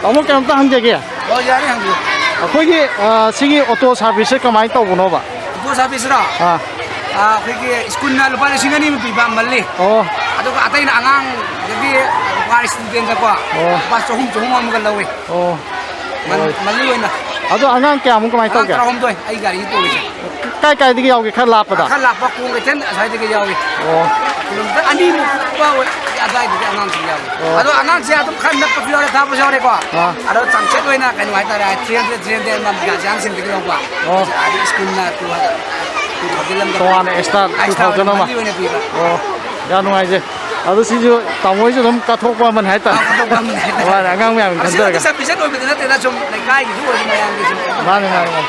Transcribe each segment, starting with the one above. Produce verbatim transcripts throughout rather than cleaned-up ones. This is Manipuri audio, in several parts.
ꯇꯥꯃꯣ, ꯀꯩꯅꯣꯝꯇ ꯍꯪꯖꯒꯦ꯫ ꯑꯣ, ꯌꯥꯅꯤ, ꯍꯪꯕꯤꯌꯨ꯫ ꯑꯩꯈꯣꯏꯒꯤ, ꯑ, ꯁꯤꯒꯤ ꯑꯣꯇꯣ ꯁꯥꯔꯚꯤꯁꯁꯦ ꯀꯃꯥꯏꯅ ꯇꯧꯕꯅꯣꯕ? ꯑꯣꯇꯣ ꯁꯥꯔꯚꯤꯁꯔꯣ? ꯑꯥ꯫ ꯑꯥ, ꯑꯩꯈꯣꯏꯒꯤ ꯁ꯭ꯀꯨꯜꯅ ꯂꯨꯄꯥ ꯂꯤꯁꯤꯡ ꯑꯅꯤ ꯑꯃ ꯄꯤꯕ ꯑꯃ ꯃꯜꯂꯤ꯫ ꯑꯣ꯫ ꯑꯗꯨꯒ ꯑꯇꯩꯅ ꯑꯉꯥꯡꯗꯒꯤ ꯂꯨꯄꯥ ꯁ꯭ꯇꯨꯗꯦꯟꯗꯀꯣ ꯑꯣ꯫ ꯂꯨꯄꯥ ꯆꯍꯨꯝ, ꯆꯍꯨꯝ ꯑꯃꯒ ꯂꯧꯏ꯫ ꯑꯣ꯫ ꯃꯟ-, ꯑꯣ꯫ ꯃꯟꯂꯤ ꯑꯣꯏꯅ꯫ ꯑꯗꯣ ꯑꯉꯥꯡ ꯀꯌꯥꯃꯨꯛ ꯀꯃꯥꯏꯅ ꯑꯉꯥꯡ ꯇꯧꯒꯦ? ꯇꯔꯥꯍꯨꯝꯗꯣꯏ ꯑꯩ ꯒꯥꯔꯤꯁꯤ ꯇꯣꯡꯉꯤꯁꯦ꯫ ꯀꯥꯏ ꯀꯥꯏꯗꯒꯤ ꯌꯥꯎꯒꯦ? ꯈꯔ ꯂꯥꯞꯄꯗ? ꯈꯔ ꯂꯥꯞꯄ ꯀꯣꯡ ꯀꯩꯊꯦꯜ ꯑꯁ꯭ꯋꯥꯏꯗꯒꯤ ꯌꯥꯎꯏ꯫ ꯑꯣ꯫ ꯀꯤꯂꯣꯃꯤꯇꯔ ꯑꯅꯤꯃꯨꯛ ꯄ ꯑꯣꯏ-, ꯑꯗ꯭ꯋꯥꯏꯗꯒꯤ ꯑꯉꯥꯡꯁꯤꯡ ꯌꯥꯎꯏ꯫ ꯑꯣ꯫ ꯑꯗꯣ ꯑꯉꯥꯡꯁꯦ ꯑꯗꯨꯝ ꯈꯔ ꯅꯛꯄꯁꯨ ꯌꯥꯎꯔꯦ, ꯊꯥꯞꯄꯁꯨ ꯌꯥꯎꯔꯦꯀꯣ꯫ ꯑꯥ꯫ ꯑꯗꯣ ꯆꯥꯡꯆꯠ ꯑꯣꯏꯅ ꯀꯩꯅꯣ ꯍꯥꯏꯇꯥꯔꯦ, three hundred, three hundred ꯑꯃ ꯑꯉꯥꯡꯁꯤꯡꯗꯒꯤ ꯂꯧꯕ꯫ ꯑꯣ꯫ ꯑꯗꯩ ꯁ꯭ꯀꯨꯜꯅ two hundred, two thousand ꯑꯃꯒ ꯇꯣꯉꯥꯟꯅ extra ꯑꯥ, extra two thousand ꯑꯃ꯫ ꯃꯟꯂꯤ ꯑꯣꯏꯅ ꯄꯤꯕ꯫ ꯑꯣ꯫ ꯌꯥꯝ ꯅꯨꯡꯉꯥꯏꯖꯩ꯫ ꯑꯗꯣ ꯁꯤꯁꯨ ꯇꯥꯃꯣ ꯍꯣꯏꯁꯨ ꯑꯗꯨꯝ ꯀꯠꯊꯣꯛꯄ ꯑꯃꯅꯤ ꯍꯥꯏꯇꯥꯔꯦ꯫ ꯑꯥ, ꯀꯠꯊꯣꯛꯄ ꯑꯃꯅꯤ ꯍꯥꯏꯇꯥꯔꯦ꯫ ꯃꯥꯅꯦ, ꯑꯉꯥꯡ ꯃꯌꯥꯝꯒꯤ ꯈꯟꯖꯔꯒ꯫ ꯄꯤꯁꯟ ꯑꯣꯏꯕꯗꯤ ꯅꯠꯇꯦꯗ, ꯁꯨꯝ ꯂꯩꯀꯥꯏꯒꯤꯁꯨ ꯑꯣꯏꯕ ꯃꯌꯥꯝꯒꯤ ꯁꯨꯝ꯫ ꯃꯥꯅꯦ, ꯃꯥꯅꯦ, ꯃꯥꯅꯦ꯫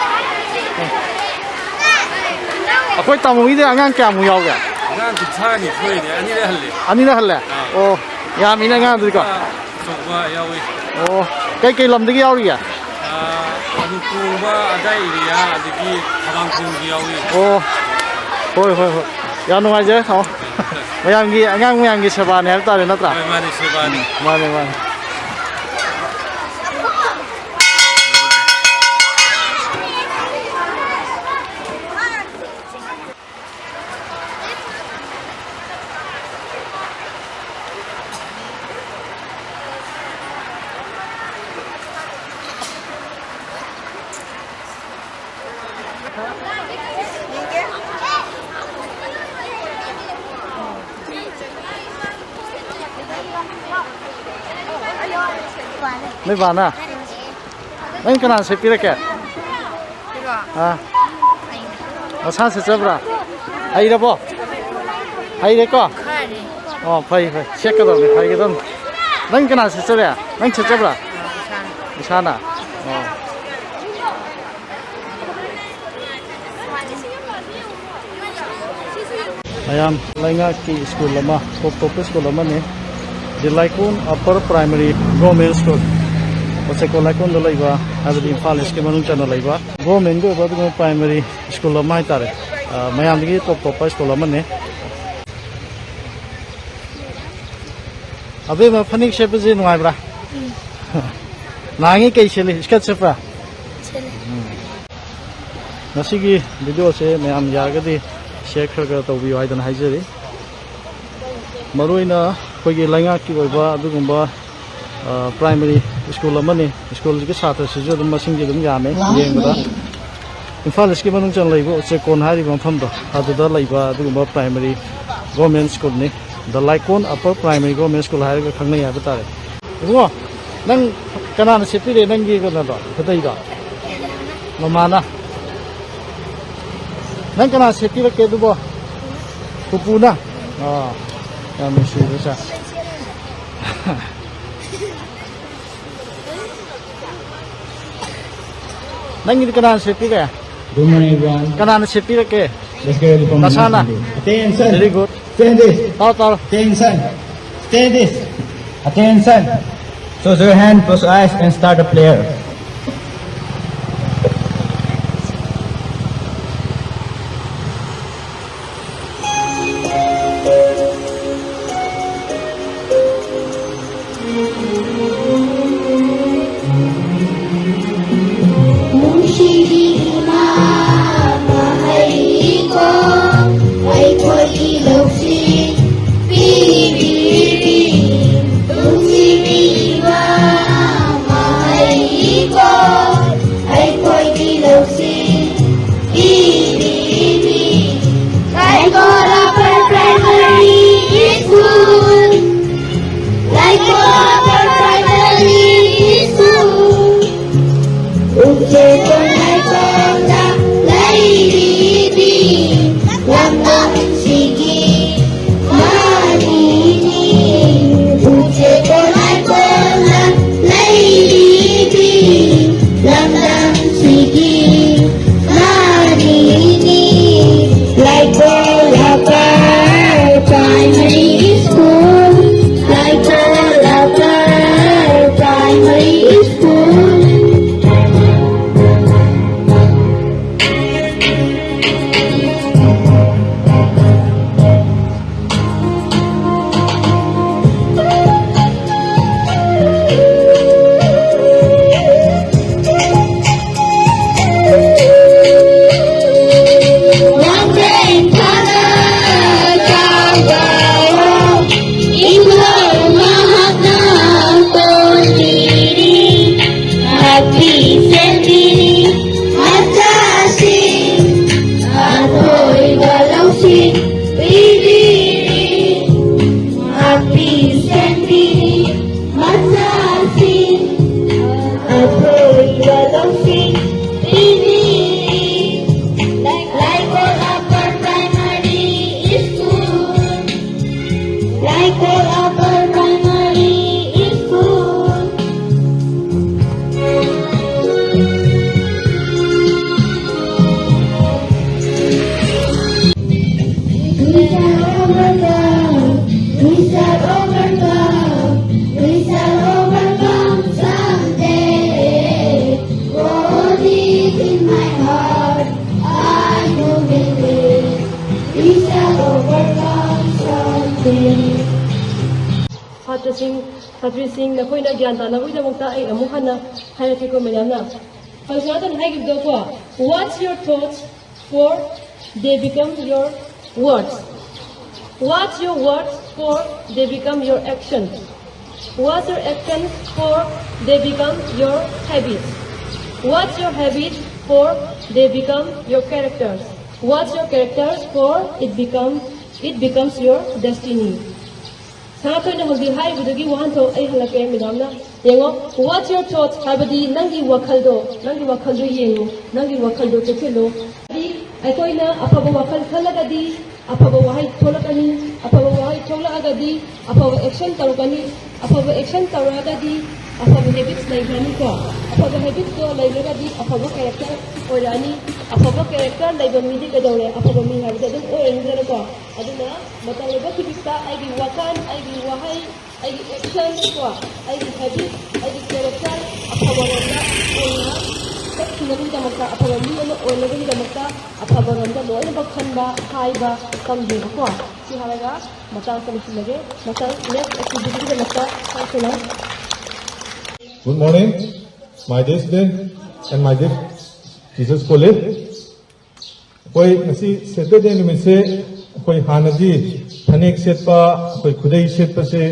ꯑꯩꯈꯣꯏ ꯇꯥꯃꯣꯒꯤꯗꯤ ꯑꯉꯥꯡ ꯀꯌꯥꯃꯨꯛ ꯌꯥꯎꯒꯦ? ꯑꯉꯥꯡ ꯀꯨꯟꯊ꯭ꯔꯥ ꯅꯤꯊꯣꯏꯅꯦ, ꯑꯅꯤꯔꯛ ꯍꯜꯂꯦ꯫ ꯑꯅꯤꯔꯛ ꯍꯜꯂꯦ? ꯑꯥ꯫ ꯑꯣ, ꯌꯥꯝꯃꯤꯅ ꯑꯉꯥꯡꯗꯨꯗꯤꯀꯣ꯫ ꯑꯥ, ꯑꯆꯧꯕ ꯌꯥꯎꯏ꯫ ꯑꯣ, ꯀꯩꯀꯩ ꯂꯝꯗꯒꯤ ꯌꯥꯎꯔꯤꯒꯦ? ꯑꯥ, ꯀꯣꯡꯕ ꯑꯗꯥꯏ ꯑꯦꯔꯤꯌꯥ, ꯑꯗꯒꯤ ꯊꯕꯥꯡꯈꯣꯡꯒꯤ ꯌꯥꯎꯏ꯫ ꯑꯣ, ꯍꯣꯏ, ꯍꯣꯏ, ꯍꯣꯏ꯫ ꯌꯥꯝ ꯅꯨꯡꯉꯥꯏꯖꯔꯦ, ꯇꯥꯃꯣ꯫ ꯃꯌꯥꯝꯒꯤ, ꯑꯉꯥꯡ ꯃꯌꯥꯝꯒꯤ ꯁꯦꯕꯥꯅꯦ ꯍꯥꯏꯕ ꯇꯥꯔꯦ, ꯅꯠꯇ꯭ꯔꯥ? ꯍꯣꯏ, ꯃꯥꯅꯦ, ꯁꯦꯕꯥꯅꯤ꯫ ꯃꯥꯅꯦ, ꯃꯥꯅꯦ꯫ ꯅꯣꯏ ꯕꯥꯅ? ꯅꯪ ꯀꯅꯥꯅ ꯁꯦꯠꯄꯤꯔꯛꯀꯦ? ꯁꯤꯔꯣ? ꯑꯥ꯫ ꯑꯩꯅ꯫ ꯃꯁꯥ ꯁꯦꯠꯆꯕ꯭ꯔꯥ? ꯍꯩꯔꯕꯣ? ꯍꯩꯔꯦꯀꯣ? ꯈꯔꯗꯤ꯫ ꯑꯣ, ꯐꯩ, ꯐꯩ꯫ ꯁꯦꯠꯀꯗꯕꯅꯤ, ꯍꯩꯒꯗꯕꯅꯤ꯫ ꯅꯪ ꯀꯅꯥ ꯁꯦꯠꯆꯔꯦ? ꯅꯪ ꯁꯦꯠꯆꯕ꯭ꯔꯥ? ꯑꯥ, ꯏꯁꯥꯅ꯫ ꯏꯁꯥꯅ? ꯑꯣ꯫ ꯃꯌꯥꯝ ꯂꯩꯉꯥꯛꯀꯤ ꯁ꯭ꯀꯨꯜ ꯑꯃ, ꯇꯣꯞ ꯇꯣꯞꯄ ꯁ꯭ꯀꯨꯜ ꯑꯃꯅꯤ꯫ ꯗꯤ ꯂꯥꯏꯀꯣꯟ ꯑꯞꯄꯔ ꯄ꯭ꯔꯥꯏꯃꯔꯤ ꯒꯣꯔꯃꯦꯟ ꯁ꯭ꯀꯨꯜ, ꯄꯣꯠꯁꯦꯀꯣ ꯂꯥꯏꯀꯣꯟꯗ ꯂꯩꯕ, ꯍꯥꯏꯕꯗꯤ ꯏꯝꯐꯥꯜ ꯏꯁꯀꯤ ꯃꯅꯨꯡ ꯆꯟꯅ ꯂꯩꯕ ꯒꯣꯔꯃꯦꯟꯒꯤ ꯑꯣꯏꯕ ꯑꯗꯨꯒꯨꯝꯕ ꯄ꯭ꯔꯥꯏꯃꯔꯤ ꯁ꯭ꯀꯨꯜ ꯑꯃ ꯍꯥꯏꯇꯥꯔꯦ꯫ ꯑ, ꯃꯌꯥꯝꯗꯒꯤ ꯇꯣꯞ ꯇꯣꯞꯄ ꯁ꯭ꯀꯨꯜ ꯑꯃꯅꯤ꯫ ꯑꯕꯦꯝꯃ, ꯐꯅꯦꯛ ꯁꯦꯠꯄꯁꯦ ꯅꯨꯡꯉꯥꯏꯕ꯭ꯔꯥ? ꯎꯝ꯫ ꯅꯍꯥꯟꯉꯩ ꯀꯩ ꯁꯦꯠꯂꯤ? ꯏꯁꯀꯔꯠ ꯁꯦꯠꯄ꯭ꯔꯥ? ꯁꯦꯠꯂꯦ꯫ ꯎꯝ꯫ ꯉꯁꯤꯒꯤ ꯚꯤꯗꯤꯑꯣꯁꯦ ꯃꯌꯥꯝ ꯌꯥꯔꯒꯗꯤ ꯁꯤꯌꯔ ꯈꯔ ꯈꯔ ꯇꯧꯕꯤꯌꯨ ꯍꯥꯏꯗꯅ ꯍꯥꯏꯖꯔꯤ꯫ ꯃꯔꯨꯑꯣꯏꯅ ꯑꯩꯈꯣꯏꯒꯤ ꯂꯩꯉꯥꯛꯀꯤ ꯑꯣꯏꯕ ꯑꯗꯨꯒꯨꯝꯕ, ꯑ, ꯄ꯭ꯔꯥꯏꯃꯔꯤ ꯁ꯭ꯀꯨꯜ ꯑꯃꯅꯤ꯫ ꯁ꯭ꯀꯨꯜꯁꯤꯒꯤ ꯁꯥꯇ꯭ꯔꯁꯤꯁꯨ ꯑꯗꯨꯝ ꯃꯁꯤꯡꯗꯤ ꯑꯗꯨꯝ ꯌꯥꯝꯃꯦ ꯌꯦꯡꯕꯗ꯫ ꯏꯝꯐꯥꯜ ꯏꯁꯀꯤ ꯃꯅꯨꯡ ꯆꯟꯅ ꯂꯩꯕ ꯎꯆꯦꯛꯀꯣꯟ ꯍꯥꯏꯔꯤꯕ ꯃꯐꯝꯗꯣ, ꯑꯗꯨꯗ ꯂꯩꯕ ꯑꯗꯨꯒꯨꯝꯕ ꯄ꯭ꯔꯥꯏꯃꯔꯤ ꯒꯣꯔꯃꯦꯟ ꯁ꯭ꯀꯨꯜꯅꯤ꯫ ꯗ ꯂꯥꯏꯀꯣꯟ ꯑꯄꯔ ꯄ꯭ꯔꯥꯏꯃꯔꯤ ꯒꯣꯔꯃꯦꯟ ꯁ꯭ꯀꯨꯜ ꯍꯥꯏꯔꯒ ꯈꯪꯅꯩ ꯍꯥꯏꯕ ꯇꯥꯔꯦ꯫ ꯏꯕꯨꯡꯉꯣ, ꯅꯪ ꯀꯅꯥꯅ ꯁꯦꯠꯄꯤꯔꯦ ꯅꯪꯒꯤ ꯀꯩꯅꯣꯗꯣ, ꯈꯨꯗꯩꯗꯣ? ꯃꯃꯥꯅ꯫ ꯅꯪ ꯀꯅꯥ ꯁꯦꯠꯄꯤꯔꯛꯀꯦ ꯑꯗꯨꯕꯣ? ꯄꯨꯄꯨꯅ? ꯑꯥ꯫ ꯌꯥꯝ ꯅꯨꯡꯁꯤꯕ ꯁꯥ꯫ ꯅꯪꯒꯤꯗꯤ ꯀꯅꯥꯅ ꯁꯦꯠꯄꯤꯔꯦ? Good morning, everyone. ꯀꯅꯥꯅ ꯁꯦꯠꯄꯤꯔꯛꯀꯦ? Let's get ready for ꯅꯁꯥꯅ? Attention. Very good. Stand this. ꯇꯥꯎ, ꯇꯥꯎ꯫ Attention. Stand this. Attention. Close your hand, close your eyes, and start the prayer. ꯅꯨꯡꯁꯤꯕꯤ ꯏꯃꯥ ꯃꯍꯩꯀꯣ, ꯑꯩꯈꯣꯏꯒꯤ ꯂꯧꯁꯤꯡ ꯄꯤꯕꯤꯔꯤ꯫ ꯅꯨꯡꯁꯤꯕꯤ ꯏꯃꯥ ꯃꯍꯩꯀꯣ, ꯑꯩꯈꯣꯏꯒꯤ ꯂꯧꯁꯤꯡ ꯄꯤꯕꯤꯔꯤ꯫ ꯂꯩꯀꯣꯜ ꯑꯄꯔ ꯄ꯭ꯔꯥꯏꯃꯔꯤ ꯁ꯭ꯀꯨꯜ, ꯂꯩꯀꯣꯜ ꯑꯄꯔ ꯄ꯭ꯔꯥꯏꯃꯔꯤ ꯁꯤꯡ, ꯁꯥꯇ꯭ꯔꯤꯁꯤꯡ, ꯅꯈꯣꯏꯅ ꯒ꯭ꯌꯥꯟ ꯇꯥꯅꯕꯒꯤꯗꯃꯛꯇ ꯑꯩ ꯑꯃꯨꯛ ꯍꯟꯅ ꯍꯥꯏꯔꯛꯀꯦꯀꯣ, ꯃꯦꯗꯥꯝꯅ꯫ ꯍꯧꯖꯤꯛ ꯍꯥꯏꯈꯤꯕꯗꯣꯀꯣ, "What's your thoughts for they become your words? What's your words for they become your actions? What's your actions for they become your habits? What's your habits for they become your characters? What's your characters for it become it becomes your destiny?" ꯁꯥ ꯑꯩꯈꯣꯏꯅ ꯍꯧꯖꯤꯛ ꯍꯥꯏꯔꯤꯕꯗꯨꯒꯤ ꯋꯥꯍꯟꯊꯣꯛ ꯑꯩ ꯍꯜꯂꯛꯀꯦ, ꯃꯦꯗꯥꯝꯅ꯫ ꯌꯦꯡꯉꯣ, "What's your thoughts?" ꯍꯥꯏꯕꯗꯤ ꯅꯪꯒꯤ ꯋꯥꯈꯜꯗꯣ, ꯅꯪꯒꯤ ꯋꯥꯈꯜꯗꯣ ꯌꯦꯡꯉꯨ, ꯅꯪꯒꯤ ꯋꯥꯈꯜꯗꯣ ꯆꯦꯛꯁꯤꯜꯂꯨ꯫ ꯍꯥꯏꯗꯤ ꯑꯩꯈꯣꯏꯅ ꯑꯐꯕ ꯋꯥꯈꯜ ꯈꯜꯂꯒꯗꯤ ꯑꯐꯕ ꯋꯥꯍꯩ ꯊꯣꯛꯂꯛꯀꯅꯤ, ꯑꯐꯕ ꯋꯥꯍꯩ ꯊꯣꯛꯂꯛꯑꯒꯗꯤ ꯑꯐꯕ action ꯇꯧꯔꯛꯀꯅꯤ, ꯑꯐꯕ action ꯇꯧꯔꯛꯑꯒꯗꯤ ꯑꯐꯕ habits ꯂꯩꯈ꯭ꯔꯅꯤꯀꯣ꯫ ꯑꯐꯕ habits ꯇꯣ ꯂꯩꯔꯒꯗꯤ ꯑꯐꯕ character ꯑꯣꯏꯔꯛꯑꯅꯤ꯫ ꯑꯐꯕ character ꯂꯩꯕ ꯃꯤꯗꯤ ꯀꯩꯗꯧꯔꯦ? ꯑꯐꯕ ꯃꯤ ꯍꯥꯏꯕꯗꯤ ꯑꯗꯨꯝ ꯑꯣꯏꯔꯅꯤꯗꯅꯀꯣ꯫ ꯑꯗꯨꯅ ꯃꯇꯝ ꯂꯩꯕ ꯈꯨꯗꯤꯡꯗ ꯑꯩꯒꯤ ꯋꯥꯈꯜ, ꯑꯩꯒꯤ ꯋꯥꯍꯩ, ꯑꯩꯒꯤ action ꯀꯣ, ꯑꯩꯒꯤ habit, ꯑꯩꯒꯤ character ꯑꯐꯕꯔꯣꯝꯗ ꯑꯣꯏꯅ ꯆꯠꯈꯤꯅꯕꯒꯤꯗꯃꯛꯇ, ꯑꯐꯕ ꯃꯤ ꯑꯃ ꯑꯣꯏꯅꯕꯒꯤꯗꯃꯛꯇ ꯑꯐꯕꯔꯣꯝꯗ ꯂꯣꯏꯅꯃꯛ ꯈꯟꯕ, ꯍꯥꯏꯕ ꯇꯝꯕꯤꯕꯀꯣ꯫ ꯁꯤ ꯍꯥꯏꯔꯒ ꯃꯇꯥꯡ ꯑꯁꯤꯗ ꯂꯣꯏꯁꯤꯜꯂꯒꯦ꯫ ꯃꯊꯪ next activity ꯒꯤꯗꯃꯛꯇ ꯆꯪꯁꯤꯜꯂꯣ꯫ Good morning, my dear student and my dear teachers colleague. ꯑꯩꯈꯣꯏ ꯉꯁꯤ Saturday ꯅꯨꯃꯤꯠꯁꯦ ꯑꯩꯈꯣꯏ ꯍꯥꯟꯅꯗꯤ ꯐꯅꯦꯛ ꯁꯦꯠꯄ, ꯑꯩꯈꯣꯏ ꯈꯨꯗꯩ ꯁꯦꯠꯄꯁꯦ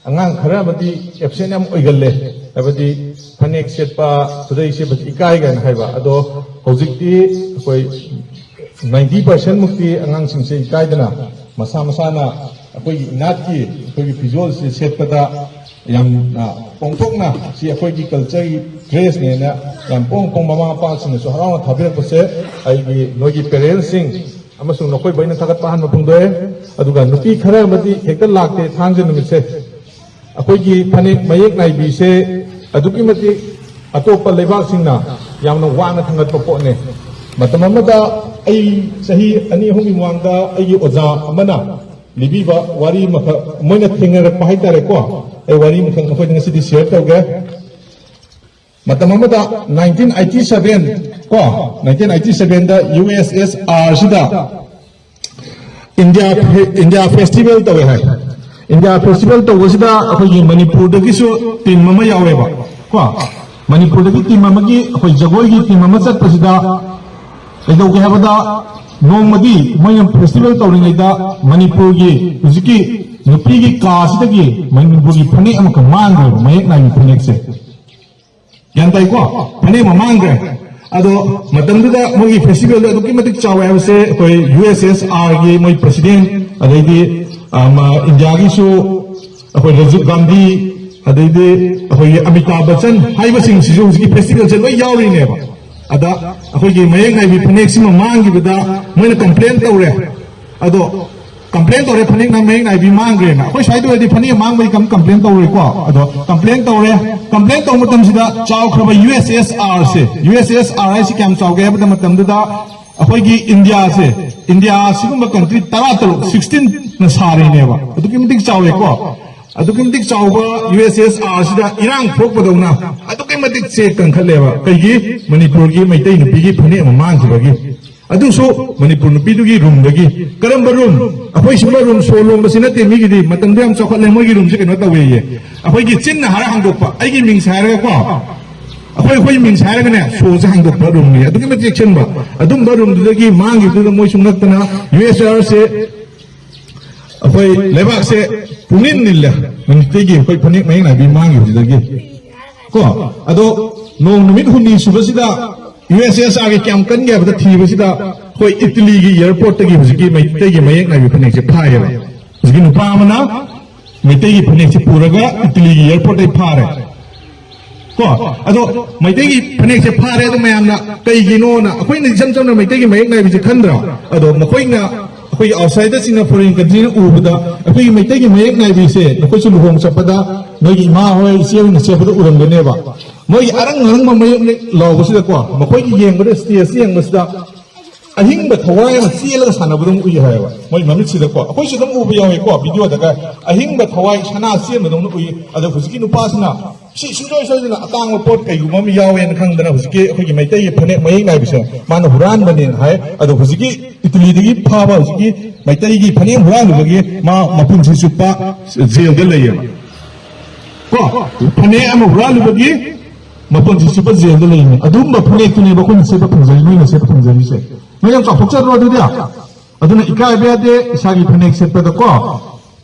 ꯑꯉꯥꯡ ꯈꯔ ꯑꯃꯗꯤ absent ꯌꯥꯝ ꯑꯣꯏꯒꯜꯂꯦ, ꯍꯥꯏꯕꯗꯤ ꯐꯅꯦꯛ ꯁꯦꯠꯄ, ꯈꯨꯗꯩ ꯁꯦꯠꯄꯁꯤ ꯏꯀꯥꯏ ꯀꯥꯏꯅ ꯍꯥꯏꯕ꯫ ꯑꯗꯣ ꯍꯧꯖꯤꯛꯇꯤ ꯑꯩꯈꯣꯏ ninety percent ꯃꯨꯛꯇꯤ ꯑꯉꯥꯡꯁꯤꯡꯁꯦ ꯏꯀꯥꯏꯗꯅ ꯃꯁꯥ ꯃꯁꯥꯅ ꯑꯩꯈꯣꯏꯒꯤ ꯏꯅꯥꯠꯀꯤ ꯑꯩꯈꯣꯏꯒꯤ ꯐꯤꯖꯣꯜꯁꯦ ꯁꯦꯠꯄꯗ ꯌꯥꯝꯅ ꯄꯣꯡꯊꯣꯛꯅ ꯁꯤ ꯑꯩꯈꯣꯏꯒꯤ culture ꯒꯤ dress ꯅꯦꯅ ꯌꯥꯝ ꯄꯣꯡ ꯄꯣꯡ ꯃꯃꯥ ꯃꯄꯥꯁꯤꯡꯅꯁꯨ ꯍꯔꯥꯎꯅ ꯊꯥꯕꯤꯔꯛꯄꯁꯦ ꯑꯩꯒꯤ ꯅꯣꯏꯒꯤ parents ꯁꯤꯡ ꯑꯃꯁꯨꯡ ꯅꯈꯣꯏꯕꯨ ꯑꯩꯅ ꯊꯥꯒꯠꯄ ꯑꯍꯥꯟꯕ ꯐꯣꯡꯗꯣꯛꯑꯦ꯫ ꯑꯗꯨꯒ ꯅꯨꯄꯤ ꯈꯔ ꯑꯃꯗꯤ ꯍꯦꯛꯇ ꯂꯥꯛꯇꯦ ꯊꯥꯡꯖ ꯅꯨꯃꯤꯠꯁꯦ꯫ ꯑꯩꯈꯣꯏꯒꯤ ꯐꯅꯦꯛ ꯃꯌꯦꯛ ꯅꯥꯏꯕꯤꯁꯦ ꯑꯗꯨꯛꯀꯤ ꯃꯇꯤꯛ ꯑꯇꯣꯞꯄ ꯂꯩꯕꯥꯛꯁꯤꯡꯅ ꯌꯥꯝꯅ ꯋꯥꯡꯅ ꯊꯥꯡꯒꯠꯄ ꯄꯣꯠꯅꯦ꯫ ꯃꯇꯝ ꯑꯃꯗ ꯑꯩ ꯆꯍꯤ ꯑꯅꯤ ꯑꯍꯨꯝꯒꯤ ꯃꯃꯥꯡꯗ ꯑꯩꯒꯤ ꯑꯣꯖꯥ ꯑꯃꯅ ꯂꯤꯕꯤꯕ ꯋꯥꯔꯤ ꯑꯃꯈꯛ, ꯃꯣꯏꯅ ꯊꯦꯡꯅꯔꯛꯄ ꯍꯥꯏꯇꯥꯔꯦꯀꯣ, ꯑꯩ ꯋꯥꯔꯤ ꯑꯃꯈꯛ ꯅꯈꯣꯏꯗ ꯉꯁꯤꯗꯤ share ꯇꯧꯒꯦ꯫ ꯃꯇꯝ ꯑꯃꯗ nineteen eighty seven ꯀꯣ, nineteen eighty seven ꯗ U S S R ꯁꯤꯗ India, India Festival ꯇꯧꯋꯦ ꯍꯥꯏ꯫ ꯏꯟꯗꯤꯌꯥ ꯐꯦꯁꯇꯤꯚꯦꯜ ꯇꯧꯕꯁꯤꯗ ꯑꯩꯈꯣꯏꯒꯤ ꯃꯅꯤꯄꯨꯔꯗꯒꯤꯁꯨ ꯇꯤꯝ ꯑꯃ ꯌꯥꯎꯋꯦꯕ ꯀꯣ꯫ ꯃꯅꯤꯄꯨꯔꯗꯒꯤ ꯇꯤꯝ ꯑꯃꯒꯤ, ꯑꯩꯈꯣꯏ ꯖꯒꯣꯏꯒꯤ ꯇꯤꯝ ꯑꯃ ꯆꯠꯄꯁꯤꯗ ꯀꯩꯗꯧꯒꯦ ꯍꯥꯏꯕꯗ, ꯅꯣꯡꯃꯗꯤ ꯃꯣꯏꯅ ꯐꯦꯁꯇꯤꯚꯦꯜ ꯇꯧꯔꯤꯉꯩꯗ ꯃꯅꯤꯄꯨꯔꯒꯤ ꯍꯧꯖꯤꯛꯀꯤ ꯅꯨꯄꯤꯒꯤ ꯀꯥꯁꯤꯗꯒꯤ ꯃꯅꯤꯄꯨꯔꯒꯤ ꯐꯅꯦꯛ ꯑꯃꯈꯛ ꯃꯥꯡꯈ꯭ꯔꯦꯕ, ꯃꯌꯦꯛ ꯅꯥꯏꯕꯤ ꯐꯅꯦꯛꯁꯦ꯫ ꯒ꯭ꯌꯥꯟ ꯇꯥꯏꯀꯣ? ꯐꯅꯦꯛ ꯑꯃ ꯃꯥꯡꯈ꯭ꯔꯦ꯫ ꯑꯗꯣ ꯃꯇꯝꯗꯨꯗ ꯃꯣꯏꯒꯤ ꯐꯦꯁꯇꯤꯚꯦꯜꯗꯣ ꯑꯗꯨꯛꯀꯤ ꯃꯇꯤꯛ ꯆꯥꯎꯋꯦ ꯍꯥꯏꯕꯁꯦ ꯑꯩꯈꯣꯏ ꯌꯨ ꯑꯦꯁ ꯑꯦꯁ ꯑꯥꯔꯒꯤ ꯃꯣꯏ ꯄ꯭ꯔꯁꯤꯗꯦꯟ, ꯑꯗꯩꯗꯤ, ꯑ, ꯃ-, ꯏꯟꯗꯤꯌꯥꯒꯤꯁꯨ ꯑꯩꯈꯣꯏ ꯔꯥꯖꯤꯕ ꯒꯥꯟꯙꯤ, ꯑꯗꯩꯗꯤ ꯑꯩꯈꯣꯏꯒꯤ ꯑꯃꯤꯇꯥꯕ ꯕꯆꯟ ꯍꯥꯏꯕꯁꯤꯡꯁꯤꯁꯨ ꯍꯧꯖꯤꯛꯀꯤ ꯐꯦꯁꯇꯤꯚꯦꯜꯁꯦ ꯂꯣꯏ ꯌꯥꯎꯔꯤꯅꯦꯕ꯫ ꯑꯗ ꯑꯩꯈꯣꯏꯒꯤ ꯃꯌꯦꯛ ꯅꯥꯏꯕꯤ ꯐꯅꯦꯛꯁꯤꯃ ꯃꯥꯡꯈꯤꯕꯗ ꯃꯣꯏꯅ ꯀꯝꯄ꯭ꯂꯦꯟ ꯇꯧꯔꯦ꯫ ꯑꯗꯣ ꯀꯝꯄ꯭ꯂꯦꯟ ꯇꯧꯔꯦ, ꯐꯅꯦꯛꯅ ꯃꯌꯦꯛ ꯅꯥꯏꯕꯤ ꯃꯥꯡꯈ꯭ꯔꯦꯅ꯫ ꯑꯩꯈꯣꯏ ꯁ꯭ꯋꯥꯏꯗ ꯑꯣꯏꯔꯗꯤ ꯐꯅꯦꯛ ꯃꯥꯡꯕꯗꯤ ꯀꯝ-, ꯀꯝꯄ꯭ꯂꯦꯟ ꯇꯧꯔꯣꯏꯀꯣ꯫ ꯑꯗꯣ ꯀꯝꯄ꯭ꯂꯦꯟ ꯇꯧꯔꯦ꯫ ꯀꯝꯄ꯭ꯂꯦꯟ ꯇꯧꯕ ꯃꯇꯝꯁꯤꯗ ꯆꯥꯎꯈ꯭ꯔꯕ ꯌꯨ ꯑꯦꯁ ꯑꯦꯁ ꯑꯥꯔꯁꯦ, ꯌꯨ ꯑꯦꯁ ꯑꯦꯁ ꯑꯥꯔ ꯍꯥꯏꯁꯤ ꯀꯌꯥꯝ ꯆꯥꯎꯒꯦ ꯍꯥꯏꯕ ꯃꯇꯝꯗꯗ ꯑꯩꯈꯣꯏꯒꯤ ꯏꯟꯗꯤꯌꯥꯁꯦ, ꯏꯟꯗꯤꯌꯥ ꯑꯁꯤꯒꯨꯝꯕ ꯀꯟꯇ꯭ꯔꯤ ꯇꯔꯥ ꯇꯔꯨꯛ, ꯁꯤꯛꯁꯇꯤꯟꯅ ꯁꯥꯔꯤꯅꯦꯕ꯫ ꯑꯗꯨꯛꯀꯤ ꯃꯇꯤꯛ ꯆꯥꯎꯋꯦꯀꯣ꯫ ꯑꯗꯨꯛꯀꯤ ꯃꯇꯤꯛ ꯆꯥꯎꯕ ꯌꯨ ꯑꯦꯁ ꯑꯦꯁ ꯑꯥꯔ ꯁꯤꯗ ꯏꯔꯥꯡ ꯊꯣꯛꯄꯗꯧꯅ ꯑꯗꯨꯛꯀꯤ ꯃꯇꯤꯛ ꯆꯦ ꯀꯟꯈꯠꯂꯦꯕ꯫ ꯀꯩꯒꯤ? ꯃꯅꯤꯄꯨꯔꯒꯤ ꯃꯩꯇꯩ ꯅꯨꯄꯤꯒꯤ ꯐꯅꯦꯛ ꯑꯃ ꯃꯥꯡꯈꯤꯕꯒꯤ꯫ ꯑꯗꯨꯁꯨ ꯃꯅꯤꯄꯨꯔ ꯅꯨꯄꯤꯗꯨꯒꯤ ꯔꯨꯝꯗꯒꯤ꯫ ꯀꯔꯝꯕ ꯔꯨꯝ? ꯑꯩꯈꯣꯏ ꯁꯤꯒꯨꯝꯕ ꯔꯨꯝ ꯁꯣ ꯂꯣꯟꯕꯁꯤ ꯅꯠꯇꯦ ꯃꯤꯒꯤꯗꯤ꯫ ꯃꯇꯝꯗꯣ ꯌꯥꯝ ꯆꯥꯎꯈꯠꯂꯦ, ꯃꯣꯏꯒꯤ ꯔꯨꯝꯁꯦ ꯀꯩꯅꯣ ꯇꯧꯋꯦꯌꯦ꯫ ꯑꯩꯈꯣꯏꯒꯤ ꯆꯤꯟꯅ ꯍꯥꯏꯔ ꯍꯥꯡꯗꯣꯛꯄ, ꯑꯩꯒꯤ ꯃꯤꯡꯁꯦ ꯍꯥꯏꯔꯒꯀꯣ, ꯑꯩꯈꯣꯏ, ꯑꯩꯈꯣꯏ ꯃꯤꯡꯁꯦ ꯍꯥꯏꯔꯒꯅꯦ ꯁꯣꯁꯦ ꯍꯥꯡꯗꯣꯛꯄ ꯔꯨꯝꯅꯤ꯫ ꯑꯗꯨꯛꯀꯤ ꯃꯇꯤꯛ ꯆꯦꯛꯁꯤꯟꯕ꯫ ꯑꯗꯨꯝꯕ ꯔꯨꯝꯗꯨꯗꯒꯤ ꯃꯥꯡꯈꯤꯕꯗꯨꯗ ꯃꯣꯏꯁꯨ ꯉꯛꯇꯅ ꯌꯨ ꯑꯦꯁ ꯑꯥꯔꯁꯦ ꯑꯩꯈꯣꯏ ꯂꯩꯕꯥꯛꯁꯦ ꯄꯨꯡꯅꯤꯜ ꯅꯤꯜꯂꯦ꯫ ꯃꯅꯤꯄꯨꯔꯒꯤ ꯑꯩꯈꯣꯏ ꯐꯅꯦꯛ ꯃꯌꯦꯛ ꯅꯥꯏꯕꯤ ꯃꯥꯡꯈꯤꯕꯁꯤꯗꯒꯤ ꯀꯣ꯫ ꯑꯗꯣ ꯅꯣꯡ ꯅꯨꯃꯤꯠ ꯍꯨꯝꯅꯤ ꯁꯨꯕꯁꯤꯗ ꯌꯨ ꯑꯦꯁ ꯑꯦꯁ ꯑꯥꯔꯒꯤ ꯀꯌꯥꯝ ꯀꯟꯒꯦ ꯍꯥꯏꯕꯗ ꯊꯤꯕꯁꯤꯗ ꯑꯩꯈꯣꯏ ꯏꯇꯂꯤꯒꯤ ꯑꯦꯌꯔꯄꯣꯔꯠꯇꯒꯤ ꯍꯧꯖꯤꯛꯀꯤ ꯃꯩꯇꯩꯒꯤ ꯃꯌꯦꯛ ꯅꯥꯏꯕꯤ ꯐꯅꯦꯛꯁꯦ ꯐꯥꯏꯌꯦꯕ꯫ ꯍꯧꯖꯤꯛꯀꯤ ꯅꯨꯄꯥ ꯑꯃꯅ ꯃꯩꯇꯩꯒꯤ ꯐꯅꯦꯛꯁꯦ ꯄꯨꯔꯒ ꯏꯇꯂꯤꯒꯤ ꯑꯦꯌꯔꯄꯣꯔꯠꯇꯒꯤ ꯐꯥꯔꯦ ꯀꯣ꯫ ꯑꯗꯣ ꯃꯩꯇꯩꯒꯤ ꯐꯅꯦꯛꯁꯦ ꯐꯥꯔꯦ, ꯑꯗꯣ ꯃꯌꯥꯝꯅ ꯀꯩꯒꯤꯅꯣꯅ, ꯑꯩꯈꯣꯏꯅ ꯏꯆꯝ ꯆꯝꯅ ꯃꯩꯇꯩꯒꯤ ꯃꯌꯦꯛ ꯅꯥꯏꯕꯤꯁꯦ ꯈꯟꯗ꯭ꯔꯣ? ꯑꯗꯣ ꯃꯈꯣꯏꯅ, ꯑꯩꯈꯣꯏꯒꯤ ꯑꯥꯎꯠꯁꯥꯏꯗꯔꯁꯤꯡꯅ, ꯐꯣꯔꯦꯟ ꯀꯟꯇ꯭ꯔꯤꯅ ꯎꯕꯗ ꯑꯩꯈꯣꯏꯒꯤ ꯃꯩꯇꯩꯒꯤ ꯃꯌꯦꯛ ꯅꯥꯏꯕꯤꯁꯦ ꯅꯈꯣꯏꯁꯨ ꯂꯨꯍꯣꯡ ꯆꯠꯄꯗ ꯅꯣꯏꯒꯤ ꯏꯃꯥ ꯍꯣꯏ, ꯏꯆꯦ ꯍꯣꯏꯅ ꯁꯦꯠꯄꯗ ꯎꯔꯝꯒꯅꯦꯕ꯫ ꯃꯣꯏꯒꯤ ꯑꯔꯪ ꯑꯔꯪꯕ ꯃꯌꯦꯛ ꯂꯥꯎꯕꯁꯤꯗꯀꯣ, ꯃꯈꯣꯏꯒꯤ ꯌꯦꯡꯕꯗ, ꯁ꯭ꯇꯦꯖꯇ ꯌꯦꯡꯕꯁꯤꯗ ꯑꯍꯤꯡꯕ ꯊꯋꯥꯏ ꯑꯃ ꯆꯦꯜꯂꯒ ꯁꯥꯟꯅꯕꯗꯧꯅ ꯎꯏ ꯍꯥꯏꯌꯦꯕ ꯃꯣꯏ ꯃꯃꯤꯠꯁꯤꯗꯀꯣ꯫ ꯑꯩꯈꯣꯏꯁꯨ ꯑꯗꯨꯝ ꯎꯕ ꯌꯥꯎꯋꯤꯀꯣ ꯚꯤꯗꯤꯑꯣꯗꯒ, ꯑꯍꯤꯡꯕ ꯊꯋꯥꯏ ꯁꯅꯥ ꯆꯦꯟꯕꯗꯧꯅ ꯎꯏ꯫ ꯑꯗꯣ ꯍꯧꯖꯤꯛꯀꯤ ꯅꯨꯄꯥꯁꯤꯅ ꯁꯤ ꯁꯨꯡꯁꯣꯏ ꯁꯣꯏꯗꯅ ꯑꯇꯥꯡꯕ ꯄꯣꯠ ꯀꯩꯒꯨꯝꯕ ꯑꯃ ꯌꯥꯎꯋꯦꯅ ꯈꯪꯗꯅ ꯍꯧꯖꯤꯛꯀꯤ ꯑꯩꯈꯣꯏꯒꯤ ꯃꯩꯇꯩꯒꯤ ꯐꯅꯦꯛ ꯃꯌꯦꯛ ꯅꯥꯏꯕꯁꯦ ꯃꯥꯅ ꯍꯨꯔꯥꯟꯕꯅꯦꯅ ꯍꯥꯏ꯫ ꯑꯗꯣ ꯍꯧꯖꯤꯛꯀꯤ ꯏꯇꯂꯤꯗꯒꯤ ꯐꯥꯕ ꯍꯧꯖꯤꯛꯀꯤ ꯃꯩꯇꯩꯒꯤ ꯐꯅꯦꯛ ꯍꯨꯔꯥꯜꯂꯨꯕꯒꯤ ꯃꯥ ꯃꯄꯨꯟꯁꯤ ꯆꯨꯞꯄ ꯖꯦꯜꯗ ꯂꯩꯌꯦꯕ꯫ ꯀꯣ, ꯐꯅꯦꯛ ꯑꯃ ꯍꯨꯔꯥꯜꯂꯨꯕꯒꯤ ꯃꯄꯨꯟꯁꯤ ꯆꯨꯞꯄ ꯖꯦꯜꯗ ꯂꯩꯅꯤ꯫ ꯑꯗꯨꯝꯕ ꯐꯅꯦꯛꯇꯨꯅꯦꯕ ꯑꯩꯈꯣꯏꯅ ꯁꯦꯠꯄ ꯐꯪꯖꯔꯤ, ꯅꯣꯏꯅ ꯁꯦꯠꯄ ꯐꯪꯖꯔꯤꯁꯦ꯫ ꯅꯣꯏ ꯌꯥꯝ ꯆꯥꯎꯊꯣꯛꯆꯗ꯭ꯔꯣ ꯑꯗꯨꯗꯤ? ꯑꯗꯨꯅ ꯏꯀꯥꯏꯕ ꯌꯥꯗꯦ ꯏꯁꯥꯒꯤ ꯐꯅꯦꯛ ꯁꯦꯠꯄꯗꯀꯣ꯫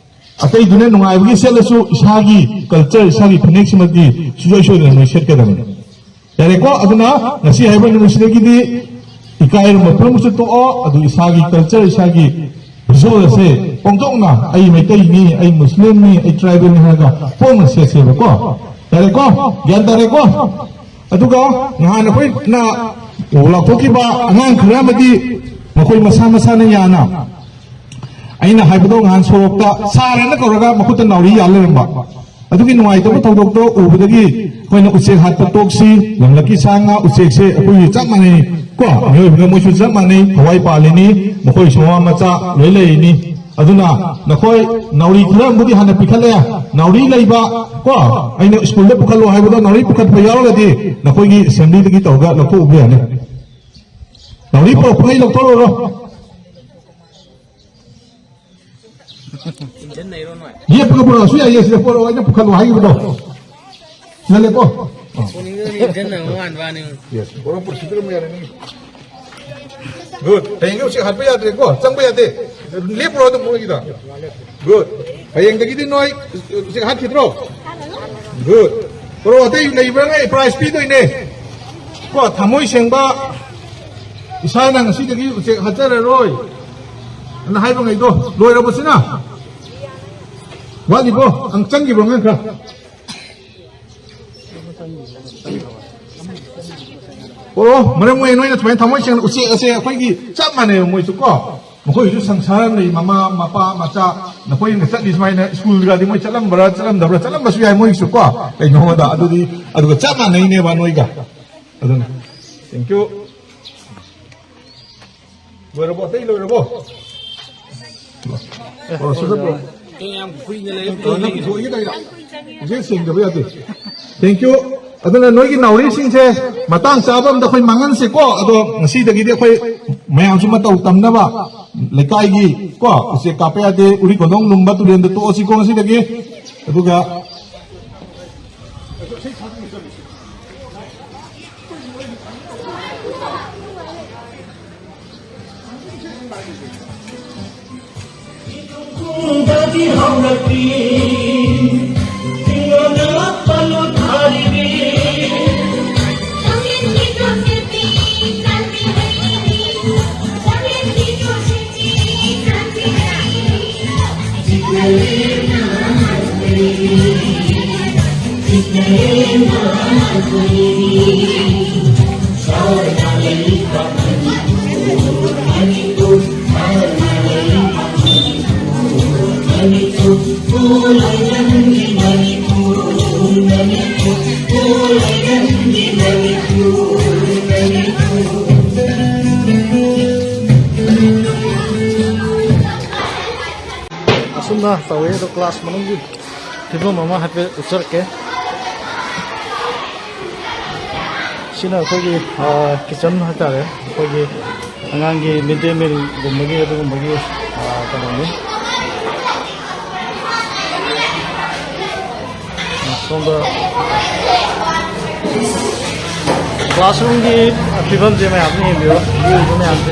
ꯑꯇꯩꯗꯨꯅ ꯅꯨꯡꯉꯥꯏꯕꯒꯤ ꯁꯦꯠꯂꯁꯨ ꯏꯁꯥꯒꯤ ꯀꯜꯆꯔ, ꯏꯁꯥꯒꯤ ꯐꯅꯦꯛꯁꯤꯃꯗꯤ ꯁꯨꯡꯁꯣꯏ ꯁꯣꯏꯗꯅ ꯅꯣꯏ ꯁꯦꯠꯀꯗꯕꯅꯤ꯫ ꯌꯥꯔꯦꯀꯣ? ꯑꯗꯨꯅ ꯉꯁꯤ ꯍꯥꯏꯕ ꯅꯨꯃꯤꯠꯁꯤꯗꯒꯤꯗꯤ ꯏꯀꯥꯏꯔꯝꯕ ꯄꯨꯝꯅꯃꯛꯁꯨ ꯇꯣꯛꯑꯣ, ꯑꯗꯨ ꯏꯁꯥꯒꯤ ꯀꯜꯆꯔ, ꯏꯁꯥꯒꯤ ꯐꯤꯖꯣꯜ ꯑꯁꯦ ꯐꯣꯡꯗꯣꯛꯅ "ꯑꯩ ꯃꯩꯇꯩꯅꯤ, ꯑꯩ ꯃꯨꯁꯂꯤꯝꯅꯤ, ꯑꯩ ꯇ꯭ꯔꯥꯏꯕꯦꯜꯅꯤ" ꯍꯥꯏꯔꯒ ꯐꯣꯡꯅ ꯁꯦꯠꯁꯦꯕꯀꯣ꯫ ꯌꯥꯔꯦꯀꯣ? ꯒ꯭ꯌꯥꯟ ꯇꯥꯔꯦꯀꯣ? ꯑꯗꯨꯒ ꯅꯍꯥꯟ ꯑꯩꯈꯣꯏꯅ ꯂꯥꯎꯊꯣꯛꯈꯤꯕ ꯑꯉꯥꯡ ꯈꯔ ꯑꯃꯗꯤ ꯃꯈꯣꯏ ꯃꯁꯥ ꯃꯁꯥꯅ ꯌꯥꯅ ꯑꯩꯅ ꯍꯥꯏꯕꯗꯣ ꯉꯍꯥꯟ ꯁꯣꯔꯣꯛꯇ ꯁꯥꯔꯅ ꯀꯧꯔꯒ ꯃꯈꯨꯠꯇ ꯅꯥꯎꯔꯤ ꯌꯥꯜ ꯂꯩꯔꯝꯕ꯫ ꯑꯗꯨꯒꯤ ꯅꯨꯡꯉꯥꯏꯇꯕ ꯊꯧꯗꯣꯛꯇꯣ ꯎꯕꯗꯒꯤ ꯑꯩꯈꯣꯏꯅ ꯎꯆꯦꯛ ꯍꯥꯠꯄ ꯇꯣꯛꯁꯤ, ꯂꯝꯂꯛꯀꯤ ꯁꯥ ꯉꯥ ꯎꯆꯦꯛꯁꯦ ꯑꯩꯈꯣꯏꯒꯤ ꯆꯞ ꯃꯥꯟꯅꯩ ꯀꯣ, ꯃꯤꯑꯣꯏꯕꯒ ꯃꯣꯏꯁꯨ ꯆꯞ ꯃꯥꯟꯅꯩ, ꯊꯋꯥꯏ ꯄꯥꯜꯂꯤꯅꯤ, ꯃꯈꯣꯏꯁꯨ ꯃꯃꯥ ꯃꯆꯥ ꯂꯣꯏ ꯂꯩꯔꯤꯅꯤ꯫ ꯑꯗꯨꯅ ꯅꯈꯣꯏ ꯅꯥꯎꯔꯤ ꯈꯔ ꯑꯃꯕꯨꯗꯤ ꯍꯥꯟꯅ ꯄꯤꯈꯠꯂꯦ, ꯅꯥꯎꯔꯤ ꯂꯩꯕ ꯀꯣ, ꯑꯩꯅ ꯁ꯭ꯀꯨꯜꯗ ꯄꯨꯈꯠꯂꯣ ꯍꯥꯏꯕꯗꯣ ꯅꯥꯎꯔꯤ ꯄꯨꯈꯠꯄ ꯌꯥꯎꯔꯒꯗꯤ ꯅꯈꯣꯏꯒꯤ ꯑꯦꯁꯦꯝꯕ꯭ꯂꯤꯗꯒꯤ ꯇꯧꯔꯒ ꯂꯧꯊꯣꯛꯎꯕ ꯌꯥꯅꯤ꯫ ꯅꯥꯎꯔꯤ ꯄꯨꯔꯛꯄꯉꯩ ꯂꯧꯊꯣꯛꯎꯔꯣ꯫ ꯌꯦꯞꯄꯒ ꯄꯨꯔꯛꯑꯁꯨ ꯌꯥꯏꯌꯦ, ꯁꯤꯗ ꯄꯨꯔꯛꯑꯣ, ꯑꯩꯅ ꯄꯨꯈꯠꯂꯣ ꯍꯥꯏꯈꯤꯕꯗꯣ꯫ ꯁꯤꯗ ꯂꯦꯞꯄꯣ꯫ ꯌꯦꯞꯁꯟꯅꯕ ꯃꯥꯟꯕ ꯋꯥꯅꯤ꯫ Yes, ꯄꯨꯔꯛꯑꯣ, ꯄꯨꯔꯛꯑꯣ, ꯁꯤꯗ ꯑꯗꯨꯝ ꯌꯥꯔꯦ, ꯅꯪꯒꯤ꯫ Good. ꯍꯌꯦꯡꯒꯤ ꯎꯆꯦꯛ ꯍꯥꯠꯄ ꯌꯥꯗ꯭ꯔꯦꯀꯣ, ꯆꯪꯕ ꯌꯥꯗꯦ꯫ ꯂꯦꯞꯄꯨꯔꯣ ꯑꯗꯨꯝ ꯃꯣꯏꯒꯤꯗ꯫ Good. ꯍꯌꯦꯡꯗꯒꯤꯗꯤ ꯅꯣꯏ ꯎꯆꯦꯛ ꯍꯥꯠꯈꯤꯗ꯭ꯔꯣ? Good. ꯄꯨꯔꯛꯑꯣ, ꯑꯇꯩ ꯂꯩꯕ꯭ꯔꯥ? ꯉꯩ prize ꯄꯤꯗꯣꯏꯅꯦ꯫ ꯀꯣ, ꯊꯃꯣꯏ ꯁꯦꯡꯕ ꯏꯁꯥꯅ ꯉꯁꯤꯗꯒꯤ ꯎꯆꯦꯛ ꯍꯥꯠꯆꯔꯔꯣꯏ ꯑꯅ ꯍꯥꯏꯕ ꯉꯩꯗꯣ ꯂꯣꯏꯔꯕꯁꯤꯅ? ꯋꯥꯠꯂꯤꯕꯣ? ꯑꯪ ꯆꯪꯈꯤꯕ꯭ꯔꯣ ꯑꯉꯥꯡ ꯈꯔ? ꯑꯣ, ꯃꯔꯝ ꯑꯣꯏꯅ ꯅꯣꯏꯅ ꯁꯨꯃꯥꯏꯅ ꯊꯃꯣꯏ ꯁꯦꯡꯅ ꯎꯆꯦꯛ ꯑꯁꯦ ꯑꯩꯈꯣꯏꯒꯤ ꯆꯞ ꯃꯥꯟꯅꯩꯕ ꯃꯣꯏꯁꯨ ꯀꯣ꯫ ꯃꯈꯣꯏꯁꯨ ꯁꯪꯁꯥꯔ ꯑꯃ ꯂꯩ, ꯃꯃꯥ, ꯃꯄꯥ, ꯃꯆꯥ, ꯅꯈꯣꯏꯅ ꯆꯠꯂꯤ ꯁꯨꯃꯥꯏꯅ ꯁ꯭ꯀꯨꯜꯒꯗꯤ ꯃꯣꯏ ꯆꯠꯂꯝꯕ꯭ꯔꯥ, ꯆꯠꯂꯝꯗꯕ꯭ꯔꯥ, ꯆꯠꯂꯝꯕꯁꯨ ꯌꯥꯏ ꯃꯣꯏꯒꯤꯁꯨ ꯀꯣ, ꯀꯩꯅꯣꯗ, ꯑꯗꯨꯗꯤ, ꯑꯗꯨꯒ ꯆꯞ ꯃꯥꯟꯅꯩꯅꯦꯕ ꯅꯣꯏꯒ꯫ ꯑꯗꯨꯅ, thank you꯫ ꯂꯣꯏꯔꯕꯣ? ꯑꯇꯩ ꯂꯣꯏꯔꯕꯣ? ꯑꯣ, ꯁꯤꯗ ꯄꯨꯔꯛꯑꯣ꯫ ꯀꯩ ꯌꯥꯝ ꯀꯨꯏꯅ ꯂꯩ-, ꯑꯣ, ꯅꯪ ꯄꯨꯊꯣꯛꯑꯒꯦ ꯇꯧꯔꯤꯔꯣ? ꯍꯧꯖꯤꯛ ꯁꯦꯡꯗꯕ ꯌꯥꯗꯦ꯫ Thank you. ꯑꯗꯨꯅ ꯅꯣꯏꯒꯤ ꯅꯥꯎꯔꯤꯁꯤꯡꯁꯦ ꯃꯇꯥꯡ ꯆꯥꯕ ꯑꯝꯗ ꯑꯩꯈꯣꯏ ꯃꯥꯡꯍꯟꯁꯦꯀꯣ꯫ ꯑꯗꯣ ꯉꯁꯤꯗꯒꯤꯗꯤ ꯑꯩꯈꯣꯏ ꯃꯌꯥꯝꯁꯨ ꯃꯇꯧ ꯇꯝꯅꯕ ꯂꯩꯀꯥꯏꯒꯤ ꯀꯣ ꯎꯆꯦꯛ ꯀꯥꯞꯄ ꯌꯥꯗꯦ, ꯎꯔꯤ ꯀꯣꯟꯗꯣꯡ ꯂꯨꯝꯕ ꯇꯨꯔꯦꯟꯗ ꯇꯣꯛꯑꯁꯤꯀꯣ ꯉꯁꯤꯗꯒꯤ꯫ ꯑꯗꯨꯒ ꯀꯨꯝꯕꯒꯤ ꯍꯧꯔꯛꯄꯤ, ꯊꯤꯡꯒꯣꯟꯗ ꯂꯥꯛꯄ ꯂꯨꯞꯊꯔꯤꯕꯤ꯫ ꯀꯥꯂꯦꯟꯒꯤ ꯅꯨꯡꯁꯤꯠꯄꯤ, ꯀꯥꯂꯦꯟꯒꯤ ꯅꯨꯡꯁꯤꯠꯄꯤ, ꯀꯥꯂꯦꯟꯒꯤ ꯅꯨꯡꯁꯤꯠꯄꯤ꯫ ꯑꯁꯨꯝꯅ ꯇꯧꯋꯦ꯫ ꯑꯗꯣ ꯀ꯭ꯂꯥꯁ ꯃꯅꯨꯡꯒꯤ ꯐꯤꯕꯝ ꯑꯃ ꯍꯥꯏꯐꯦꯠ ꯎꯠꯆꯔꯛꯀꯦ꯫ ꯁꯤꯅ ꯑꯩꯈꯣꯏꯒꯤ, ꯑ, ꯀꯤꯠꯆꯟ ꯍꯥꯏꯇꯥꯔꯦ꯫ ꯑꯩꯈꯣꯏꯒꯤ ꯑꯉꯥꯡꯒꯤ ꯃꯤꯠ ꯗꯦ ꯃꯤꯜꯒꯨꯝꯕꯒꯤ ꯑꯗꯨꯒꯨꯝꯕꯒꯤ, ꯑ, ꯀꯩꯅꯣꯅꯤ꯫ ꯁꯣꯝꯗ ꯀ꯭ꯂꯥꯁꯔꯨꯝꯒꯤ ꯐꯤꯕꯝꯁꯦ ꯃꯌꯥꯝ ꯌꯦꯡꯕꯤꯌꯣ, ꯚ꯭ꯌꯨꯁꯦ ꯃꯌꯥꯝꯁꯦ꯫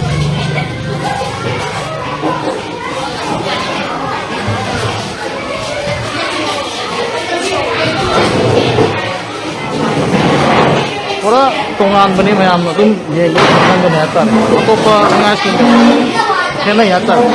ꯄꯨꯔꯥ ꯇꯣꯉꯥꯟꯕꯅꯤ, ꯃꯌꯥꯝꯅ ꯑꯗꯨꯝ ꯌꯦꯡꯕ ꯈꯪꯍꯟꯕꯅꯦ ꯍꯥꯏꯇꯥꯔꯦ꯫ ꯑꯇꯣꯞꯄ ꯑꯉꯥꯡꯁꯤꯡꯒ ꯈꯦꯠꯅꯩ ꯍꯥꯏꯇꯥꯔꯦ꯫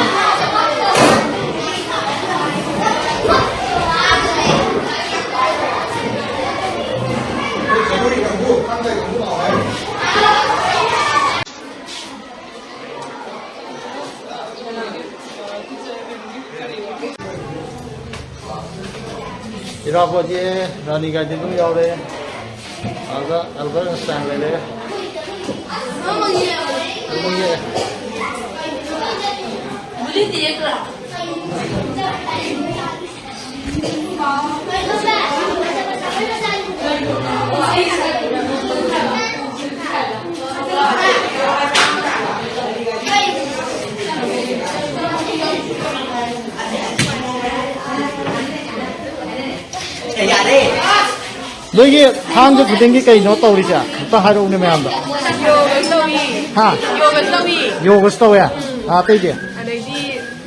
ꯏꯔꯥꯕꯣꯠ ꯌꯦꯛꯑꯦ, ꯔꯥꯅꯤ ꯒꯥꯏꯗꯦꯟ ꯑꯗꯨꯝ ꯌꯥꯎꯔꯦ꯫ ꯑꯗꯨꯒ ꯑꯦꯜꯕꯔꯠ ꯑꯥꯏꯟꯁꯇꯥꯏꯟ ꯂꯩꯔꯦ꯫ ꯑꯗꯨꯝ ꯌꯦꯛꯑꯦ꯫ ꯅꯣꯏꯒꯤ ꯊꯥꯡꯖ ꯈꯨꯗꯤꯡꯒꯤ ꯀꯩꯅꯣ ꯇꯧꯔꯤꯁꯦ? ꯑꯝꯇ ꯍꯥꯏꯔꯛꯎꯅꯦ ꯃꯌꯥꯝꯗ꯫ ꯌꯣꯒꯁꯨ ꯇꯧꯏ꯫ ꯍꯥ? ꯌꯣꯒꯁꯨ ꯇꯧꯏ꯫ ꯌꯣꯒꯁꯨ ꯇꯧꯋꯦ? ꯑꯥ, ꯑꯇꯩꯗꯤ? ꯑꯗꯩꯗꯤ,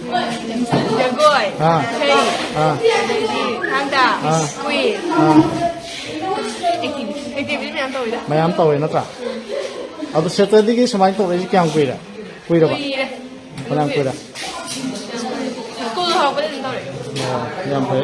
ꯎꯝ, ꯖꯒꯣꯏ, ꯑꯥ꯫ ꯏꯁꯩ, ꯑꯥ꯫ ꯑꯗꯩꯗꯤ ꯊꯥꯡ ꯇꯥ, ꯑꯥ꯫ ꯀꯨꯏ꯫ ꯑꯥ꯫ ꯑꯦꯛꯇꯤꯚꯤꯇꯤ, ꯑꯦꯛꯇꯤꯚꯤꯇꯤ ꯃꯌꯥꯝ ꯇꯧꯋꯤꯗ꯫ ꯃꯌꯥꯝ ꯇꯧꯋꯦ ꯅꯠꯇ꯭ꯔꯥ? ꯑꯗꯣ ꯁꯦꯇꯔꯗꯦꯒꯤ ꯁꯨꯃꯥꯏꯅ ꯇꯧꯔꯛꯏꯁꯦ ꯀꯌꯥꯝ ꯀꯨꯏꯔꯦ? ꯀꯨꯏꯔꯕ? ꯀꯨꯏꯔꯦ꯫ ꯐꯅꯌꯥꯝ ꯀꯨꯏꯔꯦ꯫ ꯁ꯭ꯀꯨꯜ ꯍꯧꯔꯛꯄꯗꯩ ꯑꯗꯨꯝ ꯇꯧꯔꯛꯑꯦ꯫ ꯑꯣ, ꯌꯥꯝ ꯐꯩ꯫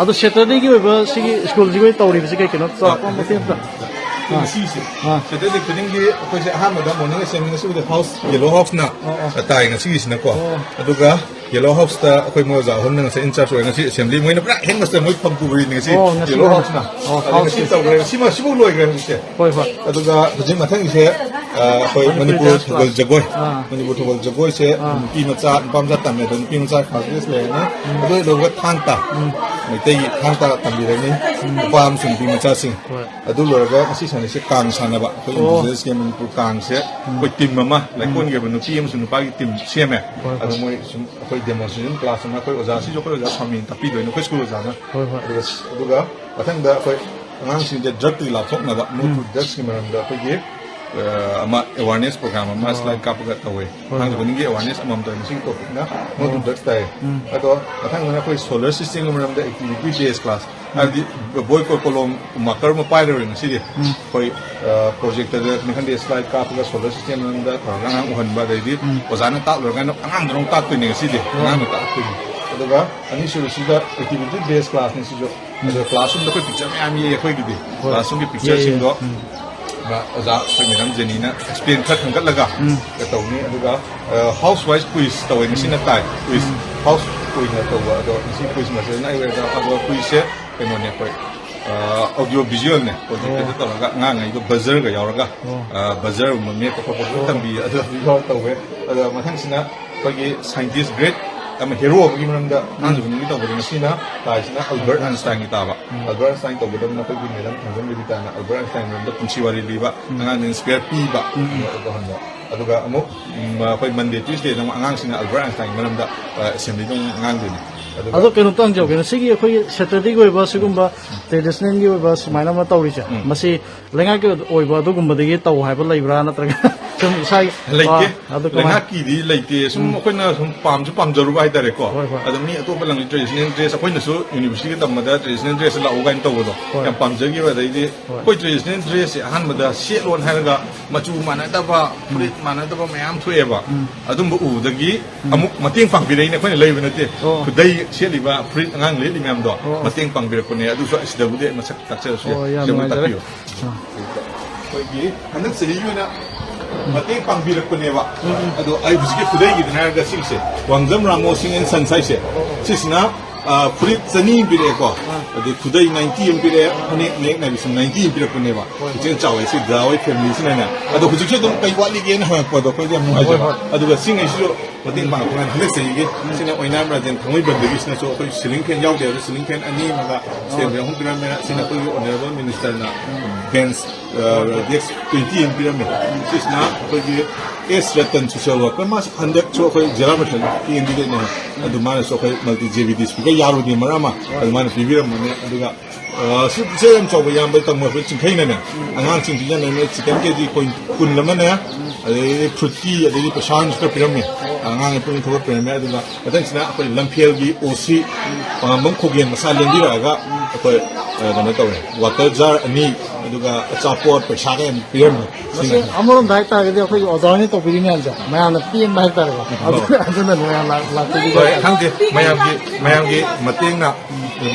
ꯑꯗꯣ ꯁꯦꯇꯔꯗꯦꯒꯤ ꯑꯣꯏꯕ ꯁꯤꯒꯤ ꯁ꯭ꯀꯨꯜꯁꯤꯒꯤ ꯑꯣꯏꯅ ꯇꯧꯔꯤꯕꯁꯦ ꯀꯩ ꯀꯩꯅꯣ? ꯆꯥꯎꯔꯥꯛꯄ ꯃꯇꯦꯛ ꯑꯝꯇ꯫ ꯑꯥ꯫ ꯉꯁꯤꯁꯦ ꯑꯥ꯫ ꯁꯦꯇꯔꯗꯦ ꯈꯨꯗꯤꯡꯒꯤ ꯑꯩꯈꯣꯏꯁꯦ ꯑꯍꯥꯟꯕꯗ ꯃꯣꯔꯅꯤꯡ ꯑꯦꯁꯦꯝꯕ꯭ꯂꯤ ꯉꯁꯤꯕꯨꯗꯤ ꯍꯥꯎꯁ, ꯌꯦꯂꯣ ꯍꯥꯎꯁꯅ ꯑꯣ, ꯑꯣ꯫ ꯇꯥꯏ ꯉꯁꯤꯒꯤꯁꯤꯅꯀꯣ꯫ ꯑꯣ꯫ ꯑꯗꯨꯒ ꯌꯦꯂꯣ ꯍꯥꯎꯁꯇ ꯑꯩꯈꯣꯏ ꯃꯣꯏ ꯑꯣꯖꯥ ꯑꯍꯨꯝꯅ ꯉꯁꯥꯏ ꯏꯟꯆꯥꯔꯖ ꯑꯣꯏꯔꯦ꯫ ꯉꯁꯤ ꯑꯦꯁꯦꯝꯕ꯭ꯂꯤ ꯃꯣꯏꯅ ꯄꯨꯔꯥ ꯍꯦꯗ ꯃꯥꯁꯇꯔ ꯃꯣꯏ ꯐꯪ ꯄꯨꯕꯅꯤ ꯉꯁꯤ ꯑꯣ, ꯉꯁꯤ ꯌꯦꯂꯣ ꯑꯣꯏꯅ꯫ ꯍꯥꯎꯁꯅ꯫ ꯑꯣ, ꯑꯗꯣ ꯉꯁꯤ ꯍꯥꯎꯁꯀꯤ꯫ ꯇꯧꯈ꯭ꯔꯦ꯫ ꯁꯤꯃ, ꯁꯤꯐꯥꯎ ꯂꯣꯏꯈ꯭ꯔꯦ ꯍꯧꯖꯤꯛꯁꯦ꯫ ꯍꯣꯏ, ꯍꯣꯏ꯫ ꯑꯗꯨꯒ ꯍꯧꯖꯤꯛ ꯃꯊꯪꯒꯤꯁꯦ, ꯑ, ꯑꯩꯈꯣꯏ ꯃꯅꯤꯄꯨꯔ ꯃꯅꯤꯄꯨꯔ ꯗꯥꯟꯁ ꯊꯧꯒꯜ ꯀ꯭ꯂꯥꯁ꯫ ꯖꯒꯣꯏ꯫ ꯑꯥ꯫ ꯃꯅꯤꯄꯨꯔ ꯊꯧꯒꯜ ꯖꯒꯣꯏꯁꯦ ꯑꯥ꯫ ꯅꯨꯄꯤ ꯃꯆꯥ, ꯅꯨꯄꯥ ꯃꯆꯥ ꯇꯝꯃꯦ, ꯑꯗꯣ ꯅꯨꯄꯤ ꯃꯆꯥ ꯐꯥꯔꯁ ꯄ꯭ꯂꯦꯁ ꯂꯩꯔꯅꯤ꯫ ꯎꯝ꯫ ꯑꯗꯨ ꯂꯣꯏꯔꯒ ꯊꯥꯡ ꯇꯥ꯫ ꯎꯝ꯫ ꯃꯩꯇꯩꯒꯤ ꯊꯥꯡ ꯇꯥ ꯇꯝꯕꯤꯔꯅꯤ꯫ ꯎꯝ꯫ ꯅꯨꯄꯥ ꯑꯃꯁꯨꯡ ꯅꯨꯄꯤ ꯃꯆꯥꯁꯤꯡ꯫ ꯍꯣꯏ꯫ ꯑꯗꯨ ꯂꯣꯏꯔꯒ ꯉꯁꯤ ꯁꯥꯟꯅꯩꯁꯦ ꯀꯥꯡ ꯁꯥꯟꯅꯕ꯫ ꯑꯩꯈꯣꯏ ꯑꯣ꯫ ꯏꯟꯗꯤꯖꯤꯅꯁꯀꯤ ꯃꯅꯤꯄꯨꯔ ꯀꯥꯡꯁꯦ ꯎꯝ꯫ ꯑꯩꯈꯣꯏ ꯇꯤꯝ ꯑꯃ, ꯎꯝ꯫ ꯂꯩꯀꯣꯟꯒꯤ ꯑꯣꯏꯕ ꯅꯨꯄꯤ ꯑꯃꯁꯨꯡ ꯅꯨꯄꯥꯒꯤ ꯇꯤꯝ ꯁꯦꯝꯃꯦ꯫ ꯍꯣꯏ, ꯑꯗꯣ ꯍꯣꯏ꯫ ꯃꯣꯏ ꯁꯨꯝ ꯑꯩꯈꯣꯏ ꯗꯦꯃꯣꯟꯁꯇ꯭ꯔꯦꯁꯟ ꯀ꯭ꯂꯥꯁ ꯑꯃ ꯑꯩꯈꯣꯏ ꯑꯣꯖꯥꯁꯤꯁꯨ ꯑꯩꯈꯣꯏ ꯑꯣꯖꯥ ꯁ꯭ꯋꯥꯃꯤꯅ ꯇꯥꯛꯄꯤꯗꯣꯏꯅꯦ, ꯑꯩꯈꯣꯏ ꯁ꯭ꯀꯨꯜ ꯑꯣꯖꯥꯅ꯫ ꯍꯣꯏ, ꯍꯣꯏ꯫ ꯑꯗꯨꯒ, ꯑꯗꯨꯒ ꯃꯊꯪꯗ ꯑꯩꯈꯣꯏ ꯑꯉꯥꯡꯁꯤꯡꯁꯦ ꯗ꯭ꯔꯒꯇꯒꯤ ꯂꯥꯞꯊꯣꯛꯅꯕ, no to ꯎꯝ꯫ ꯗ꯭ꯔꯒꯁꯀꯤ ꯃꯔꯝꯗ ꯑꯩꯈꯣꯏꯒꯤ, ꯑ, ꯑꯃ ꯑꯦꯋꯥꯔꯅꯦꯁ ꯄ꯭ꯔꯣꯒ꯭ꯔꯥꯝ ꯑꯃ ꯑꯣ꯫ ꯁ꯭ꯂꯥꯏꯗ ꯀꯥꯞꯄꯒ ꯇꯧꯋꯦ꯫ ꯍꯣꯏ, ꯊꯥꯡꯖ ꯍꯣꯏ꯫ ꯈꯨꯗꯤꯡꯒꯤ ꯑꯦꯋꯥꯔꯅꯦꯁ ꯑꯃꯃꯝ ꯇꯧꯋꯦ꯫ ꯉꯁꯤꯒꯤ ꯇꯣꯄꯤꯛꯅ no to ꯑꯣ꯫ ꯗ꯭ꯔꯒꯁ ꯇꯥꯏꯌꯦ꯫ ꯎꯝ꯫ ꯑꯗꯣ ꯃꯊꯪꯗꯅ ꯑꯩꯈꯣꯏ ꯁꯣꯂꯔ ꯁꯤꯁꯇꯦꯝꯒꯤ ꯃꯔꯝꯗ ꯑꯦꯛꯇꯤꯚꯤꯇꯤ ꯕꯦꯁ ꯀ꯭ꯂꯥꯁ꯫ ꯎꯝ꯫ ꯍꯥꯏꯕꯗꯤ ꯕꯣꯏ ꯀꯣ-, ꯀꯣꯂꯣꯝ ꯃꯥꯔꯀꯔ ꯑꯃ ꯄꯥꯏꯔꯔꯣꯏ ꯉꯁꯤꯗꯤ꯫ ꯎꯝ꯫ ꯑꯩꯈꯣꯏ, ꯑ, ꯄ꯭ꯔꯣꯖꯦꯛꯇꯔꯗꯅꯤ ꯈꯪꯗꯦ, ꯁ꯭ꯂꯥꯏꯗ ꯀꯥꯞꯄꯒ ꯁꯣꯂꯔ ꯁꯤꯁꯇꯦꯝ ꯃꯔꯝꯗ ꯇꯧꯔꯒ ꯑꯉꯥꯡ ꯎꯍꯟꯕ, ꯑꯗꯩꯗꯤ ꯎꯝ꯫ ꯑꯣꯖꯥꯅ ꯇꯥꯛꯂꯣꯏꯔꯀꯥꯟꯗ ꯑꯉꯥꯡꯗꯨꯅ ꯑꯃꯨꯛ ꯇꯥꯛꯇꯣꯏꯅꯦ ꯉꯁꯤꯗꯤ꯫ ꯎꯝ꯫ ꯑꯉꯥꯡꯅ ꯇꯥꯛꯇꯣꯏꯅꯤ꯫ ꯑꯗꯨꯒ ꯑꯅꯤꯁꯨꯕꯁꯤꯗ ꯑꯦꯛꯇꯤꯚꯤꯇꯤ ꯕꯦꯁ ꯀ꯭ꯂꯥꯁꯅꯤ ꯁꯤꯁꯨ꯫ ꯎꯝ꯫ ꯑꯗꯨꯒ ꯀ꯭ꯂꯥꯁꯔꯨꯝꯗ ꯑꯩꯈꯣꯏ ꯄꯤꯛꯆꯔ ꯃꯌꯥꯝ ꯌꯦꯛꯑꯦ ꯑꯩꯈꯣꯏꯒꯤꯗꯤ꯫ ꯍꯣꯏ꯫ ꯀ꯭ꯂꯥꯁꯔꯨꯝꯒꯤ ꯌꯦꯛꯑꯦ, ꯌꯦꯛꯑꯦ꯫ ꯄꯤꯛꯆꯔꯁꯤꯡꯗꯣ ꯎꯝ꯫ ꯑꯣꯖꯥ ꯑꯩꯈꯣꯏ ꯃꯦꯗꯥꯝ ꯖꯦꯅꯤꯅ ꯑꯦꯛꯁꯄ꯭ꯂꯦꯟ ꯈꯔ ꯈꯟꯒꯠꯂꯒ ꯎꯝ꯫ ꯇꯧꯅꯤ꯫ ꯑꯗꯨꯒ, ꯑ, ꯍꯥꯎꯁ ꯋꯥꯏꯁ ꯀ꯭ꯋꯤꯖ ꯇꯧꯋꯦ, ꯉꯁꯤꯅ ꯇꯥꯏ꯫ ꯀ꯭ꯋꯤꯖ ꯎꯝ꯫ ꯍꯥꯎꯁ ꯑꯣꯏꯅ ꯇꯧꯕ, ꯑꯗꯣ ꯉꯁꯤ ꯀ꯭ꯋꯤꯖ ꯃꯁꯦꯜꯅ ꯑꯩ ꯑꯣꯏꯅ, ꯑꯗꯣ ꯀ꯭ꯋꯤꯖꯁꯦ ꯀꯩꯅꯣꯅꯦ, ꯑꯩꯈꯣꯏ, ꯑ, ꯑꯣꯗꯤꯑꯣ ꯚꯤꯖꯨꯑꯦꯜꯅꯦ, ꯄ꯭ꯔꯣꯖꯦꯛꯇꯔꯗ ꯑꯣ꯫ ꯇꯧꯔꯒ ꯑꯉꯥꯡꯉꯩꯗꯣ ꯕꯖꯔꯒ ꯌꯥꯎꯔꯒ, ꯑꯣ꯫ ꯑ, ꯕꯖꯔꯒꯨꯝꯕ ꯃꯦꯠꯄ ꯈꯣꯠꯄ ꯂꯣꯏ ꯑꯣ꯫ ꯇꯝꯕꯤ, ꯑꯗꯨ ꯌꯥꯎꯔ ꯇꯧꯋꯦ꯫ ꯑꯗꯣ ꯃꯊꯪꯁꯤꯅ ꯑꯩꯈꯣꯏꯒꯤ ꯁꯥꯏꯟꯇꯤꯁ ꯒ꯭ꯔꯦꯠ ꯑꯃ, ꯍꯦꯔꯣ ꯑꯃꯒꯤ ꯃꯔꯝꯗ ꯎꯝ꯫ ꯑꯉꯥꯡꯁꯤꯡꯒꯤ ꯇꯧꯕꯗ ꯉꯁꯤꯅ ꯇꯥꯏꯁꯤꯅ ꯑꯜꯕꯔꯠ ꯑꯥꯏꯟꯁꯇꯥꯏꯟꯒꯤ ꯇꯥꯕ꯫ ꯎꯝ꯫ ꯑꯜꯕꯔꯠ ꯑꯥꯏꯟꯁꯇꯥꯏꯟ ꯇꯧꯒꯗꯕꯅ ꯑꯩꯈꯣꯏꯒꯤ ꯃꯦꯗꯥꯝ ꯊꯥꯡꯖꯝ ꯕꯤꯕꯤꯇꯥꯅ ꯑꯜꯕꯔꯠ ꯑꯥꯏꯟꯁꯇꯥꯏꯟꯒꯤ ꯃꯔꯝꯗ ꯄꯨꯟꯁꯤ ꯋꯥꯔꯤ ꯂꯤꯕ, ꯎꯝ꯫ ꯑꯉꯥꯡꯗ ꯏꯟꯁꯄꯤꯌꯔ ꯄꯤꯕ, ꯎꯝ, ꯎꯝ꯫ ꯑꯗꯨ ꯇꯧꯍꯟꯕ꯫ ꯑꯗꯨꯒ ꯑꯃꯨꯛ, ꯎꯝ, ꯑꯩꯈꯣꯏ ꯃꯟꯗꯦ, ꯇ꯭ꯌꯨꯁꯗꯦꯗ ꯑꯃꯨꯛ ꯑꯉꯥꯡꯁꯤꯡꯅ ꯑꯜꯕꯔꯠ ꯑꯥꯏꯟꯁꯇꯥꯏꯟꯒꯤ ꯃꯔꯝꯗ, ꯑ, ꯑꯦꯁꯦꯝꯕ꯭ꯂꯤꯗ ꯑꯃꯨꯛ ꯉꯥꯡꯗꯣꯏꯅꯤ꯫ ꯑꯗꯣ ꯀꯩꯅꯣꯝꯇ ꯍꯪꯖꯍꯧꯒꯦ, ꯁꯤꯒꯤ ꯑꯩꯈꯣꯏꯒꯤ ꯁꯦꯇꯔꯗꯦꯒꯤ ꯑꯣꯏꯕ ꯁꯤꯒꯨꯝꯕ ꯇ꯭ꯔꯦꯗꯤꯁꯅꯦꯜꯒꯤ ꯑꯣꯏꯕ ꯁꯨꯃꯥꯏꯅ ꯑꯃ ꯇꯧꯔꯤꯁꯦ, ꯎꯝ꯫ ꯃꯁꯤ ꯂꯩꯉꯥꯛꯀꯤ ꯑꯣꯏꯕ ꯑꯗꯨꯒꯨꯝꯕꯗꯒꯤ ꯇꯧ ꯍꯥꯏꯕ ꯂꯩꯕ꯭ꯔꯥ, ꯅꯠꯇ꯭ꯔꯒ ꯁꯨꯝ ꯏꯁꯥꯒꯤ? ꯂꯩꯇꯦ꯫ ꯑꯥ, ꯑꯗꯨ ꯀꯃꯥꯏ? ꯂꯩꯉꯥꯛꯀꯤꯗꯤ ꯂꯩꯇꯦ꯫ ꯁꯨꯝ ꯎꯝ꯫ ꯑꯩꯈꯣꯏꯅ ꯁꯨꯝ ꯄꯥꯝꯁꯨ ꯄꯥꯝꯖꯔꯨꯕ ꯍꯥꯏꯇꯥꯔꯦꯀꯣ꯫ ꯍꯣꯏ, ꯍꯣꯏ꯫ ꯑꯗꯣ ꯃꯤ ꯑꯇꯣꯞꯄ ꯂꯝꯒꯤ ꯇ꯭ꯔꯦꯗꯤꯁꯅꯦꯜ ꯗ꯭ꯔꯦꯁ, ꯑꯩꯈꯣꯏꯅꯁꯨ ꯌꯨꯅꯤꯚꯔꯁꯤꯇꯤꯒ ꯇꯝꯕꯗ ꯇ꯭ꯔꯦꯗꯤꯁꯅꯦꯜ ꯗ꯭ꯔꯦꯁꯇ ꯂꯥꯛꯎ ꯀꯥꯏꯅ ꯇꯧꯕꯗꯣ ꯍꯣꯏ꯫ ꯌꯥꯝ ꯄꯥꯝꯖꯈꯤꯕ꯫ ꯑꯗꯩꯗꯤ ꯍꯣꯏ꯫ ꯑꯩꯈꯣꯏ ꯇ꯭ꯔꯦꯗꯤꯁꯅꯦꯜ ꯗ꯭ꯔꯦꯁꯁꯦ ꯑꯍꯥꯟꯕꯗ ꯁꯦꯠꯂꯣꯅ ꯍꯥꯏꯔꯒ ꯃꯆꯨ ꯃꯥꯟꯅꯗꯕ, ꯎꯝ꯫ ꯐꯨꯔꯤꯠ ꯃꯥꯟꯅꯗꯕ ꯃꯌꯥꯝ ꯊꯣꯛꯑꯦꯕ꯫ ꯎꯝ꯫ ꯑꯗꯨꯝꯕ ꯎꯕꯗꯒꯤ ꯎꯝ꯫ ꯑꯃꯨꯛ ꯃꯇꯦꯡ ꯄꯥꯡꯕꯤꯔꯛꯏꯅꯦ, ꯑꯩꯈꯣꯏꯅ ꯂꯩꯕ ꯅꯠꯇꯦ꯫ ꯑꯣ꯫ ꯈꯨꯗꯩ ꯁꯦꯠꯂꯤꯕ ꯐꯨꯔꯤꯠ ꯑꯉꯥꯡ ꯂꯤꯠꯂꯤ ꯃꯌꯥꯝꯗꯣ ꯑꯣ꯫ ꯃꯇꯦꯡ ꯄꯥꯡꯕꯤꯔꯛꯄꯅꯦ꯫ ꯑꯗꯨꯁꯨ ꯑꯁꯤꯗꯕꯨꯗꯤ ꯑꯩ ꯃꯁꯛ ꯇꯥꯛꯆꯔꯁꯨ ꯌꯥꯏ꯫ ꯑꯣ, ꯌꯥꯝ ꯁꯤꯗꯕꯨꯗꯤ ꯅꯨꯡꯉꯥꯏꯖꯔꯦ꯫ ꯇꯥꯛꯄꯤꯌꯨ꯫ ꯑꯥ꯫ ꯑꯩꯈꯣꯏꯒꯤ ꯍꯟꯗꯛ ꯆꯍꯤꯒꯤ ꯑꯣꯏꯅ ꯃꯇꯦꯡ ꯄꯥꯡꯕꯤꯔꯛꯄꯅꯦꯕ꯫ ꯎꯝ, ꯎꯝ꯫ ꯑꯗꯣ ꯑꯩ ꯍꯧꯖꯤꯛꯀꯤ ꯈꯨꯗꯩꯒꯤꯗꯨꯅ ꯍꯥꯏꯔꯒ ꯁꯤꯒꯤꯁꯦ, ꯋꯥꯡꯖꯝ ꯔꯥꯃꯣ ꯁꯤꯡ ꯑꯦꯟ ꯁꯟꯁ ꯍꯥꯏꯁꯦ, ꯁꯤꯁꯤꯅ, ꯑ, ꯐꯨꯔꯤꯠ ꯆꯅꯤ ꯑꯃ ꯄꯤꯔꯛꯑꯦꯀꯣ꯫ ꯑꯥ꯫ ꯑꯗꯩ ꯈꯨꯗꯩ ꯅꯥꯏꯟꯇꯤ ꯑꯃ ꯄꯤꯔꯛꯑꯦ, ꯐꯅꯦꯛ ꯃꯌꯦꯛ ꯅꯥꯏꯕꯤꯁꯤꯡ ꯅꯥꯏꯟꯇꯤ ꯑꯃ ꯄꯤꯔꯛꯄꯅꯦꯕ꯫ ꯍꯣꯏ, ꯍꯣꯏ꯫ ꯄꯨꯛꯆꯦꯜ ꯆꯥꯎꯋꯦ ꯁꯤ ꯗꯥ ꯍꯣꯏ ꯐꯦꯃꯤꯂꯤꯁꯤꯅꯅꯦ꯫ ꯑꯗꯣ ꯍꯧꯖꯤꯛꯁꯨ ꯑꯗꯨꯝ ꯀꯩ ꯋꯥꯠꯂꯤꯒꯦꯅ ꯍꯪꯉꯛꯄꯗꯣ ꯑꯩꯈꯣꯏꯗꯤ ꯌꯥꯝ ꯅꯨꯡꯉꯥꯏꯖꯕ꯫ ꯍꯣꯏ, ꯍꯣꯏ꯫ ꯑꯗꯨꯒ ꯁꯤꯉꯩꯁꯤꯁꯨ ꯃꯇꯦꯡ ꯄꯥꯡꯉꯛꯄ ꯀꯥꯟꯗ ꯍꯟꯗꯛ ꯆꯍꯤꯒꯤ ꯁꯤꯅ ꯑꯣꯏꯅꯥꯝ ꯔꯥꯖꯦꯟ ꯊꯥꯡꯃꯩꯕꯟꯗꯒꯤꯁꯤꯅꯁꯨ ꯑꯩꯈꯣꯏ ꯁꯤꯂꯤꯡ ꯐꯦꯟ ꯌꯥꯎꯗꯦ, ꯑꯗꯣ ꯁꯤꯂꯤꯡ ꯐꯦꯟ ꯑꯅꯤ ꯑꯃꯒ ꯁ꯭ꯇꯦꯟ ꯐꯦꯟ ꯑꯍꯨꯝ ꯄꯤꯔꯝꯃꯦ꯫ ꯁꯤꯅ ꯑꯩꯈꯣꯏꯒꯤ ꯑꯣꯅꯔꯦꯕꯜ ꯃꯤꯅꯤꯁꯇꯔꯅ ꯕꯦꯟꯁ, ꯑ, ꯗꯦꯛꯁ ꯇ꯭ꯋꯦꯟꯇꯤ ꯑꯃ ꯄꯤꯔꯝꯃꯦ꯫ ꯁꯤꯁꯤꯅ ꯑꯩꯈꯣꯏꯒꯤ ꯑꯦꯁ ꯔꯇꯟ, ꯁꯣꯁꯤꯌꯦꯜ ꯋꯥꯔꯀꯔ, ꯃꯥꯁꯨ ꯍꯟꯗꯛꯁꯨ ꯑꯩꯈꯣꯏ ꯖꯤꯂꯥ ꯄꯔꯤꯁꯗ ꯀꯦꯟꯗꯤꯗꯦꯠꯅꯦ꯫ ꯑꯗꯨ ꯃꯥꯅꯁꯨ ꯑꯩꯈꯣꯏ multi J B D speaker ꯌꯥꯔꯣꯏꯗꯣꯏ ꯃꯔꯝ ꯑꯃ ꯑꯗꯨ ꯃꯥꯅ ꯄꯤꯕꯤꯔꯝꯕꯅꯦ꯫ ꯑꯗꯨꯒ ꯑ, ꯁꯤ ꯄꯨꯛꯆꯦꯜ ꯌꯥꯝ ꯆꯥꯎꯕ ꯏꯌꯥꯝꯕ ꯇꯝꯃꯣ ꯑꯩꯈꯣꯏ ꯆꯤꯡꯈꯩꯅꯅꯦ, ꯑꯉꯥꯡꯁꯤꯡ ꯄꯤꯖꯅꯕ ꯆꯤꯀꯟ ꯀꯦ ꯖꯤ ꯄꯣꯏꯟ ꯀꯨꯟ ꯑꯃꯅꯦ, ꯑꯗꯩꯗꯤ ꯐ꯭ꯔꯨꯇꯤ, ꯑꯗꯩꯗꯤ ꯄꯩꯁꯥ ꯑꯃꯁꯨ ꯈꯔ ꯄꯤꯔꯝꯃꯦ꯫ ꯑꯉꯥꯡ ꯄꯨꯛꯅꯤꯡ ꯊꯧꯒꯠꯄꯤꯔꯝꯃꯦ꯫ ꯑꯗꯨꯒ ꯃꯊꯪꯁꯤꯅ ꯑꯩꯈꯣꯏ ꯂꯝꯐꯦꯜꯒꯤ ꯑꯣ ꯁꯤ ꯄꯥꯉꯝꯕꯝ ꯈꯣꯒꯦꯟ ꯃꯁꯥ ꯂꯦꯡꯕꯤꯔꯛꯑꯒ ꯑꯩꯈꯣꯏ, ꯑ, ꯀꯩꯅꯣ ꯇꯧꯔꯦ, ꯋꯥꯇꯔ ꯖꯥꯔ ꯑꯅꯤ, ꯑꯗꯨꯒ ꯑꯆꯥꯄꯣꯠ ꯄꯩꯁꯥꯒ ꯌꯥꯝ ꯄꯤꯔꯝꯃꯦ꯫ ꯃꯁꯤ ꯑꯃꯔꯣꯝꯗ ꯍꯥꯏꯇꯥꯔꯒꯗꯤ ꯑꯩꯈꯣꯏꯒꯤ ꯑꯣꯖꯥ ꯍꯣꯏꯅ ꯇꯧꯕꯤꯔꯤ ꯃꯌꯥꯝꯁꯦ ꯃꯌꯥꯝꯅ ꯄꯦꯟꯕ ꯍꯥꯏꯇꯥꯔꯦꯀꯣ꯫ ꯑꯗꯨ-, ꯑꯗꯨꯅ ꯃꯌꯥꯝ ꯂꯥꯛ-, ꯂꯥꯛꯄꯤꯔꯤꯕ ꯍꯣꯏ, ꯈꯪꯗꯦ, ꯃꯌꯥꯝꯒꯤ, ꯃꯌꯥꯝꯒꯤ ꯃꯇꯦꯡꯅ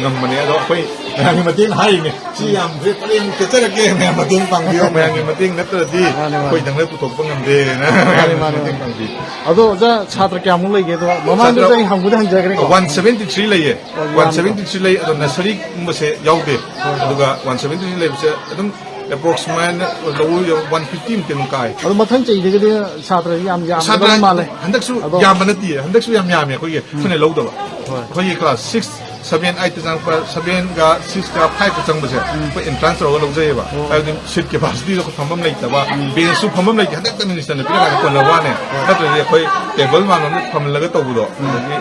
ꯉꯝꯕꯅꯦ꯫ ꯑꯗꯣ ꯑꯩꯈꯣꯏ ꯃꯌꯥꯝꯒꯤ ꯃꯇꯦꯡ ꯍꯥꯏꯔꯤꯅꯦ꯫ ꯁꯤ ꯌꯥꯝ ꯄꯨꯛꯅꯤꯡ ꯊꯦꯠꯆꯔꯛꯀꯦ, ꯃꯌꯥꯝ ꯃꯇꯦꯡ ꯄꯥꯡꯕꯤꯌꯣ꯫ ꯃꯌꯥꯝꯒꯤ ꯃꯇꯦꯡ ꯅꯠꯇ꯭ꯔꯗꯤ ꯃꯥꯅꯦ, ꯃꯥꯅꯦ꯫ ꯑꯩꯈꯣꯏꯗꯪꯅ ꯄꯨꯊꯣꯛꯄ ꯉꯝꯗꯦꯅ꯫ ꯃꯥꯅꯦ, ꯃꯌꯥꯝꯒꯤ ꯃꯥꯅꯦ, ꯃꯇꯦꯡ ꯃꯥꯅꯦ꯫ ꯄꯥꯡꯕꯤꯌꯨ꯫ ꯑꯗꯣ ꯑꯣꯖꯥ, ꯁꯥꯇ꯭ꯔ ꯀꯌꯥꯃꯨꯛ ꯂꯩꯒꯦ? ꯑꯗꯣ ꯃꯃꯥꯡꯗꯁꯨ ꯁꯥꯇ꯭ꯔ ꯑꯩ ꯍꯪꯕꯨꯗꯤ ꯍꯪꯖꯈ꯭ꯔꯦꯀꯣ꯫ ꯋꯥꯟ ꯁꯚꯦꯟꯇꯤ ꯊ꯭ꯔꯤ ꯂꯩꯌꯦ꯫ ꯑꯣ, ꯋꯥꯟ ꯁꯚꯦꯟꯇꯤ ꯊ꯭ꯔꯤ ꯂꯩ, ꯑꯗꯣ ꯅꯁꯔꯤꯒꯨꯝꯕꯁꯦ ꯌꯥꯎꯗꯦ꯫ ꯍꯣꯏ, ꯍꯣꯏ꯫ ꯑꯗꯨꯒ ꯋꯥꯟ ꯁꯚꯦꯟꯇꯤ ꯊ꯭ꯔꯤ ꯂꯩꯕꯁꯦ ꯑꯗꯨꯝ ꯑꯦꯄ꯭ꯔꯣꯛꯁ ꯁꯨꯃꯥꯏꯅ ꯂꯧꯕ ꯋꯥꯟ ꯐꯤꯐꯇꯤ ꯃꯨꯛꯇꯤ ꯑꯗꯨꯝ ꯀꯥꯏ꯫ ꯑꯗꯣ ꯃꯊꯪ ꯆꯍꯤꯗꯒꯤꯗꯤ ꯁꯥꯇ꯭ꯔ ꯌꯥꯝ ꯌꯥꯝꯒꯗꯕ ꯁꯥꯇ꯭ꯔ ꯃꯥꯜꯂꯦ꯫ ꯍꯟꯗꯛꯁꯨ ꯑꯗꯣ ꯌꯥꯝꯕ ꯅꯠꯇꯤꯌꯦ, ꯍꯟꯗꯛꯁꯨ ꯌꯥꯝ ꯌꯥꯝꯃꯦ ꯑꯩꯈꯣꯏꯒꯤ, ꯎꯝ꯫ ꯑꯩꯈꯣꯏꯅ ꯂꯧꯗꯕ꯫ ꯍꯣꯏ꯫ ꯑꯩꯈꯣꯏꯒꯤ ꯀ꯭ꯂꯥꯁ ꯁꯤꯛꯁ, ꯁꯚꯦꯟ, ꯑꯩꯠꯇ ꯆꯪꯉꯛꯄ, ꯁꯚꯦꯟꯒ ꯁꯤꯛꯁꯀ ꯐꯥꯏꯚꯀ ꯆꯪꯕꯁꯦ ꯎꯝ꯫ ꯑꯩꯈꯣꯏ ꯑꯦꯟꯇ꯭ꯔꯥꯟꯁ ꯇꯧꯔꯒ ꯂꯧꯖꯩꯌꯦꯕ꯫ ꯑꯣ꯫ ꯍꯥꯏꯕꯗꯤ ꯁꯤꯠ ꯀꯦꯄꯥꯁꯤꯇꯤꯗꯣ ꯑꯩꯈꯣꯏ ꯐꯝꯐꯝ ꯂꯩꯇꯕ, ꯎꯝ꯫ ꯕꯦꯟꯁꯁꯨ ꯐꯝꯐꯝ ꯂꯩꯇꯦ, ꯍꯟꯗꯛꯇ ꯃꯤꯅꯤꯁꯇꯔꯅ ꯄꯤꯔꯀꯥꯟꯗ ꯀꯣꯟꯅꯕ ꯋꯥꯅꯦ꯫ ꯍꯣꯏ꯫ ꯅꯠꯇ꯭ꯔꯗꯤ ꯑꯩꯈꯣꯏ ꯇꯦꯕꯜ ꯃꯥꯟꯕ ꯑꯃꯗ ꯐꯝꯍꯜꯂꯒ ꯇꯧꯕꯗꯣ, ꯎꯝ꯫ ꯑꯗꯒꯤ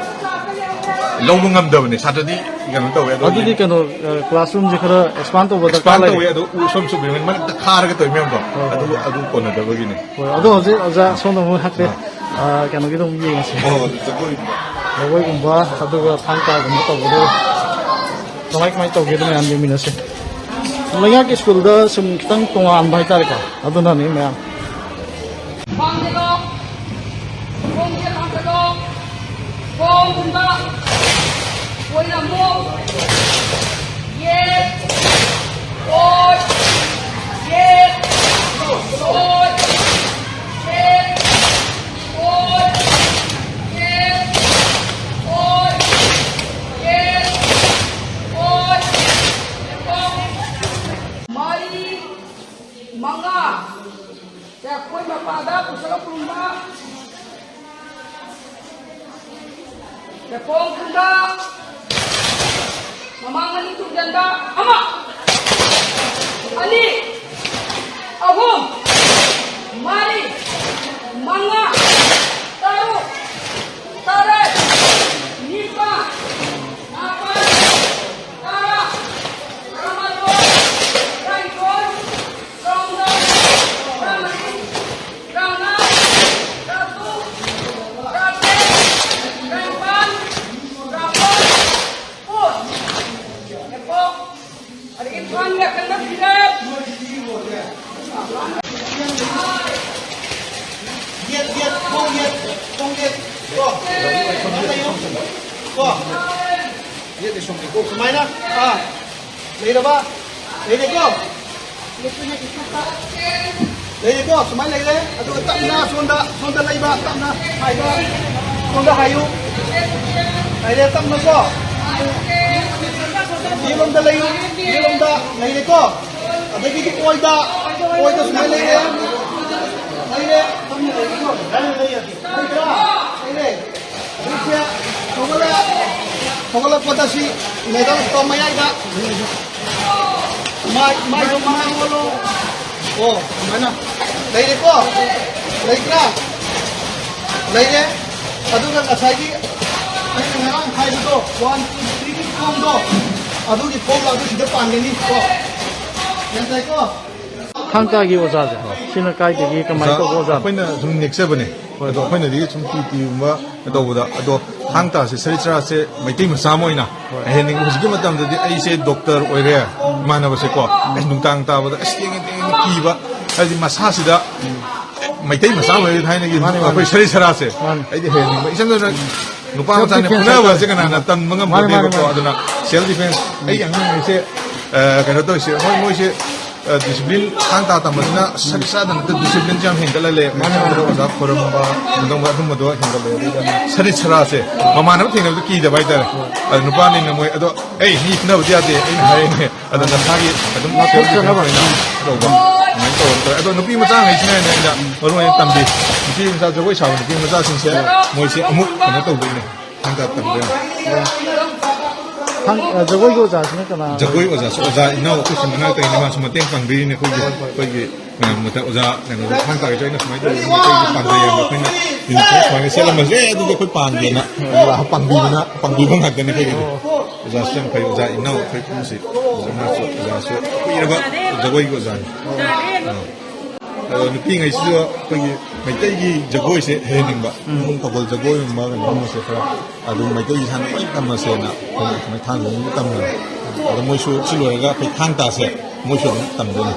ꯂꯧꯕ ꯉꯝꯗꯕꯅꯦ꯫ ꯁꯥꯇ꯭ꯔꯗꯤ ꯀꯩꯅꯣ ꯇꯧꯋꯦ, ꯑꯗꯣ ꯑꯗꯨꯗꯤ ꯀꯩꯅꯣ, ꯑ, classroom ꯁꯦ ꯈꯔ expand ꯇꯧꯕ ꯗꯔꯀꯥꯔ expand ꯂꯩꯔꯦ꯫ ꯇꯧꯋꯦ, ꯑꯗꯣ ꯎ ꯁꯣꯝ ꯁꯨꯕꯤꯔꯕꯅꯤꯅ ꯃꯔꯛꯇ ꯈꯥꯔꯒ ꯇꯧꯔꯤ ꯃꯌꯥꯝꯗꯣ, ꯍꯣꯏ, ꯍꯣꯏ, ꯑꯗꯨ, ꯍꯣꯏ꯫ ꯑꯗꯨ ꯀꯣꯟꯅꯗꯕꯒꯤꯅꯦ꯫ ꯍꯣꯏ, ꯑꯗꯣ ꯍꯧꯖꯤꯛ ꯑꯣꯖꯥ ꯁꯣꯝꯗ ꯑꯃꯨꯛ ꯍꯥꯏꯐꯦꯠ, ꯑꯥ꯫ ꯑ, ꯀꯩꯅꯣꯒꯤꯗꯣ ꯑꯃꯨꯛ ꯌꯦꯡꯉꯁꯤ꯫ ꯑꯣ, ꯖꯒꯣꯏꯒꯨꯝꯕ꯫ ꯖꯒꯣꯏꯒꯨꯝꯕ, ꯑꯗꯨꯒ ꯊꯥꯡ ꯇꯥꯒꯨꯝꯕ ꯇꯧꯕꯗꯣ ꯀꯃꯥꯏ, ꯀꯃꯥꯏ ꯇꯧꯒꯦꯗꯣ ꯃꯌꯥꯝ ꯌꯦꯡꯃꯤꯟꯅꯁꯤ꯫ ꯂꯩꯉꯥꯛꯀꯤ ꯁ꯭ꯀꯨꯜꯗ ꯁꯨꯝ ꯈꯤꯇꯪ ꯇꯣꯉꯥꯟꯕ ꯍꯥꯏꯇꯥꯔꯦꯀꯣ, ꯑꯗꯨꯅꯅꯤ ꯃꯌꯥꯝ꯫ ꯈꯣꯡꯁꯦ ꯊꯥꯡꯒꯠꯂꯣ꯫ ꯈꯣꯡ ꯍꯨꯝꯕ꯫ ꯑꯣꯏꯅ ꯑꯃꯨꯛ꯫ ꯌꯦꯠ꯫ ꯑꯣꯏ꯫ ꯌꯦꯠ꯫ ꯑꯣꯏ꯫ ꯌꯦꯠ꯫ ꯑꯣꯏ꯫ ꯌꯦꯠ꯫ ꯑꯣꯏ꯫ ꯌꯦꯠ꯫ ꯑꯣꯏ꯫ ꯃꯔꯤ꯫ ꯃꯉꯥ꯫ ꯁꯦ, ꯑꯩꯈꯣꯏ ꯃꯄꯥꯗ ꯄꯨꯁꯜꯂ ꯈꯨꯔꯨꯝꯕ꯫ ꯁꯦ, ꯈꯣꯡ ꯈꯨꯟꯗ꯫ ꯃꯃꯥꯡ ꯑꯅꯤ ꯇꯨꯡꯖꯟꯗ꯫ ꯑꯃ꯫ ꯑꯅꯤ꯫ ꯑꯍꯨꯝ꯫ ꯃꯔꯤ꯫ ꯃꯉꯥ꯫ ꯇꯔꯨꯛ꯫ ꯇꯔꯦꯠ꯫ ꯅꯤꯄꯥꯟ꯫ ꯃꯥꯄꯟ꯫ ꯇꯔꯥ꯫ ꯇꯔꯥꯃꯥꯊꯣꯏ꯫ ꯇꯔꯥꯅꯤꯊꯣꯏ꯫ ꯇꯔꯥꯍꯨꯝꯗꯣꯏ, ꯇꯔꯥꯃꯔꯤ, ꯇꯔꯥꯃꯉꯥ, ꯇꯔꯥꯇꯔꯨꯛ, ꯇꯔꯥꯇꯔꯦꯠ, ꯇꯔꯥꯅꯤꯄꯥꯟ, ꯇꯔꯥꯃꯥꯄꯟ, ꯀꯨꯟ꯫ ꯂꯦꯞꯄꯣ꯫ ꯑꯗꯒꯤ ꯊꯥꯡ ꯅꯥꯀꯟꯗ ꯐꯤꯔꯦꯞ꯫ ꯌꯦꯠ, ꯌꯦꯠ, ꯈꯣꯡ ꯌꯦꯠ, ꯈꯣꯡ ꯌꯦꯠ꯫ ꯀꯣ? ꯁꯨꯃꯥꯏꯅ ꯂꯩꯌꯨ꯫ ꯀꯣ? ꯌꯦꯠ ꯁꯣꯝꯒꯤ ꯀꯣꯛ ꯁꯨꯃꯥꯏꯅ꯫ ꯑꯥ꯫ ꯂꯩꯔꯕ? ꯂꯩꯔꯦꯀꯣ? ꯂꯩꯔꯦꯀꯣ? ꯁꯨꯃꯥꯏꯅ ꯂꯩꯔꯦ꯫ ꯑꯗꯨꯒ ꯇꯞꯅ ꯁꯣꯝꯗ, ꯁꯣꯝꯗ ꯂꯩꯕ, ꯇꯞꯅ ꯍꯥꯏꯕ, ꯁꯣꯝꯗ ꯍꯥꯏꯌꯨ꯫ ꯂꯩꯔꯦ, ꯇꯞꯅꯀꯣ꯫ ꯌꯦꯠꯂꯣꯝꯗ ꯂꯩꯌꯨ, ꯌꯦꯠꯂꯣꯝꯗ ꯂꯩꯔꯦꯀꯣ꯫ ꯑꯗꯒꯤꯗꯤ ꯑꯣꯏꯗ, ꯑꯣꯏꯗ ꯁꯨꯃꯥꯏꯅ ꯂꯩꯔꯦ꯫ ꯂꯩꯔꯦ, ꯇꯞꯅ ꯂꯩꯔꯦꯀꯣ꯫ ꯂꯩꯔꯦ, ꯂꯩꯔꯦ꯫ ꯂꯩꯕ꯭ꯔꯥ? ꯂꯩꯔꯦ꯫ ꯍꯧꯖꯤꯛꯁꯦ ꯊꯣꯒꯠꯂ-, ꯊꯣꯒꯠꯂꯛꯄꯗ ꯁꯤ ꯃꯦꯗꯥꯝ ꯁ꯭ꯇꯣꯞ ꯃꯌꯥꯏꯗ ꯃꯥꯏ, ꯃꯥꯏꯗꯣ ꯃꯃꯥꯡ ꯑꯣꯜꯂꯣ꯫ ꯑꯣ, ꯑꯗꯨꯃꯥꯏꯅ꯫ ꯂꯩꯔꯦꯀꯣ? ꯂꯩꯇ꯭ꯔꯥ? ꯂꯩꯔꯦ꯫ ꯑꯗꯨꯒ ꯉꯁꯥꯏꯒꯤ ꯑꯩꯅ ꯉꯔꯥꯡ ꯍꯥꯏꯕꯗꯣ, ꯋꯥꯟ ꯇꯨ ꯊ꯭ꯔꯤꯒꯤ ꯐꯣꯝꯗꯣ, ꯑꯗꯨꯒꯤ ꯐꯣꯝ ꯂꯥꯛꯄ ꯁꯤꯗ ꯄꯥꯟꯒꯅꯤ ꯀꯣ꯫ ꯒ꯭ꯌꯥꯟ ꯇꯥꯏꯀꯣ? ꯊꯥꯡ ꯇꯥꯒꯤ ꯑꯣꯖꯥꯁꯦ, ꯁꯤꯅ ꯀꯥꯏꯗꯒꯤ ꯀꯃꯥꯏꯅ ꯇꯧꯕ ꯑꯣꯖꯥꯅꯣ? ꯑꯩꯈꯣꯏꯅ ꯁꯨꯝ ꯅꯦꯛꯆꯕꯅꯦ꯫ ꯍꯣꯏ꯫ ꯑꯗꯣ ꯑꯩꯈꯣꯏꯅꯗꯤ ꯁꯨꯝ ꯄꯤ ꯇꯤꯒꯨꯝꯕ ꯇꯧꯕꯗ, ꯑꯗꯣ ꯊꯥꯡ ꯇꯥꯁꯦ, ꯁꯔꯤꯠ ꯁꯔꯥꯁꯦ ꯃꯩꯇꯩ ꯃꯆꯥ ꯑꯃ ꯑꯣꯏꯅ ꯍꯣꯏ꯫ ꯍꯌꯦꯡ ꯍꯧꯖꯤꯛꯀꯤ ꯃꯇꯝꯗꯗꯤ ꯑꯩꯁꯦ ꯗꯣꯛꯇꯔ ꯑꯣꯏꯔꯦ, ꯏꯃꯥꯟꯅꯕꯁꯦꯀꯣ, ꯑꯁ, ꯅꯨꯡꯗꯥꯡ ꯇꯥꯕꯗ ꯑꯁ, ꯇꯦꯡꯉꯦ ꯇꯦꯡꯉꯦ ꯀꯤꯕ, ꯍꯥꯏꯗꯤ ꯃꯁꯥꯁꯤꯗ ꯃꯩꯇꯩ ꯃꯆꯥ ꯑꯣꯏꯔꯦ ꯊꯥꯏꯅꯒꯤ ꯃꯥꯅꯦ, ꯃꯥꯅꯦ꯫ ꯑꯩꯈꯣꯏ ꯁꯔꯤꯠ ꯁꯔꯥꯁꯦ ꯃꯥꯅꯦ꯫ ꯑꯩꯗꯤ ꯍꯩꯍꯟꯅꯤꯡꯕ꯫ ꯏꯆꯝ ꯆꯝꯅ ꯅꯨꯄꯥ ꯃꯆꯥꯅ ꯐꯨꯅꯕꯁꯦ ꯀꯅꯥꯅ ꯇꯝꯕ ꯃꯥꯅꯦ, ꯃꯥꯅꯦ, ꯉꯝꯗꯣꯏꯅꯦꯕꯀꯣ? ꯃꯥꯅꯦ꯫ ꯑꯗꯨꯅ ꯁꯦꯜꯐ ꯗꯤꯐꯦꯟꯁ, ꯑꯩ ꯑꯉꯥꯡꯈꯩꯁꯦ, ꯑ, ꯀꯩꯅꯣ ꯇꯧꯔꯤꯁꯦ, ꯍꯣꯏ, ꯃꯣꯏꯁꯦ, ꯑ, ꯗꯤꯁꯤꯄ꯭ꯂꯤꯟ ꯊꯥꯡ ꯇꯥ ꯇꯝꯕꯁꯤꯅ ꯁꯛ ꯆꯥꯗ ꯅꯠꯇ ꯗꯤꯁꯤꯄ꯭ꯂꯤꯟꯁꯦ ꯌꯥꯝ ꯍꯦꯟꯒꯠꯍꯜꯂꯦ꯫ ꯃꯥꯅꯦ, ꯃꯥꯅꯦ꯫ ꯑꯣꯖꯥ ꯈꯣꯏꯔꯝꯕ, ꯀꯩꯗꯧꯕ, ꯑꯗꯨꯝꯕꯗꯣ ꯍꯦꯟꯒꯠꯂꯦ꯫ ꯑꯗꯨꯒ ꯁꯔꯤꯠ ꯁꯔꯥꯁꯦ ꯃꯃꯥꯟꯅꯕ ꯊꯦꯡꯅꯕꯗ ꯀꯤꯗꯕ ꯍꯥꯏꯇꯥꯔꯦ꯫ ꯑꯗ ꯅꯨꯄꯥꯅꯤꯅ ꯃꯣꯏ, ꯑꯗꯣ, "ꯑꯩ ꯃꯤ ꯐꯨꯅꯕꯗꯤ ꯌꯥꯗꯦ," ꯑꯩꯅ ꯍꯥꯏꯔꯤꯅꯦ꯫ ꯑꯗꯣ ꯅꯁꯥꯒꯤ ꯑꯗꯨꯝ ꯉꯥꯛꯊꯣꯛꯆꯅꯕ ꯑꯣꯏꯅ ꯇꯧꯕ꯫ ꯑꯗꯨꯃꯥꯏꯅ ꯇꯧꯔꯒ ꯇꯧꯋꯦ꯫ ꯑꯗꯣ ꯅꯨꯄꯤ ꯃꯆꯥꯉꯩꯁꯤꯅ ꯑꯩꯅ ꯃꯔꯨ ꯑꯣꯏꯅ ꯇꯝꯕꯤ꯫ ꯅꯨꯄꯤ ꯃꯆꯥ ꯖꯒꯣꯏ ꯁꯥꯕ ꯅꯨꯄꯤ ꯃꯆꯥꯁꯤꯡꯁꯦ ꯃꯣꯏꯁꯦ ꯑꯃꯨꯛ ꯀꯩꯅꯣ ꯇꯧꯗꯣꯏꯅꯦ꯫ ꯊꯥꯡ ꯇꯥ ꯇꯝꯗꯣꯏꯅꯦ꯫ ꯊꯥꯡ-, ꯑ, ꯖꯒꯣꯏꯒꯤ ꯑꯣꯖꯥꯁꯤꯅ ꯀꯅꯥ? ꯖꯒꯣꯏ ꯑꯣꯖꯥꯁꯨ ꯑꯣꯖꯥ ꯏꯅꯥꯎ ꯑꯩꯈꯣꯏꯁꯨ ꯃꯅꯥꯛꯇꯒꯤꯅꯦ, ꯃꯥꯁꯨ ꯃꯇꯦꯡ ꯄꯥꯡꯕꯤꯔꯤꯅꯦ ꯑꯩꯈꯣꯏꯒꯤ꯫ ꯍꯣꯏ, ꯍꯣꯏ꯫ ꯑꯩꯈꯣꯏꯒꯤ ꯃꯌꯥꯝ ꯃꯊꯛ ꯑꯣꯖꯥ ꯀꯩꯅꯣꯗ ꯊꯥꯡ ꯇꯥꯒꯤꯁꯨ ꯑꯩꯅ ꯁꯨꯃꯥꯏꯅ ꯇꯧꯗꯅ ꯑꯩꯈꯣꯏꯒꯤ ꯄꯥꯡꯖꯩ ꯍꯥꯏꯕ ꯑꯩꯈꯣꯏꯅ ꯌꯨꯅꯤꯐꯣꯔꯝ ꯁꯨꯃꯥꯏꯅ ꯁꯦꯠꯂꯝꯕꯁꯦ ꯑꯗꯨꯗꯤ ꯑꯩꯈꯣꯏ ꯄꯥꯡꯒꯦꯅ ꯄꯥꯡꯕꯤꯕꯅ, ꯄꯥꯡꯕꯤꯕ ꯉꯥꯛꯇꯅꯦ ꯑꯩꯈꯣꯏꯒꯤꯗꯤ꯫ ꯑꯣ꯫ ꯑꯣꯖꯥꯁꯨ ꯌꯥꯝ ꯐꯩ, ꯑꯣꯖꯥ ꯏꯅꯥꯎ ꯑꯩꯈꯣꯏ ꯄꯨꯝꯁꯤ꯫ ꯑꯣꯖꯥ ꯃꯥꯁꯨ ꯑꯣꯖꯥꯁꯨ ꯀꯨꯏꯔꯕ ꯖꯒꯣꯏꯒꯤ ꯑꯣꯖꯥꯅꯤ꯫ ꯑꯣ꯫ ꯑꯥ꯫ ꯑꯗꯣ ꯅꯨꯄꯤꯉꯩꯁꯤꯁꯨ ꯑꯩꯈꯣꯏꯒꯤ ꯃꯩꯇꯩꯒꯤ ꯖꯒꯣꯏꯁꯦ ꯍꯩꯍꯟꯅꯤꯡꯕ꯫ ꯎꯝ꯫ ꯈꯨꯅꯨꯡ ꯊꯧꯒꯜ ꯖꯒꯣꯏꯒꯨꯝꯕ ꯀꯩꯅꯣꯒꯨꯝꯕꯁꯦ ꯈꯔ ꯑꯗꯨꯝ ꯃꯩꯇꯩꯒꯤ ꯁꯥꯟꯅ ꯂꯣꯏ ꯇꯝꯃꯁꯦꯅ ꯑꯩꯈꯣꯏ ꯃꯩꯊꯥꯡ ꯂꯣꯏꯅ ꯇꯝꯃꯦ꯫ ꯑꯗꯣ ꯃꯣꯏꯁꯨ ꯁꯤ ꯂꯣꯏꯔꯒ ꯑꯩꯈꯣꯏ ꯊꯥꯡ ꯇꯥꯁꯦ ꯃꯣꯏꯁꯨ ꯑꯗꯨꯝ ꯇꯝꯗꯣꯏꯅꯦ꯫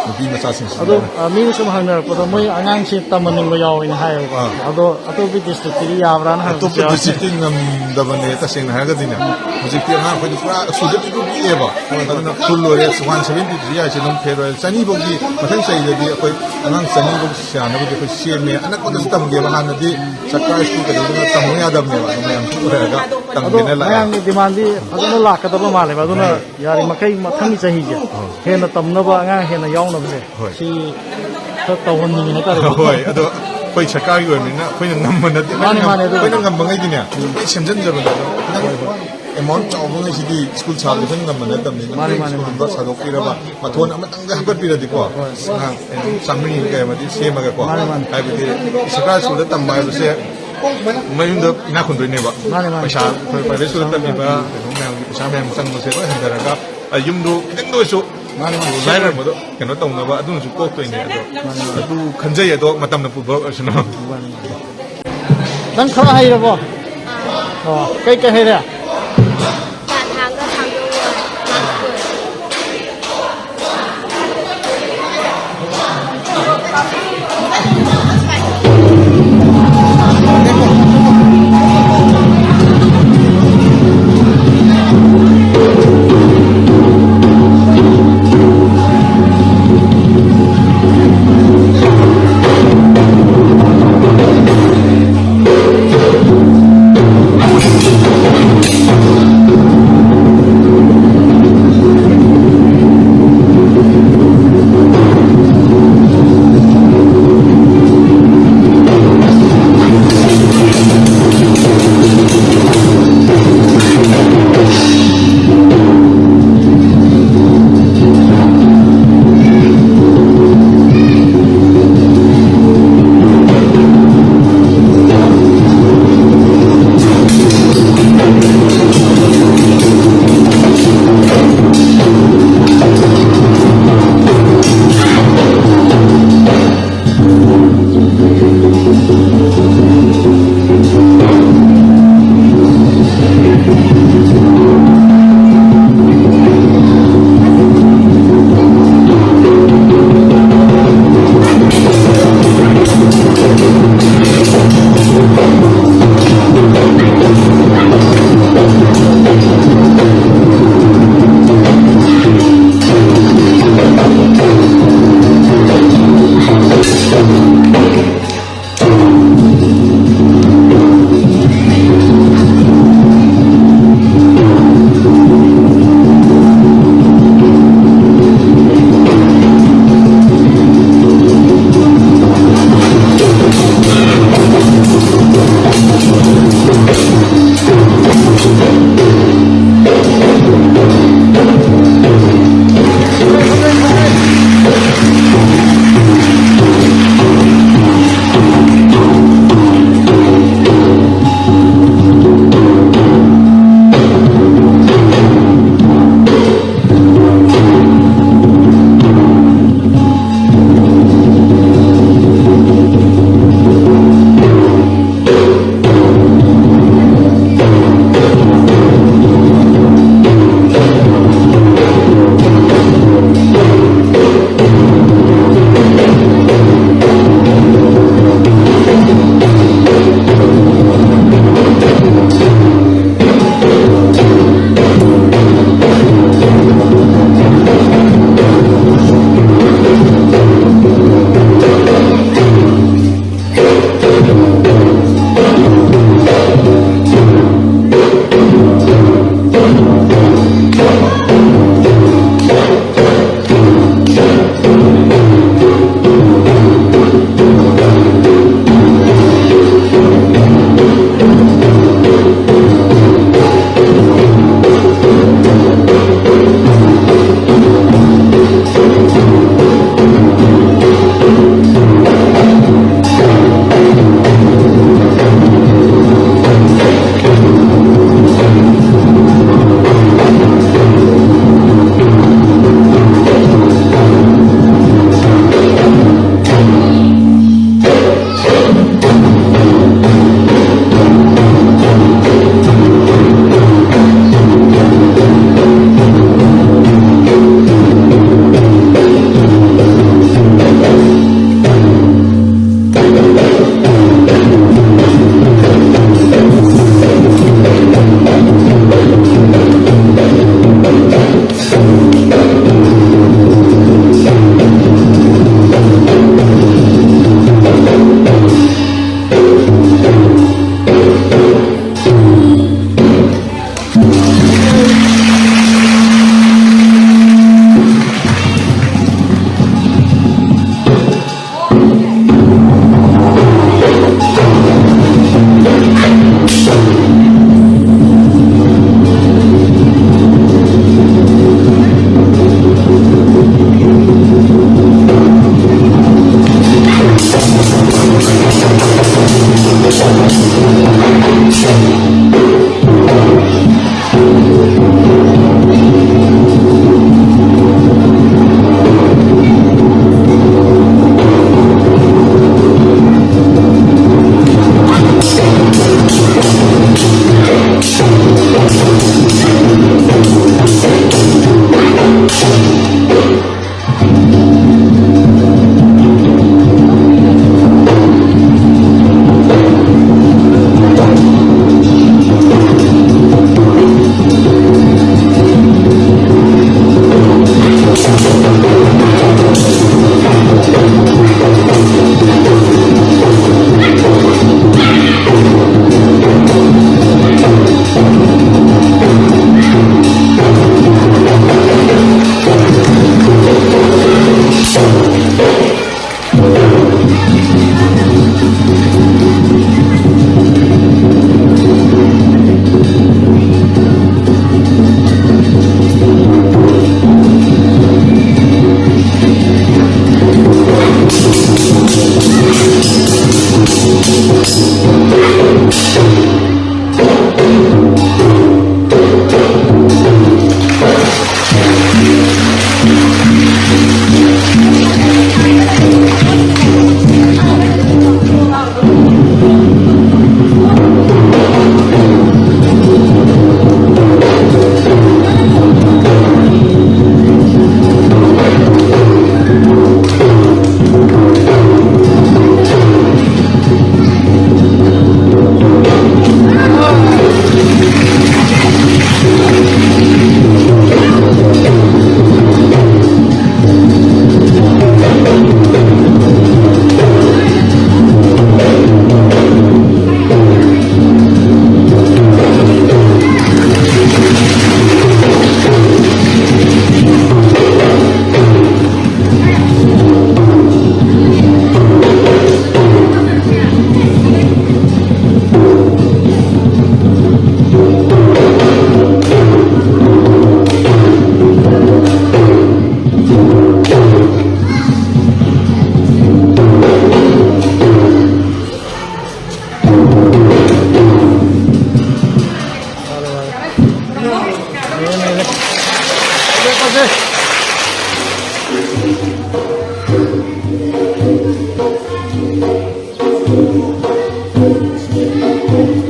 ꯅꯨꯄꯤ ꯃꯆꯥꯁꯤꯡꯁꯤꯅ꯫ ꯑꯗꯣ, ꯑ, ꯃꯤꯅ ꯁꯨꯝ ꯍꯪꯅꯔꯛꯄꯗ ꯃꯣꯏ ꯑꯉꯥꯡꯁꯤ ꯇꯝꯍꯟꯅꯤꯡꯕ ꯌꯥꯎꯋꯦꯅ ꯍꯥꯏꯌꯦꯕꯀꯣ꯫ ꯑꯥ꯫ ꯑꯗꯣ ꯑꯇꯣꯞꯄ ꯗꯤꯁꯇ꯭ꯔꯤꯛꯇꯗꯤ ꯌꯥꯕ꯭ꯔꯥꯅ ꯍꯪꯕꯁꯨ ꯑꯇꯣꯞꯄ ꯌꯥꯎꯋꯦ꯫ ꯗꯤꯁꯇ꯭ꯔꯤꯛꯇꯤ ꯉꯝꯗꯕꯅꯦ, ꯇꯁꯦꯡꯅ ꯍꯥꯏꯔꯒꯗꯤꯅꯦ꯫ ꯍꯧꯖꯤꯛꯇꯤ ꯑꯉꯥꯡ ꯑꯩꯈꯣꯏꯗꯤ ꯄꯨꯔꯥ ꯁꯨꯗ ꯄꯤꯛꯇ꯭ꯔꯨ ꯄꯤꯛꯑꯦꯕ꯫ ꯍꯣꯏ, ꯍꯣꯏ꯫ ꯑꯗꯨꯅ ꯐꯨꯜ ꯂꯣꯏꯔꯦ, ꯋꯥꯟ ꯁꯚꯦꯟꯇꯤ ꯊ꯭ꯔꯤ ꯍꯥꯏꯁꯦ ꯑꯗꯨꯝ ꯐꯦꯜ ꯑꯣꯏꯔꯦ꯫ ꯆꯅꯤꯐꯧꯗꯤ ꯃꯊꯪ ꯆꯍꯤꯗꯗꯤ ꯑꯩꯈꯣꯏ ꯑꯉꯥꯡ ꯆꯅꯤꯐꯧ ꯌꯥꯅꯕꯗꯤ ꯑꯩꯈꯣꯏ ꯁꯦꯝꯃꯦ꯫ ꯑꯅꯛꯄꯗꯁꯨ ꯇꯝꯒꯦꯕ꯫ ꯍꯥꯟꯅꯗꯤ ꯁꯔꯀꯥꯔ ꯁ꯭ꯀꯨꯜ ꯀꯩꯗꯧꯗꯅ ꯇꯝꯕ ꯌꯥꯗꯕꯅꯦꯕ꯫ ꯑꯗꯨ ꯃꯌꯥꯝ ꯄꯨꯔꯛꯑꯒ ꯑꯗꯣ ꯇꯝꯒꯦꯅ ꯂꯥꯛꯑꯦ꯫ ꯃꯌꯥꯝꯒꯤ ꯗꯤꯃꯥꯟꯗꯤ ꯐꯖꯅ ꯂꯥꯛꯀꯗꯕ ꯃꯥꯜꯂꯦꯕ꯫ ꯑꯗꯨꯅ ꯃꯥꯅꯦ꯫ ꯌꯥꯔꯤꯃꯈꯩ ꯃꯊꯪꯒꯤ ꯆꯍꯤꯁꯦ ꯑꯥ꯫ ꯍꯦꯟꯅ ꯇꯝꯅꯕ, ꯑꯉꯥꯡ ꯍꯦꯟꯅ ꯌꯥꯎꯅꯕꯁꯦ ꯍꯣꯏ꯫ ꯁꯤ ꯈꯔ ꯇꯧꯍꯟꯅꯤꯡꯉꯤ ꯍꯥꯏꯇꯥꯔꯦ꯫ ꯍꯣꯏ, ꯑꯗꯣ ꯑꯩꯈꯣꯏ ꯁꯔꯀꯥꯔꯒꯤ ꯑꯣꯏꯕꯅꯤꯅ ꯑꯩꯈꯣꯏꯅ ꯉꯝꯕ ꯅꯠꯇꯦ꯫ ꯃꯥꯅꯦ, ꯃꯥꯅꯦ, ꯑꯗꯨꯕꯨꯗꯤ꯫ ꯑꯩꯈꯣꯏꯅ ꯉꯝꯕꯉꯩꯗꯤꯅꯦ ꯂꯣꯏ ꯁꯦꯝꯖꯤꯟꯖꯕꯅꯦ꯫ ꯑꯗꯣ ꯈꯤꯇꯪ ꯍꯣꯏ, ꯍꯣꯏ꯫ ꯑꯦꯃꯥꯎꯟ ꯆꯥꯎꯕꯉꯩꯁꯤꯗꯤ ꯁ꯭ꯀꯨꯜ ꯁꯥꯕꯗꯤ ꯑꯩꯈꯣꯏꯅ ꯉꯝꯕ ꯅꯠꯇꯕꯅꯤꯅ ꯃꯥꯅꯦ, ꯃꯥꯅꯦ꯫ ꯁ꯭ꯀꯨꯜꯒꯨꯝꯕ ꯁꯥꯗꯣꯛꯄꯤꯔꯕ ꯃꯊꯣꯟ ꯑꯃꯇꯪꯒ ꯍꯥꯞꯀꯠꯄꯤꯔꯗꯤꯀꯣ ꯍꯣꯏ꯫ ꯑꯉꯥꯡ ꯆꯥꯝꯃꯔꯤ ꯀꯌꯥꯃꯗꯤ ꯁꯦꯝꯃꯒꯀꯣ꯫ ꯃꯥꯅꯦ, ꯃꯥꯅꯦ꯫ ꯍꯥꯏꯕꯗꯤ ꯁꯔꯀꯥꯔ ꯁ꯭ꯀꯨꯜꯗ ꯇꯝꯕ ꯍꯥꯏꯕꯁꯦ ꯃꯌꯨꯝꯗ ꯏꯅꯥꯛ ꯈꯨꯟꯗꯣꯏꯅꯦꯕ꯫ ꯃꯥꯅꯦ, ꯃꯥꯅꯦ꯫ ꯄꯩꯁꯥ, ꯑꯩꯈꯣꯏ ꯄ꯭ꯔꯥꯏꯚꯦꯠ ꯁ꯭ꯀꯨꯜꯗ ꯇꯝꯃꯤꯕ ꯀꯩꯅꯣ ꯃꯌꯥꯝꯒꯤ ꯄꯩꯁꯥ ꯃꯌꯥꯝ ꯆꯪꯕꯁꯦ ꯂꯣꯏ ꯍꯟꯊꯔꯒ, ꯑ, ꯌꯨꯝꯗꯣ ꯈꯤꯇꯪꯗ ꯑꯣꯏꯔꯁꯨ ꯃꯥꯅꯦ, ꯃꯥꯅꯦ꯫ ꯂꯥꯏꯔꯔꯝꯕꯗꯣ ꯀꯩꯅꯣ ꯇꯧꯅꯕ ꯑꯗꯨꯅꯁꯨ ꯀꯣꯛꯇꯣꯏꯅꯦ꯫ ꯑꯗꯣ ꯃꯥꯅꯦ, ꯃꯥꯅꯦ꯫ ꯑꯗꯨ ꯈꯟꯖꯩ꯫ ꯑꯗꯣ ꯃꯇꯝꯅ ꯄꯨꯕ ꯑꯣꯏꯁꯅꯨ꯫ ꯃꯥꯅꯦ, ꯃꯥꯅꯦ꯫ ꯅꯪ ꯈꯔ ꯍꯩꯔꯕꯣ? ꯑꯣ, ꯀꯩ ꯀꯩ ꯍꯩꯔꯦ? ꯆꯥ ꯊꯥꯡꯒ ꯊꯥꯡꯗꯣꯛꯑꯒ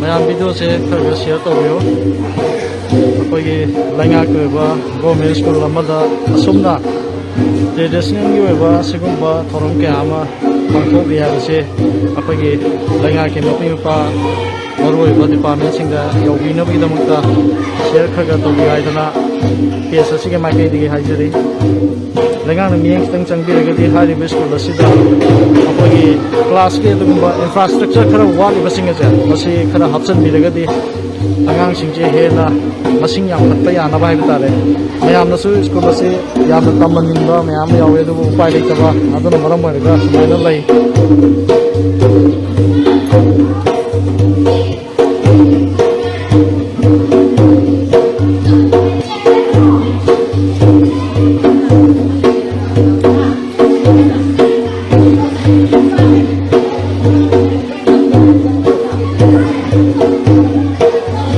ꯃꯌꯥꯝ ꯚꯤꯗꯤꯑꯣꯁꯦ ꯈꯔ ꯈꯔ ꯁꯤꯌꯔ ꯇꯧꯕꯤꯌꯨ꯫ ꯑꯩꯈꯣꯏꯒꯤ ꯂꯩꯉꯥꯛꯀꯤ ꯑꯣꯏꯕ ꯒꯣꯔꯃꯦꯟ ꯁ꯭ꯀꯨꯜ ꯑꯃꯗ ꯑꯁꯨꯝꯅ ꯇ꯭ꯔꯦꯗꯤꯁꯅꯦꯜꯒꯤ ꯑꯣꯏꯕ ꯑꯁꯤꯒꯨꯝꯕ ꯊꯧꯔꯝ ꯀꯌꯥ ꯑꯃ ꯄꯥꯡꯊꯣꯛꯂꯤ ꯍꯥꯏꯕꯁꯦ ꯑꯩꯈꯣꯏꯒꯤ ꯂꯩꯉꯥꯛꯀꯤ ꯃꯄꯤ ꯃꯄꯥ, ꯃꯔꯨꯑꯣꯏꯕ ꯗꯤꯄꯥꯔꯠꯃꯦꯟꯁꯤꯡꯗ ꯌꯧꯕꯤꯅꯕꯒꯤꯗꯃꯛꯇ ꯁꯤꯌꯔ ꯈꯔ ꯈꯔ ꯇꯧꯕꯤꯌꯨ ꯍꯥꯏꯗꯅ ꯄꯦꯖ ꯑꯁꯤꯒꯤ ꯃꯥꯏꯀꯩꯗꯒꯤ ꯍꯥꯏꯖꯔꯤ꯫ ꯂꯩꯉꯥꯛꯅ ꯃꯤꯠꯌꯦꯡ ꯈꯤꯇꯪ ꯆꯪꯕꯤꯔꯒꯗꯤ ꯍꯥꯏꯔꯤꯕ ꯁ꯭ꯀꯨꯜ ꯑꯁꯤꯗ ꯑꯩꯈꯣꯏꯒꯤ ꯀ꯭ꯂꯥꯁꯀꯤ ꯑꯗꯨꯒꯨꯝꯕ ꯏꯟꯐ꯭ꯔꯥꯁ꯭ꯇ꯭ꯔꯛꯆꯔ ꯈꯔ ꯋꯥꯠꯂꯤꯕꯁꯤꯡ ꯑꯁꯦ ꯃꯁꯤ ꯈꯔ ꯍꯥꯞꯆꯤꯟꯕꯤꯔꯒꯗꯤ ꯑꯉꯥꯡꯁꯤꯡꯁꯦ ꯍꯦꯟꯅ ꯃꯁꯤꯡ ꯌꯥꯝꯈꯠꯄ ꯌꯥꯅꯕ ꯍꯥꯏꯕ ꯇꯥꯔꯦ꯫ ꯃꯌꯥꯝꯅꯁꯨ ꯁ꯭ꯀꯨꯜ ꯑꯁꯤ ꯌꯥꯝꯅ ꯇꯝꯍꯟꯅꯤꯡꯕ ꯃꯌꯥꯝ ꯌꯥꯎꯋꯦ, ꯑꯗꯨꯕꯨ ꯎꯄꯥꯏ ꯂꯩꯇꯕ ꯑꯗꯨꯅ ꯃꯔꯝ ꯑꯣꯏꯔꯒ ꯁꯨꯃꯥꯏꯅ ꯂꯩ꯫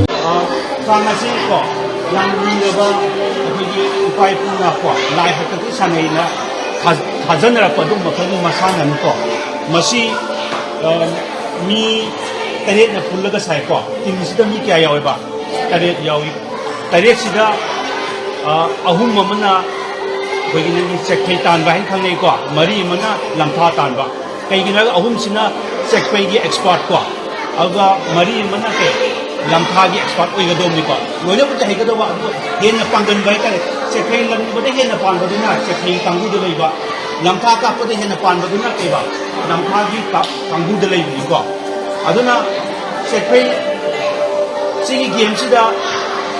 ꯃꯁꯥꯟꯅꯁꯤ ꯀꯣ, ꯌꯥꯝ ꯂꯨꯔꯕ ꯑꯩꯈꯣꯏꯒꯤ ꯏꯄꯥ ꯏꯄꯨꯅ ꯀꯣ, ꯂꯥꯏ ꯍꯥꯛꯇꯛꯇꯒꯤ ꯁꯥꯟꯅꯩꯅ ꯊꯥ-, ꯊꯥꯖꯅꯔꯛꯄ ꯑꯗꯨꯒꯨꯝꯕ ꯃꯈꯜꯒꯤ ꯃꯁꯥꯟꯅꯅꯤꯀꯣ꯫ ꯃꯁꯤ, ꯑ, ꯃꯤ ꯇꯔꯦꯠꯅ ꯄꯨꯜꯂꯒ ꯁꯥꯏꯀꯣ꯫ ꯇꯤꯝꯁꯤꯗ ꯃꯤ ꯀꯌꯥ ꯌꯥꯎꯋꯦꯕ? ꯇꯔꯦꯠ ꯌꯥꯎꯏ꯫ ꯇꯔꯦꯠꯁꯤꯗ, ꯑ, ꯑꯍꯨꯝ ꯑꯃꯅ ꯑꯩꯈꯣꯏꯒꯤ ꯅꯪꯒꯤ ꯆꯦꯛꯐꯩ ꯇꯥꯟꯕ ꯍꯥꯏꯅ ꯈꯪꯅꯩꯀꯣ, ꯃꯔꯤ ꯑꯃꯅ ꯂꯝꯊꯥ ꯇꯥꯟꯕ꯫ ꯀꯩꯒꯤꯅꯣ ꯍꯥꯏꯔꯒ ꯑꯍꯨꯝꯁꯤꯅ ꯆꯦꯛꯄꯩꯒꯤ ꯑꯦꯛꯁꯄꯥꯔꯠ ꯀꯣ, ꯑꯗꯨꯒ ꯃꯔꯤ ꯑꯃꯅ ꯀꯩ, ꯂꯝꯊꯥꯒꯤ ꯑꯦꯛꯁꯄꯥꯔꯠ ꯑꯣꯏꯒꯗꯧꯕꯅꯤꯀꯣ꯫ ꯂꯣꯏꯅꯕꯨꯗꯤ ꯍꯩꯒꯗꯧꯕ, ꯑꯗꯨ ꯍꯦꯟꯅ ꯄꯥꯡꯒꯟꯕ ꯍꯥꯏꯇꯥꯔꯦ꯫ ꯆꯦꯛꯐꯩ ꯂꯪꯕꯗ ꯍꯦꯟꯅ ꯄꯥꯟꯕꯗꯨꯅ ꯆꯦꯛꯐꯩ ꯀꯥꯡꯕꯨꯗ ꯂꯩꯕ, ꯂꯝꯊꯥ ꯀꯥꯞꯄꯗ ꯍꯦꯟꯅ ꯄꯥꯟꯕꯗꯨꯅ ꯀꯩꯕ, ꯂꯝꯊꯥꯒꯤ ꯀꯥ-, ꯀꯥꯡꯕꯨꯗ ꯂꯩꯕꯅꯤꯀꯣ꯫ ꯑꯗꯨꯅ ꯆꯦꯛꯐꯩ ꯁꯤꯒꯤ ꯒꯦꯝꯁꯤꯗ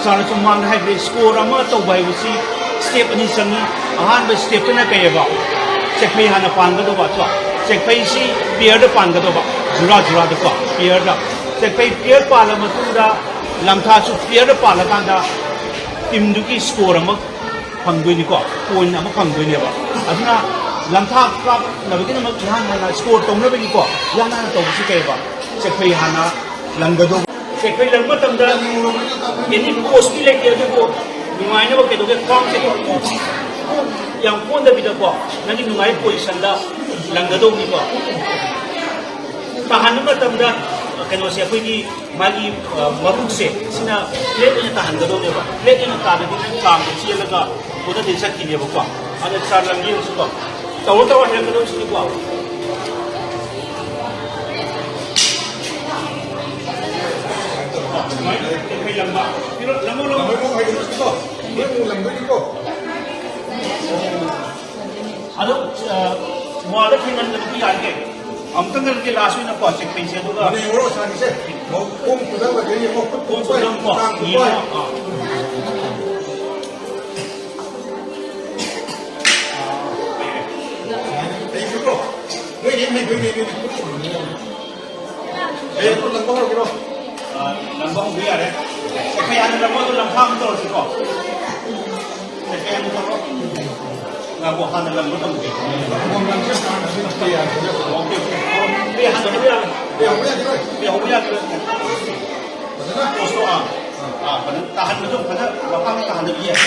ꯁꯥꯔꯅꯁꯨ ꯃꯃꯥꯡꯗ ꯍꯥꯏꯈ꯭ꯔꯦ, ꯁ꯭ꯀꯣꯔ ꯑꯃ ꯇꯧꯕ ꯍꯥꯏꯕꯁꯤ ꯁ꯭ꯇꯦꯞ ꯑꯅꯤ ꯆꯪꯉꯤ꯫ ꯑꯍꯥꯟꯕ ꯁ꯭ꯇꯦꯞꯇꯅ ꯀꯩꯑꯕ? ꯆꯦꯛꯐꯩ ꯍꯥꯟꯅ ꯄꯥꯟꯒꯗꯧꯕ, ꯀꯣ? ꯆꯦꯛꯐꯩꯁꯤ ꯄꯤꯌꯔꯗ ꯄꯥꯟꯒꯗꯧꯕ, ꯖꯨꯔꯥ ꯖꯨꯔꯥꯗꯀꯣ, ꯄꯤꯌꯔꯗ꯫ ꯆꯦꯛꯐꯩ ꯄꯤꯌꯔ ꯄꯥꯜꯂ ꯃꯇꯨꯡꯗ ꯂꯝꯊꯥꯁꯨ ꯄꯤꯌꯔꯗ ꯄꯥꯜꯂꯀꯥꯟꯗ ꯇꯤꯝꯗꯨꯒꯤ ꯁ꯭ꯀꯣꯔ ꯑꯃ ꯐꯪꯗꯣꯏꯅꯤꯀꯣ, ꯄꯣꯏꯟ ꯑꯃ ꯐꯪꯗꯣꯏꯅꯦꯕ꯫ ꯑꯗꯨꯅ ꯂꯝꯊꯥ ꯀꯥꯞꯅꯕꯒꯤꯗꯃꯛ ꯏꯍꯥꯟ ꯍꯥꯟꯅ ꯁ꯭ꯀꯣꯔ ꯇꯧꯅꯕꯒꯤꯀꯣ, ꯏꯍꯥꯟ ꯍꯥꯟꯅ ꯇꯧꯕꯁꯤ ꯀꯩꯕ? ꯆꯦꯛꯐꯩ ꯍꯥꯟꯅ ꯂꯪꯒꯗꯧꯕ꯫ ꯆꯦꯛꯐꯩ ꯂꯪꯕ ꯃꯇꯝꯗ ꯑꯦꯅꯤ ꯀꯣꯁꯇꯤ ꯂꯩꯇꯦ, ꯑꯗꯨꯕꯨ ꯅꯨꯡꯉꯥꯏꯅꯕ ꯀꯩꯗꯧꯒꯦ, ꯈ꯭ꯋꯥꯡꯁꯦ ꯀꯣꯛ, ꯀꯣꯛ, ꯌꯥꯝ ꯀꯣꯟꯗꯕꯤꯗꯀꯣ, ꯅꯪꯒꯤ ꯅꯨꯡꯉꯥꯏꯕ ꯄꯣꯖꯤꯁꯟꯗ ꯂꯪꯒꯗꯧꯅꯤꯀꯣ꯫ ꯇꯥꯍꯟꯕ ꯃꯇꯝꯗ ꯀꯩꯅꯣꯁꯦ, ꯑꯩꯈꯣꯏꯒꯤ ꯃꯥꯒꯤ, ꯑ, ꯃꯕꯨꯛꯁꯦ ꯁꯤꯅ ꯐ꯭ꯂꯦꯠ ꯑꯣꯏꯅ ꯇꯥꯍꯟꯒꯗꯧꯅꯦꯕ꯫ ꯐ꯭ꯂꯦꯠ ꯑꯣꯏꯅ ꯇꯥꯗꯗꯤ ꯅꯪ ꯀꯥꯡꯗ ꯆꯦꯜꯂꯒ ꯀꯣꯟꯅꯗꯤ ꯆꯠꯈꯤꯅꯦꯕꯀꯣ꯫ ꯑꯗ ꯁꯥꯔ ꯂꯪꯒꯦ ꯌꯦꯡꯉꯨꯁꯤꯀꯣ꯫ ꯇꯧꯔ ꯇꯧꯔ ꯍꯦꯟꯒꯗꯧꯁꯤꯅꯤꯀꯣ꯫ ꯁꯨꯃꯥꯏꯅ ꯌꯥꯡꯈꯩ ꯂꯪꯕ꯫ ꯂꯪꯉꯣ, ꯂꯪꯉꯣ꯫ ꯂꯪꯉꯣ, ꯂꯪꯉꯣ꯫ ꯑꯗꯣ, ꯑ, ꯋꯥꯜꯗ ꯊꯦꯡꯍꯟꯗꯕꯗꯤ ꯌꯥꯔꯤꯒꯩ꯫ ꯑꯃꯨꯛꯇꯪ ꯂꯥꯁ ꯑꯣꯏꯅꯀꯣ, ꯆꯦꯛ ꯄꯦꯟꯁꯦ, ꯑꯗꯨꯒ ꯑꯗꯨ ꯌꯦꯡꯉꯨꯔꯣ, ꯁꯥꯔꯒꯤꯁꯦ꯫ ꯈꯣꯡ ꯈꯨꯗꯝ ꯑꯗꯩ ꯌꯦꯡꯉꯣ, ꯈꯨꯠ ꯈꯣꯡ ꯈꯨꯗꯝ ꯀꯣ, ꯇꯥꯡ ꯌꯦꯡꯉꯣ꯫ ꯀꯣ꯫ ꯑꯥ꯫ ꯑꯩꯁꯨꯀꯣ, ꯅꯣꯏ ꯍꯦꯟꯅ ꯍꯩꯗꯣꯏꯅꯦ, ꯅꯣꯏꯗꯤ ꯈꯨꯠ ꯆꯨꯝꯕꯅꯤꯅ꯫ ꯑꯦ, ꯑꯗꯨ ꯂꯪꯕ ꯍꯧꯔꯛꯀꯦꯔꯣ? ꯑ, ꯂꯪꯕ ꯍꯧꯕ ꯌꯥꯔꯦ꯫ ꯑꯩꯈꯣꯏ ꯍꯥꯟꯅ ꯂꯪꯕ ꯑꯗꯨ ꯂꯪꯐꯥ ꯑꯃ ꯇꯧꯔꯁꯤꯀꯣ꯫ ꯑꯩꯈꯣꯏ ꯍꯥꯟꯅ ꯇꯧꯔꯣ꯫ ꯉꯥꯏꯈꯣ, ꯍꯥꯟꯅ ꯂꯪꯕ ꯇꯝꯒꯦ꯫ Okay, okay. ꯑꯦ, ꯍꯥꯟꯅ ꯂꯪꯕ ꯌꯥꯔꯦ꯫ ꯑꯦ, ꯍꯧꯕ ꯌꯥꯈꯤꯔꯣꯏ꯫ ꯑꯦ, ꯍꯧꯕ ꯌꯥꯈꯤꯔꯣꯏ꯫ ꯐꯖꯅ? ꯄꯣꯁꯇꯣ, ꯑꯥ꯫ ꯑꯥ, ꯐꯖꯅ ꯇꯥꯍꯟꯕꯗꯣ, ꯐꯖꯅ ꯃꯄꯥ ꯇꯥꯍꯟꯗꯕꯤ ꯌꯥꯏ꯫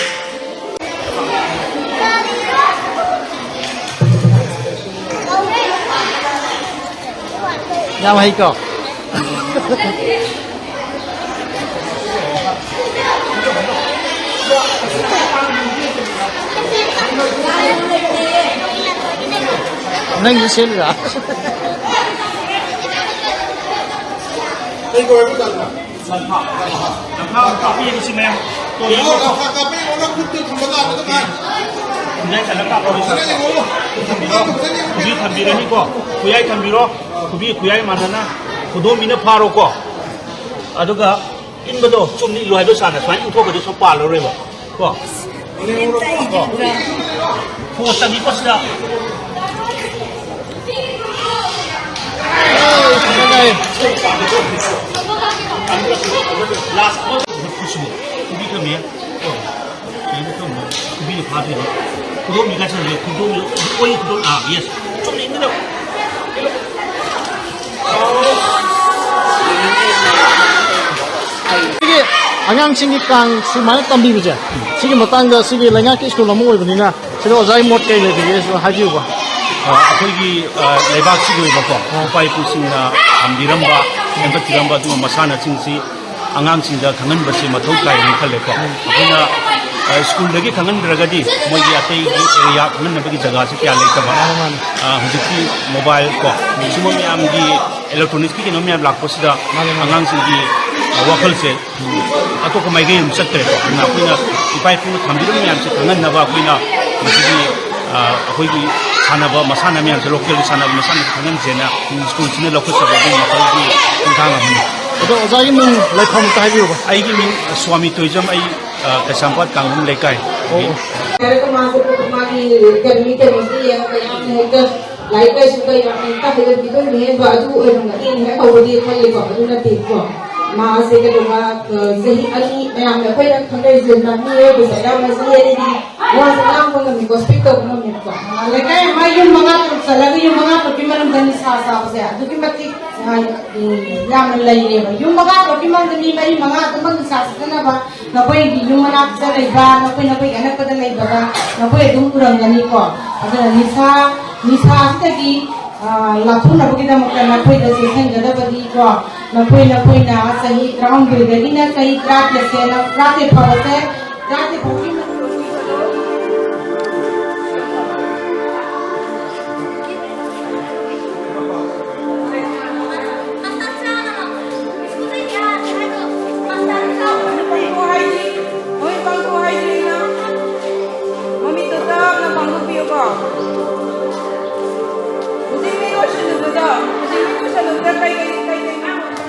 ꯌꯥꯝ ꯍꯩꯀꯣ꯫ ꯅꯪꯁꯨ ꯁꯦꯝꯃꯤꯔꯣ? ꯀꯩ ꯀꯧꯋꯦꯕ ꯖꯥꯠꯅꯣ? ꯂꯪꯐꯥ꯫ ꯂꯪꯐꯥ ꯀꯥꯞꯄꯤꯕꯁꯤ ꯃꯌꯥꯝ꯫ ꯇꯣ, ꯌꯦꯡꯉꯣ꯫ ꯂꯪꯐꯥ ꯀꯥꯞꯄ ꯌꯦꯡꯉꯣ, ꯅꯪ ꯈꯨꯠꯇꯨ ꯊꯝꯕ ꯌꯥꯕꯗꯣ ꯉꯥꯏ꯫ ꯈꯨꯟꯖꯥꯏ ꯆꯠꯂ ꯀꯥꯞꯄꯣ꯫ ꯐꯖꯅ ꯌꯦꯡꯉꯣ꯫ ꯈꯨꯕꯤ ꯊꯝꯕꯤꯔꯣ꯫ ꯈꯨꯕꯤ ꯊꯝꯕꯤꯔꯅꯤꯀꯣ꯫ ꯈꯨꯕꯤ ꯊꯝꯕꯤꯔꯣ꯫ ꯈꯨꯕꯤ, ꯈꯨꯌꯥꯏ ꯃꯥꯟꯅꯅ ꯈꯨꯗꯣꯝꯕꯤꯅ ꯐꯥꯔꯣꯀꯣ꯫ ꯑꯗꯨꯒ ꯏꯟꯕꯗꯣ ꯆꯨꯝꯅ ꯏꯜꯂꯨ ꯍꯥꯏꯕ ꯁꯥꯔꯅ ꯁꯨꯃꯥꯏꯅ ꯏꯟꯊꯣꯛꯈ꯭ꯔꯗꯤ ꯁꯨꯝ ꯄꯥꯜꯂꯔꯣꯏꯕ꯫ ꯀꯣ? ꯀꯣ? ꯐꯣꯔꯁ ꯆꯪꯉꯤꯀꯣ ꯁꯤꯗ꯫ ꯂꯥꯁ ꯑꯃ ꯈꯨꯠꯁꯨ ꯈꯨꯕꯤ ꯊꯝꯃꯦ꯫ ꯀꯣ? ꯀꯩꯅꯣ ꯊꯝꯃꯦ꯫ ꯈꯨꯕꯤꯅ ꯐꯥꯗꯣꯏꯅꯦ꯫ ꯈꯨꯗꯣꯝꯕꯤ ꯀꯥꯏ ꯆꯠꯈ꯭ꯔꯒꯦ? ꯈꯨꯗꯣꯝꯕꯤ, ꯑꯣꯏ ꯈꯨꯗꯣꯝ-, ꯑꯥ, ꯌꯦꯁ꯫ ꯆꯨꯝꯅ ꯏꯟꯒꯗꯕ꯫ ꯑꯉꯥꯡꯁꯤꯡꯒꯤ ꯀꯥꯡ ꯁꯨꯃꯥꯏꯅ ꯇꯝꯕꯤꯕꯁꯦ, ꯁꯤꯒꯤ ꯃꯇꯥꯡꯗ ꯁꯤꯒꯤ ꯂꯩꯉꯥꯛꯀꯤ ꯁ꯭ꯀꯨꯜ ꯑꯃ ꯑꯣꯏꯕꯅꯤꯅ ꯁꯤꯗ ꯑꯣꯖꯥꯒꯤ ꯃꯣꯠ ꯀꯩ ꯂꯩꯕꯤꯒꯦ? ꯁꯤꯗ ꯍꯥꯏꯕꯤꯌꯨꯕ꯫ ꯑ, ꯑꯩꯈꯣꯏꯒꯤ, ꯑ, ꯂꯩꯕꯥꯛꯁꯤꯒꯤ ꯑꯣꯏꯕꯀꯣ, ꯑ, ꯏꯄꯥ ꯏꯄꯨꯁꯤꯡꯅ ꯊꯝꯕꯤꯔꯝꯕ, ꯁꯦꯝꯒꯠꯄꯤꯔꯝꯕ ꯑꯗꯨꯒꯨꯝꯕ ꯃꯁꯥꯟꯅꯁꯤꯡꯁꯤ ꯑꯉꯥꯡꯁꯤꯡꯗ ꯈꯪꯍꯟꯕꯁꯤ ꯃꯊꯧ ꯇꯥꯏꯅ ꯈꯜꯂꯦꯀꯣ꯫ ꯑꯩꯈꯣꯏꯅ, ꯑ, ꯁ꯭ꯀꯨꯜꯗꯒꯤ ꯈꯪꯍꯟꯗ꯭ꯔꯒꯗꯤ ꯃꯣꯏꯒꯤ ꯑꯇꯩꯒꯤ ꯑꯦꯔꯤꯌꯥ ꯈꯪꯍꯟꯅꯕꯒꯤ ꯖꯒꯥꯁꯤ ꯀꯌꯥ ꯂꯩꯇꯕ꯫ ꯃꯥꯅꯦ, ꯃꯥꯅꯦ꯫ ꯑ, ꯍꯧꯖꯤꯛꯇꯤ ꯃꯣꯕꯥꯏꯜ ꯀꯣ, ꯁꯤꯒꯨꯝꯕ ꯃꯌꯥꯝꯒꯤ ꯏꯂꯦꯛꯇ꯭ꯔꯣꯅꯤꯛꯁꯀꯤ ꯀꯩꯅꯣ ꯃꯌꯥꯝ ꯂꯥꯛꯄꯁꯤꯗ ꯃꯥꯅꯦ, ꯃꯥꯅꯦ꯫ ꯑꯉꯥꯡꯁꯤꯡꯒꯤ, ꯑ, ꯋꯥꯈꯜꯁꯦ ꯑꯇꯣꯞꯄ ꯃꯥꯏꯀꯩ ꯑꯃ ꯆꯠꯇ꯭ꯔꯦꯀꯣ꯫ ꯑꯗꯨꯅ ꯑꯩꯈꯣꯏꯅ ꯏꯄꯥ ꯏꯄꯨꯅ ꯊꯝꯕꯤꯔꯝꯕ ꯃꯌꯥꯝꯁꯦ ꯈꯪꯍꯟꯅꯕ ꯑꯩꯈꯣꯏꯅ ꯉꯁꯤꯒꯤ, ꯑ, ꯑꯩꯈꯣꯏꯒꯤ ꯁꯥꯟꯅꯕ ꯃꯁꯥꯟꯅ ꯃꯌꯥꯝꯁꯦ, ꯂꯣꯀꯦꯜꯒꯤ ꯁꯥꯟꯅꯕ ꯃꯁꯥꯟꯅꯁꯦ ꯈꯪꯍꯟꯁꯦꯅ ꯁ꯭ꯀꯨꯜꯁꯤꯅ ꯂꯧꯈꯠꯆꯕ ꯑꯗꯨꯒꯤ ꯃꯈꯜꯒꯤ ꯈꯣꯡꯊꯥꯡ ꯑꯃꯅꯤ꯫ ꯑꯗꯣ ꯑꯣꯖꯥꯒꯤ ꯃꯤꯡ, ꯂꯩꯐꯝ ꯑꯝꯇ ꯍꯥꯏꯕꯤꯌꯨꯕ꯫ ꯑꯩꯒꯤ ꯃꯤꯡ ꯁ꯭ꯋꯥꯃꯤ ꯇꯣꯏꯖꯝ, ꯑꯩ, ꯑ, ꯀꯩꯁꯥꯝꯄꯥꯠ ꯀꯥꯡꯕꯝ ꯂꯩꯀꯥꯏ꯫ ꯑꯣ, ꯑꯣ꯫ ꯍꯥꯏꯔꯒ ꯃꯥꯁꯦ ꯃꯥꯒꯤ ꯀꯩꯅꯣꯒꯤ ꯀꯩꯅꯣꯁꯦ ꯌꯦꯡꯉꯒ ꯌꯥꯝꯅ ꯍꯦꯛꯇ ꯂꯥꯏꯔꯤꯛ ꯂꯥꯏꯁꯨꯒ ꯌꯥꯝꯅ ꯍꯦꯛꯇ ꯍꯩꯒꯠꯄꯤꯗꯣꯏꯅꯦꯕ, ꯑꯗꯨ ꯑꯣꯏꯔꯝꯒꯅꯤ ꯍꯦꯛ ꯍꯧꯕꯗꯤ ꯈꯜꯂꯤꯀꯣ, ꯑꯗꯨ ꯅꯠꯇꯦꯀꯣ꯫ ꯃꯥꯁꯦ ꯀꯩꯗꯧꯕ, ꯑ, ꯆꯍꯤ ꯑꯅꯤ, ꯃꯌꯥꯝꯅ ꯑꯩꯈꯣꯏꯅ ꯈꯪꯅꯔꯤꯁꯦ ꯃꯤꯑꯣꯏꯕꯁꯦ ꯑꯌꯥꯝꯕ ꯆꯍꯤ ꯑꯅꯤꯗꯤ ꯋꯥꯁꯦ ꯉꯥꯡꯕ ꯉꯝꯃꯤꯀꯣ, ꯁ꯭ꯄꯤꯛ ꯇꯧꯕ ꯉꯝꯃꯦꯕꯀꯣ꯫ ꯂꯩꯀꯥꯏ ꯑꯃ ꯌꯨꯝ ꯃꯉꯥ ꯇꯔꯨꯛ ꯆꯠꯂꯒ ꯌꯨꯝ ꯃꯉꯥ ꯇꯔꯨꯛꯀꯤ ꯃꯅꯨꯡꯗ ꯅꯤꯁꯥ ꯆꯥꯕꯁꯦ ꯑꯗꯨꯛꯀꯤ ꯃꯇꯤꯛ, ꯑ, ꯎꯝ, ꯌꯥꯝꯅ ꯂꯩꯔꯦꯕ꯫ ꯌꯨꯝ ꯃꯉꯥ ꯇꯔꯨꯛꯀꯤ ꯃꯅꯨꯡꯗ ꯃꯤ ꯃꯔꯤ ꯃꯉꯥ ꯑꯗꯨꯃꯛ ꯅꯤꯁꯥ ꯁꯤꯖꯤꯟꯅꯕ ꯅꯈꯣꯏꯒꯤ ꯌꯨꯝ ꯃꯅꯥꯛꯇ ꯂꯩꯕ, ꯅꯈꯣꯏ, ꯅꯈꯣꯏꯒꯤ ꯑꯅꯛꯄꯗ ꯂꯩꯕꯗ ꯅꯈꯣꯏ ꯑꯗꯨꯝ ꯎꯔꯝꯒꯅꯤꯀꯣ꯫ ꯑꯗꯨꯅ ꯅꯤꯁꯥ, ꯅꯤꯁꯥꯁꯤꯗꯒꯤ, ꯑ, ꯂꯥꯞꯊꯣꯛꯅꯕꯒꯤꯗꯃꯛꯇ ꯅꯈꯣꯏꯗ ꯆꯦꯛꯁꯤꯟꯒꯗꯕꯗꯤꯀꯣ, ꯅꯈꯣꯏ, ꯅꯈꯣꯏꯅ ꯆꯍꯤ ꯇꯔꯥꯍꯨꯝꯗꯣꯏꯗꯒꯤꯅ ꯆꯍꯤ ꯇꯔꯥꯇꯔꯦꯠꯁꯦ, ꯇꯔꯥꯇꯔꯦꯠ ꯐꯥꯎꯕꯁꯦ, ꯇꯔꯥꯇꯔꯦꯠ ꯐꯥꯎꯒꯤ ꯃꯅꯨꯡꯗ ꯃꯃꯤꯠꯇꯣ ꯇꯞꯅ ꯄꯥꯡꯊꯣꯛꯄꯤꯌꯨꯀꯣ꯫ ꯍꯧꯖꯤꯛ ꯃꯤ ꯂꯣꯏꯁꯤꯜꯂꯨꯕꯗꯣ, ꯍꯧꯖꯤꯛ ꯃꯤ ꯂꯣꯏꯁꯤꯜꯂꯨꯕꯗ ꯀꯩ ꯀꯩ, ꯀꯩ ꯀꯩ ꯉꯥꯡꯉꯨꯒꯦ?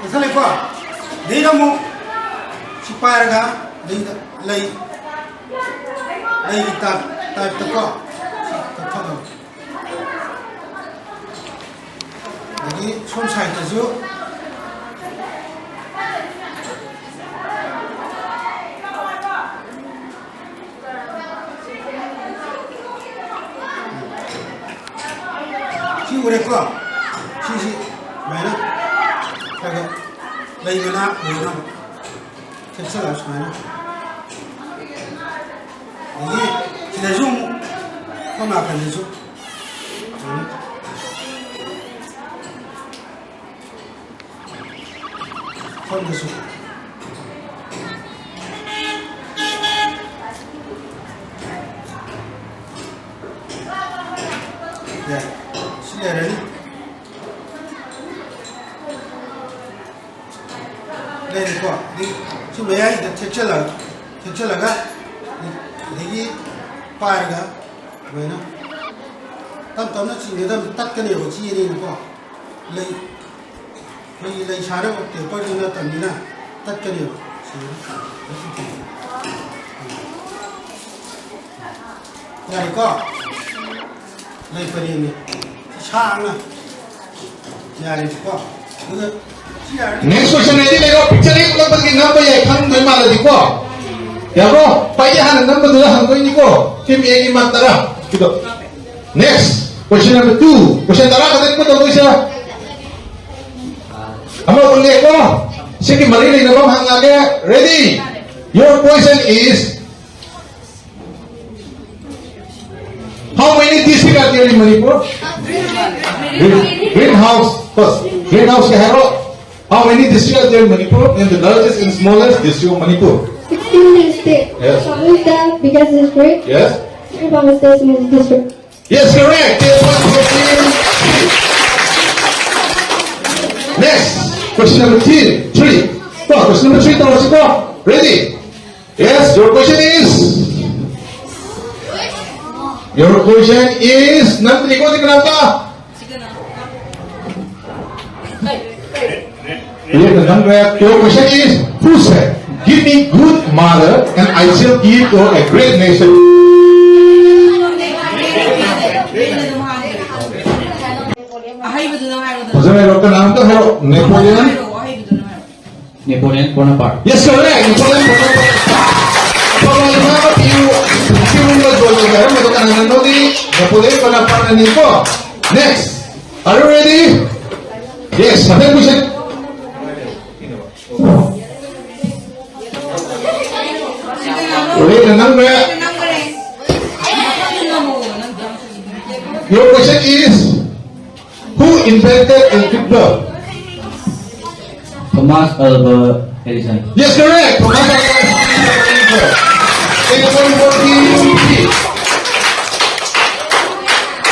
ꯀꯛꯊꯠꯂꯦꯀꯣ꯫ ꯂꯩꯗ ꯑꯃꯨꯛ ꯁꯤ ꯄꯥꯏꯔꯒ ꯂꯩꯗ, ꯂꯩ, ꯂꯩꯒꯤ ꯇꯥꯏꯞ, ꯇꯥꯏꯞꯇꯀꯣ꯫ ꯀꯛꯊꯠꯂꯣ꯫ ꯑꯗꯒꯤ ꯁꯣꯝ ꯁꯥꯏꯠꯇꯁꯨ ꯁꯤ ꯎꯔꯦꯀꯣ? ꯁꯤꯁꯤ ꯁꯨꯃꯥꯏꯅ ꯈꯔ ꯈꯔ ꯂꯩ ꯃꯅꯥ ꯑꯣꯏꯅꯕ ꯊꯦꯠꯆꯜꯂꯒ ꯁꯨꯃꯥꯏꯅ꯫ ꯑꯗꯒꯤ ꯁꯤꯗꯁꯨ ꯑꯃꯨꯛ ꯁꯣꯝ ꯅꯥꯀꯟꯗꯁꯨ ꯁꯨꯃꯥꯏꯅ꯫ ꯁꯣꯝꯗꯁꯨ꯫ ꯌꯥꯏ꯫ ꯁꯤ ꯂꯩꯔꯅꯤ꯫ ꯂꯩꯔꯦꯀꯣ꯫ ꯑꯗꯒꯤ ꯁꯤ ꯃꯌꯥꯏꯁꯤꯗ ꯊꯦꯛꯆꯜꯂꯒ, ꯊꯦꯛꯆꯜꯂꯒ, ꯑꯗꯒꯤ ꯄꯥꯏꯔꯒ ꯑꯗꯨꯃꯥꯏꯅ ꯇꯞ ꯇꯞꯅ ꯆꯤꯡꯒꯗꯕꯅꯤ, ꯇꯠꯀꯅꯦꯕ ꯆꯦꯅꯤꯅꯀꯣ꯫ ꯂꯩ, ꯑꯩꯈꯣꯏꯒꯤ ꯂꯩ ꯁꯥꯅꯕ ꯇꯦꯄꯔꯗꯨ ꯅꯠꯇꯕꯅꯤꯅ ꯇꯠꯀꯅꯦꯕ꯫ ꯌꯥꯔꯦꯀꯣ? ꯂꯩ ꯄꯔꯦꯡꯅꯤ꯫ ꯁꯥꯡꯅ꯫ ꯌꯥꯔꯦꯀꯣ? ꯑꯗꯨꯒ ꯁꯤ ꯌꯥꯔꯅꯤ꯫ Next question ꯍꯥꯏꯗꯤ ꯂꯩꯔꯣ, picture ꯍꯦꯛ ꯎꯠꯂꯛꯄꯗꯒꯤ ꯅꯝꯕ ꯌꯥꯏ ꯈꯪꯗꯣꯏ ꯃꯥꯜꯂꯗꯤꯀꯣ꯫ ꯌꯥꯕ꯭ꯔꯣ? ꯄꯥꯏꯗꯤ ꯍꯥꯟꯅ ꯅꯝꯕꯗꯨꯗ ꯍꯪꯗꯣꯏꯅꯤꯀꯣ꯫ Team A ꯒꯤ mark ꯇꯔꯥ꯫ ꯀꯤꯗꯣ꯫ Next, question number two. Question ꯇꯔꯥ ꯈꯛꯇꯪ ꯀꯣ ꯇꯧꯗꯣꯏꯁꯦ꯫ ꯑꯃ ꯎꯠꯂꯦꯀꯣ꯫ ꯁꯤꯒꯤ ꯃꯔꯤ ꯂꯩꯅꯕ ꯑꯃ ꯍꯪꯉꯛꯑꯒꯦ꯫ Ready? Your question is, how many district are there in Manipur? Green, greenhouse. First, greenhouse ꯀꯌꯥ ꯍꯥꯏꯔꯣ? How many districts are there in Manipur? And the largest and smallest district of Manipur. Sixteen district. Yes. Among the biggest district. Yes. Imphal is the smallest district. Yes, correct. Yes, one for team. Next, question number three. Three. Go on, question number three, ꯇꯧꯔꯁꯤꯀꯣ. Ready? Yes, your question is? Your question is, ꯅꯪ ꯇ꯭ꯔꯤꯀꯣ ꯇꯤꯀꯅꯥꯇ? Your question is, who said, "Give me good mother and I shall give her a great nation"? ꯑꯍꯩꯕꯗꯨꯅ ꯍꯥꯏꯔꯣꯗꯅ꯫ ꯐꯖꯅ ꯍꯥꯏꯔꯣ, ꯀꯅꯥꯝꯇ ꯍꯥꯏꯔꯣ, Napoleon? ꯍꯥꯏꯔꯣ, ꯑꯍꯩꯕꯗꯨꯅ ꯍꯥꯏꯔꯣ꯫ Napoleon Bonaparte. Yes, correct. Napoleon Bonaparte. ꯑꯐꯕ ꯂꯩꯉꯥꯛ ꯑꯃ ꯄꯤꯌꯨ꯫ ꯁꯤꯒꯨꯝꯕ ꯖꯣꯏ ꯍꯥꯏꯔꯝꯕꯗꯣ ꯀꯅꯥꯅꯣꯗꯤ Napoleon Bonaparte ꯅꯤꯀꯣ꯫ Next. Are you ready? Yes, second question. Ready, number. Your question is, who invented encryptor? Thomas Alva Edison. Yes, correct. Thomas Alva Edison.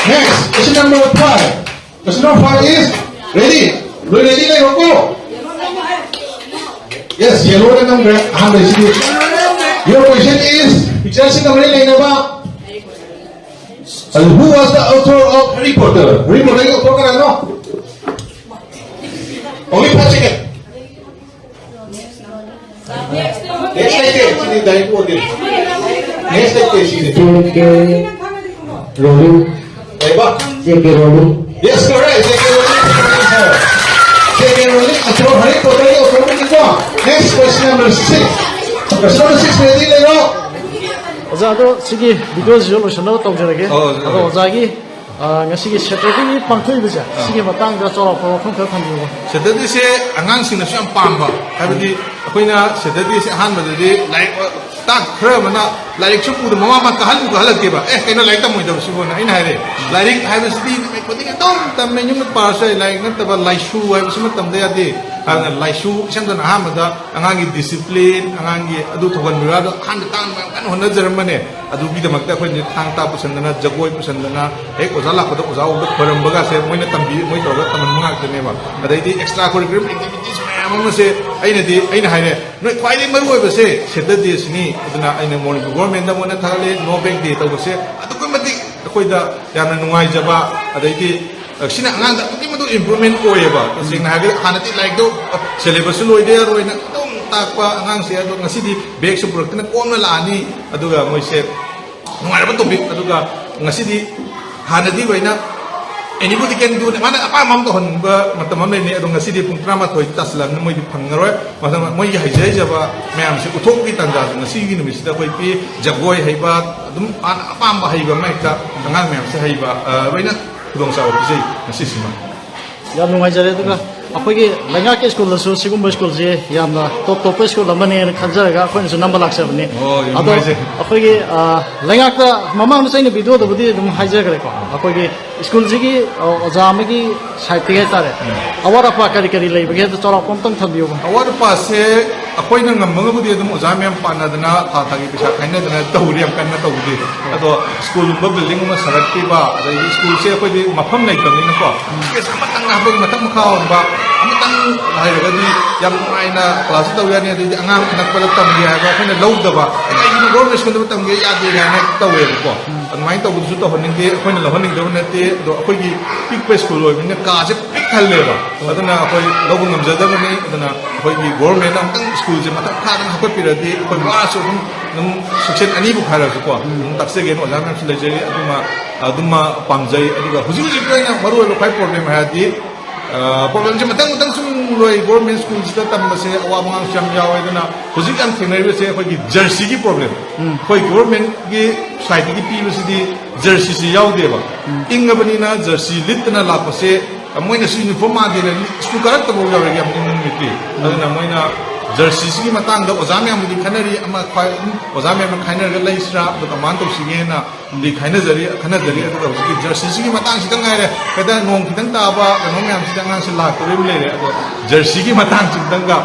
Next, question number five. Question number five is, ready? Ready, ready, ready, go. Yes, yellow number. ꯑꯍꯥꯟꯕꯁꯤꯗꯤ. Your question is, picture ꯁꯤꯒ ꯃꯔꯤ ꯂꯩꯅꯕ, ꯑꯗꯨ, who was the author of Harry Potter? Harry Potter ꯒꯤ author ꯀꯅꯥꯅꯣ? Only five second. Next ꯂꯩꯇꯦ, ꯁꯤꯗꯤ direct ꯑꯣꯏꯗꯦ꯫ Next ꯂꯩꯇꯦ, ꯁꯤꯗꯤ꯫ J K Rowling. ꯀꯩꯕ? J K Rowling. Yes, correct. J K Rowling. J K Rowling, author, Harry Potter ꯒꯤ author ꯅꯤꯀꯣ꯫ Next, question number six. Question number six ready ꯂꯩꯔꯣ꯫ ꯑꯣꯖꯥ, ꯑꯗꯣ ꯁꯤꯒꯤ video ꯁꯤꯁꯨ ꯂꯣꯏꯁꯤꯟꯅꯕ ꯇꯧꯖꯔꯒꯦ꯫ ꯑꯣ, ꯑꯣꯖꯥ꯫ ꯑꯗꯣ ꯑꯣꯖꯥꯒꯤ, ꯑ, ꯉꯁꯤꯒꯤ Saturday ꯒꯤ ꯄꯥꯡꯊꯣꯛꯏꯕꯁꯦ, ꯑꯥ, ꯁꯤꯒꯤ ꯃꯇꯥꯡꯗ ꯆꯥꯎꯔꯥꯛꯄ ꯋꯥꯐꯝ ꯈꯔ ꯊꯝꯕꯤꯌꯨ꯫ Saturday ꯁꯦ ꯑꯉꯥꯡꯁꯤꯡꯅꯁꯨ ꯌꯥꯝ ꯄꯥꯝꯕ, ꯍꯥꯏꯕꯗꯤ ꯑꯩꯈꯣꯏꯅ Saturday ꯁꯦ ꯑꯍꯥꯟꯕꯗꯗꯤ ꯂꯥꯏꯔꯤꯛ, ꯇꯥꯛ ꯈꯔ ꯑꯃꯅ ꯂꯥꯏꯔꯤꯛꯁꯨ ꯄꯨꯗ ꯃꯃꯥ ꯃꯄꯥ ꯀꯥꯍꯟꯕꯨ ꯀꯥꯍꯜꯂꯛꯇꯦꯕ꯫ "ꯑꯦ, ꯀꯩꯅꯣ ꯂꯥꯏꯔꯤꯛ ꯇꯝꯃꯣꯏꯗꯕꯁꯤꯕꯣꯅ?" ꯑꯩꯅ ꯍꯥꯏꯔꯦ, "ꯂꯥꯏꯔꯤꯛ ꯍꯥꯏꯕꯁꯤꯗꯤ ꯅꯨꯃꯤꯠ ꯈꯨꯗꯤꯡꯒꯤ ꯑꯗꯨꯝ ꯇꯝꯃꯦ, ꯌꯨꯝꯗ ꯄꯥꯔꯁꯨ ꯌꯥꯏ, ꯂꯥꯏꯔꯤꯛ ꯅꯠꯇꯕ ꯂꯥꯏꯁꯨ ꯍꯥꯏꯕꯁꯤꯃ ꯇꯝꯗ ꯌꯥꯗꯦ"꯫ ꯑꯗꯨꯅ ꯂꯥꯏꯁꯨ, ꯏꯁꯝ ꯁꯝꯅ ꯑꯍꯥꯟꯕꯗ ꯑꯉꯥꯡꯒꯤ discipline, ꯑꯉꯥꯡꯒꯤ ꯑꯗꯨ ꯊꯧꯒꯟꯕꯤꯔꯒ ꯑꯍꯥꯟꯕ ꯇꯥꯡꯅ ꯌꯥꯝ ꯀꯟꯅ ꯍꯣꯠꯅꯖꯔꯝꯕꯅꯦ꯫ ꯑꯗꯨꯒꯤꯗꯃꯛꯇ ꯑꯩꯈꯣꯏꯅ ꯊꯥꯡ ꯇꯥ ꯄꯨꯁꯟꯗꯅ, ꯖꯒꯣꯏ ꯄꯨꯁꯟꯗꯅ, ꯍꯦꯛ ꯑꯣꯖꯥ ꯂꯥꯛꯄꯗ ꯑꯣꯖꯥ ꯎꯕꯗ ꯈꯣꯏꯔꯝꯕꯒꯁꯦ ꯃꯣꯏꯅ ꯇꯝꯕꯤ, ꯃꯣꯏ ꯇꯧꯔꯒ ꯇꯝꯍꯟꯕ ꯉꯥꯛꯇꯅꯦꯕ꯫ ꯑꯗꯩꯗꯤ extra curriculum activities ꯃꯌꯥꯝ ꯑꯃꯁꯦ ꯑꯩꯅꯗꯤ, ꯑꯩꯅ ꯍꯥꯏꯔꯦ, "ꯅꯣꯏ ꯈ꯭ꯋꯥꯏꯗꯒꯤ ꯃꯔꯨ ꯑꯣꯏꯕꯁꯦ Saturday ꯁꯤꯅꯤ"꯫ ꯑꯗꯨꯅ ꯑꯩꯅ ꯃꯅꯤꯄꯨꯔ government ꯗ ꯃꯣꯏꯅ ꯊꯥꯒꯠꯂꯦ, no back day ꯇꯧꯕꯁꯦ ꯑꯗꯨꯛꯀꯤ ꯃꯇꯤꯛ ꯑꯩꯈꯣꯏꯗ ꯌꯥꯝꯅ ꯅꯨꯡꯉꯥꯏꯖꯕ, ꯑꯗꯩꯗꯤ ꯁꯤꯅ ꯑꯉꯥꯡꯗ ꯑꯗꯨꯛꯀꯤ ꯃꯇꯤꯛ improvement ꯑꯣꯏꯌꯦꯕ꯫ ꯇꯁꯦꯡꯅ ꯍꯥꯏꯔꯒꯗꯤ ꯍꯥꯟꯅꯗꯤ ꯂꯥꯏꯔꯤꯛꯇꯣ syllabus ꯁꯨ ꯂꯣꯏꯗ ꯌꯥꯔꯣꯏꯅ ꯑꯗꯨꯝ ꯇꯥꯛꯄ ꯑꯉꯥꯡꯁꯦ, ꯑꯗꯣ ꯉꯁꯤꯗꯤ bag ꯁꯨ ꯄꯨꯔꯛꯇꯅ ꯀꯣꯝꯅ ꯂꯥꯛꯑꯅꯤ, ꯑꯗꯨꯒ ꯃꯣꯏꯁꯦ ꯅꯨꯡꯉꯥꯏꯔꯕ topic꯫ ꯑꯗꯨꯒ ꯉꯁꯤꯗꯤ ꯍꯥꯟꯅꯗꯤ ꯂꯣꯏꯅ anybody can do ꯅꯦ, ꯃꯥꯅ ꯑꯄꯥꯝꯕ ꯑꯃ ꯇꯧꯍꯟꯕ ꯃꯇꯝ ꯑꯃ ꯂꯩꯅꯤ, ꯑꯗꯣ ꯉꯁꯤꯗꯤ ꯄꯨꯡ ꯇꯔꯥꯃꯥꯊꯣꯏ ꯇꯥꯁꯤꯜꯂꯛꯑꯕꯅꯤꯅ ꯃꯣꯏꯗꯤ ꯐꯪꯉꯔꯣꯏ꯫ ꯃꯊꯪ ꯃꯣꯏꯒꯤ ꯍꯩꯖ ꯍꯩꯖꯕ ꯃꯌꯥꯝꯁꯦ ꯎꯠꯊꯣꯛꯄꯒꯤ ꯇꯥꯟꯖꯥꯁꯨ ꯉꯁꯤꯒꯤ ꯅꯨꯃꯤꯠꯁꯤꯗ ꯑꯩꯈꯣꯏ ꯄꯤ꯫ ꯖꯒꯣꯏ ꯍꯩꯕ, ꯑꯗꯨꯝ ꯃꯥꯅ ꯑꯄꯥꯝꯕ ꯍꯩꯕ ꯑꯃ ꯍꯦꯛꯇ ꯑꯉꯥꯡ ꯃꯌꯥꯝꯁꯦ ꯍꯩꯕ, ꯑ, ꯂꯣꯏꯅ ꯈꯨꯗꯣꯡꯆꯥꯕ ꯄꯤꯖꯩ ꯉꯁꯤꯁꯤꯃ꯫ ꯌꯥꯝ ꯅꯨꯡꯉꯥꯏꯖꯔꯦ꯫ ꯑꯗꯨꯒ ꯑꯩꯈꯣꯏꯒꯤ ꯂꯩꯉꯥꯛꯀꯤ ꯁ꯭ꯀꯨꯜꯗꯁꯨ ꯁꯤꯒꯨꯝꯕ ꯁ꯭ꯀꯨꯜꯁꯦ ꯌꯥꯝꯅ ꯇꯣꯞ ꯇꯣꯞꯄ ꯁ꯭ꯀꯨꯜ ꯑꯃꯅꯦꯅ ꯈꯟꯖꯔꯒ ꯑꯩꯈꯣꯏꯅꯁꯨ ꯅꯝꯕ ꯂꯥꯛꯆꯕꯅꯤ꯫ ꯑꯣ, ꯌꯥꯝ ꯑꯗꯣ ꯅꯨꯡꯉꯥꯏꯖꯩ꯫ ꯑꯩꯈꯣꯏꯒꯤ, ꯑ, ꯂꯩꯉꯥꯛꯇ ꯃꯃꯥꯡꯗꯁꯨ ꯑꯩꯅ ꯚꯤꯗꯤꯑꯣꯗꯕꯨꯗꯤ ꯑꯗꯨꯝ ꯍꯥꯏꯖꯈ꯭ꯔꯦꯀꯣ, ꯑꯩꯈꯣꯏꯒꯤ ꯁ꯭ꯀꯨꯜꯁꯤꯒꯤ, ꯑ, ꯑꯣꯖꯥ ꯑꯃꯒꯤ ꯁꯥꯏꯠꯇꯒꯤ ꯍꯥꯏꯇꯥꯔꯦ, ꯑꯋꯥꯠ ꯑꯄꯥ ꯀꯔꯤ ꯀꯔꯤ ꯂꯩꯕꯒꯦ ꯍꯥꯏꯗꯣ ꯆꯥꯎꯔꯥꯛꯄ ꯑꯝꯇꯪ ꯊꯝꯕꯤꯌꯨꯕ꯫ ꯑꯋꯥꯠ ꯑꯄꯥꯁꯦ ꯑꯩꯈꯣꯏꯅ ꯉꯝꯃꯒꯕꯨꯗꯤ ꯑꯗꯨꯝ ꯑꯣꯖꯥ ꯃꯌꯥꯝ ꯄꯥꯟꯅꯗꯅ ꯊꯥ ꯊꯥꯒꯤ ꯄꯩꯁꯥ ꯈꯥꯏꯅꯗꯅ ꯇꯧꯔꯤ, ꯌꯥꯝ ꯀꯟꯅ ꯇꯧꯗꯦ꯫ ꯑꯗꯣ ꯁ꯭ꯀꯨꯜꯒꯨꯝꯕ ꯕꯤꯜꯗꯤꯡ ꯑꯃ ꯁꯥꯒꯠꯄꯤꯕ, ꯑꯗꯒꯤ ꯁ꯭ꯀꯨꯜꯁꯦ ꯑꯩꯈꯣꯏꯗꯤ ꯃꯐꯝ ꯂꯩꯇꯕꯅꯤꯅꯀꯣ, ꯁ꯭ꯄꯦꯁ ꯑꯃꯇꯪ ꯍꯥꯞꯄꯒꯤ ꯃꯊꯛ ꯃꯈꯥ ꯑꯣꯟꯕ ꯑꯃꯇꯪ ꯍꯥꯏꯔꯒꯗꯤ ꯌꯥꯝ ꯅꯨꯡꯉꯥꯏꯅ ꯀ꯭ꯂꯥꯁꯁꯨ ꯇꯧ ꯌꯥꯅꯤ꯫ ꯑꯗꯩꯗꯤ ꯑꯉꯥꯡ ꯑꯅꯛꯄꯗ ꯇꯝꯒꯦ ꯍꯥꯏꯕ ꯑꯩꯈꯣꯏꯅ ꯂꯧꯗꯕ, "ꯑꯦ, ꯀꯩꯒꯤꯅꯣ ꯒꯣꯔꯃꯦꯟ ꯁ꯭ꯀꯨꯜꯗ ꯇꯝꯒꯦ ꯌꯥꯗꯦ?" ꯀꯥꯏꯅ ꯇꯧꯋꯦꯕꯀꯣ꯫ ꯑꯗꯨꯃꯥꯏꯅ ꯇꯧꯕꯗꯨꯁꯨ ꯇꯧꯍꯟꯅꯤꯡꯗꯦ, ꯑꯩꯈꯣꯏꯅ ꯂꯧꯍꯟꯅꯤꯡꯗꯕ ꯅꯠꯇꯦ꯫ ꯑꯗꯣ ꯑꯩꯈꯣꯏꯒꯤ ꯄꯤꯛꯄ ꯁ꯭ꯀꯨꯜ ꯑꯣꯏꯕꯅꯤꯅ ꯀꯥꯁꯦ ꯄꯤꯛ ꯊꯜꯂꯦꯕ, ꯑꯗꯨꯅ ꯑꯩꯈꯣꯏ ꯂꯧꯕ ꯉꯝꯖꯗꯕꯅꯤ꯫ ꯑꯗꯨꯅ ꯑꯩꯈꯣꯏꯒꯤ ꯒꯣꯔꯃꯦꯟꯅ ꯑꯃꯨꯛꯇꯪ ꯁ꯭ꯀꯨꯜꯁꯦ ꯃꯊꯛ ꯊꯥꯗꯅ ꯍꯥꯞꯀꯠꯄꯤꯔꯗꯤ ꯑꯩꯈꯣꯏ ꯋꯥꯔꯁꯨ ꯑꯗꯨꯝ, ꯑꯗꯨꯝ ꯁꯦꯛꯁꯟ ꯑꯅꯤꯕꯨ ꯈꯥꯏꯔꯁꯨꯀꯣ, ꯑꯗꯨꯝ ꯇꯥꯛꯆꯒꯦꯅ ꯑꯣꯖꯥ ꯃꯌꯥꯝꯁꯨ ꯂꯩꯖꯔꯤ꯫ ꯑꯗꯨꯃ, ꯑꯗꯨꯃ ꯄꯥꯝꯖꯩ꯫ ꯑꯗꯨꯒ ꯍꯧꯖꯤꯛ ꯍꯧꯖꯤꯛꯀꯤ ꯑꯣꯏꯅ ꯃꯔꯨꯑꯣꯏꯕ ꯈ꯭ꯋꯥꯏ ꯄ꯭ꯔꯣꯕ꯭ꯂꯦꯝ ꯍꯥꯏꯔꯗꯤ, ꯑ, ꯄ꯭ꯔꯣꯕ꯭ꯂꯦꯝꯁꯦ ꯃꯊꯪ ꯃꯊꯪ ꯁꯨꯝ ꯂꯣꯏ꯫ ꯒꯣꯔꯃꯦꯟ ꯁ꯭ꯀꯨꯜꯁꯤꯗ ꯇꯝꯕꯁꯦ ꯑꯋꯥꯕ ꯑꯉꯥꯡꯁꯨ ꯌꯥꯝ ꯌꯥꯎꯋꯦ꯫ ꯑꯗꯨꯅ ꯍꯧꯖꯤꯛ ꯌꯥꯝ ꯊꯦꯡꯅꯔꯤꯕꯁꯦ ꯑꯩꯈꯣꯏꯒꯤ ꯖꯔꯁꯤꯒꯤ ꯄ꯭ꯔꯣꯕ꯭ꯂꯦꯝ꯫ ꯑꯩꯈꯣꯏ ꯒꯣꯔꯃꯦꯟꯒꯤ ꯁꯥꯏꯠꯇꯒꯤ ꯄꯤꯕꯁꯤꯗꯤ ꯖꯔꯁꯤꯁꯤ ꯌꯥꯎꯗꯦꯕ꯫ ꯏꯪꯉꯕꯅꯤꯅ ꯖꯔꯁꯤ ꯂꯤꯠꯇꯅ ꯂꯥꯛꯄꯁꯦ ꯃꯣꯏꯅꯁꯨ ꯌꯨꯅꯤꯐꯣꯔꯝ ꯃꯥꯟꯗꯦꯅ ꯁ꯭ꯀꯨꯜ ꯀꯥꯔꯛꯇꯕ ꯌꯥꯎꯔꯦ ꯌꯥꯝ ꯏꯪꯕ ꯅꯨꯃꯤꯠꯇꯤ꯫ ꯑꯗꯨꯅ ꯃꯣꯏꯅ ꯖꯔꯁꯤꯁꯤꯒꯤ ꯃꯇꯥꯡꯗ ꯑꯣꯖꯥ ꯃꯌꯥꯝꯒꯗꯤ ꯈꯟꯅꯔꯤ, ꯑꯃ ꯈ꯭ꯋꯥꯏ ꯑꯗꯨꯝ ꯑꯣꯖꯥ ꯃꯌꯥꯝꯅ ꯈꯥꯏꯅꯔꯒ ꯂꯩꯁꯤꯔꯥ, ꯑꯗꯣ ꯀꯃꯥꯏꯅ ꯇꯧꯁꯤꯒꯦꯅ ꯗꯤ ꯈꯥꯏꯅꯖꯔꯤ, ꯈꯟꯅꯖꯔꯤ꯫ ꯑꯗꯨꯒ ꯍꯧꯖꯤꯛꯀꯤ ꯖꯔꯁꯤꯁꯤꯒꯤ ꯃꯇꯥꯡꯁꯤꯗ ꯉꯥꯏꯔꯦ, ꯍꯦꯛꯇ ꯅꯣꯡ ꯈꯤꯇꯪ ꯇꯥꯕ, ꯀꯩꯅꯣ ꯃꯌꯥꯝꯁꯤꯗ ꯑꯉꯥꯡꯁꯦ ꯂꯥꯛꯇꯕ ꯑꯃ ꯂꯩꯔꯦ꯫ ꯑꯗꯣ ꯖꯔꯁꯤꯒꯤ ꯃꯇꯥꯡꯁꯤꯗꯪꯒ,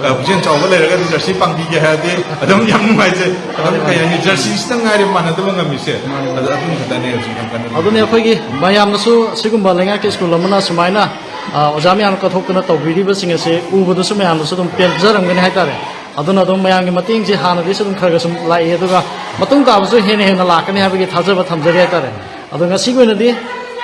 ꯑ, ꯄꯨꯛꯆꯦꯜ ꯆꯥꯎꯕ ꯂꯩꯔꯒꯗꯤ ꯖꯔꯁꯤ ꯄꯥꯡꯕꯤꯒꯦ ꯍꯥꯏꯔꯗꯤ ꯑꯗꯨꯝ ꯌꯥꯝ ꯅꯨꯡꯉꯥꯏꯖꯩ꯫ ꯑꯗꯨꯝ ꯀꯩ ꯍꯥꯏꯅꯤ, ꯖꯔꯁꯤꯁꯤꯗꯪ ꯉꯥꯏꯔꯦ ꯃꯥꯟꯅꯗꯕ ꯉꯝꯃꯤꯁꯦ꯫ ꯑꯗꯨ, ꯑꯗꯨꯝ ꯈꯛꯇꯅꯦ ꯍꯧꯖꯤꯛ ꯌꯥꯝ ꯀꯟꯅ ꯑꯗꯨꯅꯦ ꯑꯩꯈꯣꯏꯒꯤ ꯃꯌꯥꯝꯅꯁꯨ ꯁꯤꯒꯨꯝꯕ ꯂꯩꯉꯥꯛꯀꯤ ꯁ꯭ꯀꯨꯜ ꯑꯃꯅ ꯁꯨꯃꯥꯏꯅ, ꯑ, ꯑꯣꯖꯥ ꯃꯌꯥꯝꯅ ꯀꯠꯊꯣꯛꯇꯅ ꯇꯧꯕꯤꯔꯤꯕꯁꯤꯡ ꯑꯁꯤ ꯎꯕꯗꯁꯨ ꯃꯌꯥꯝꯅꯁꯨ ꯑꯗꯨꯝ ꯄꯦꯟꯖꯔꯝꯒꯅꯤ ꯍꯥꯏꯇꯥꯔꯦ꯫ ꯑꯗꯨꯅ ꯑꯗꯨꯝ ꯃꯌꯥꯝꯒꯤ ꯃꯇꯦꯡꯁꯦ ꯍꯥꯟꯅꯗꯒꯤꯁꯨ ꯑꯗꯨꯝ ꯈꯔ ꯈꯔ ꯁꯨꯝ ꯂꯥꯛꯏ, ꯑꯗꯨꯒ ꯃꯇꯨꯡ ꯇꯥꯕꯁꯨ ꯍꯦꯟꯅ ꯍꯦꯟꯅ ꯂꯥꯛꯀꯅꯤ ꯍꯥꯏꯕꯒꯤ ꯊꯥꯖꯕ ꯊꯝꯖꯔꯤ ꯍꯥꯏꯇꯥꯔꯦ꯫ ꯑꯗꯣ ꯉꯁꯤꯒꯤ ꯑꯣꯏꯅꯗꯤ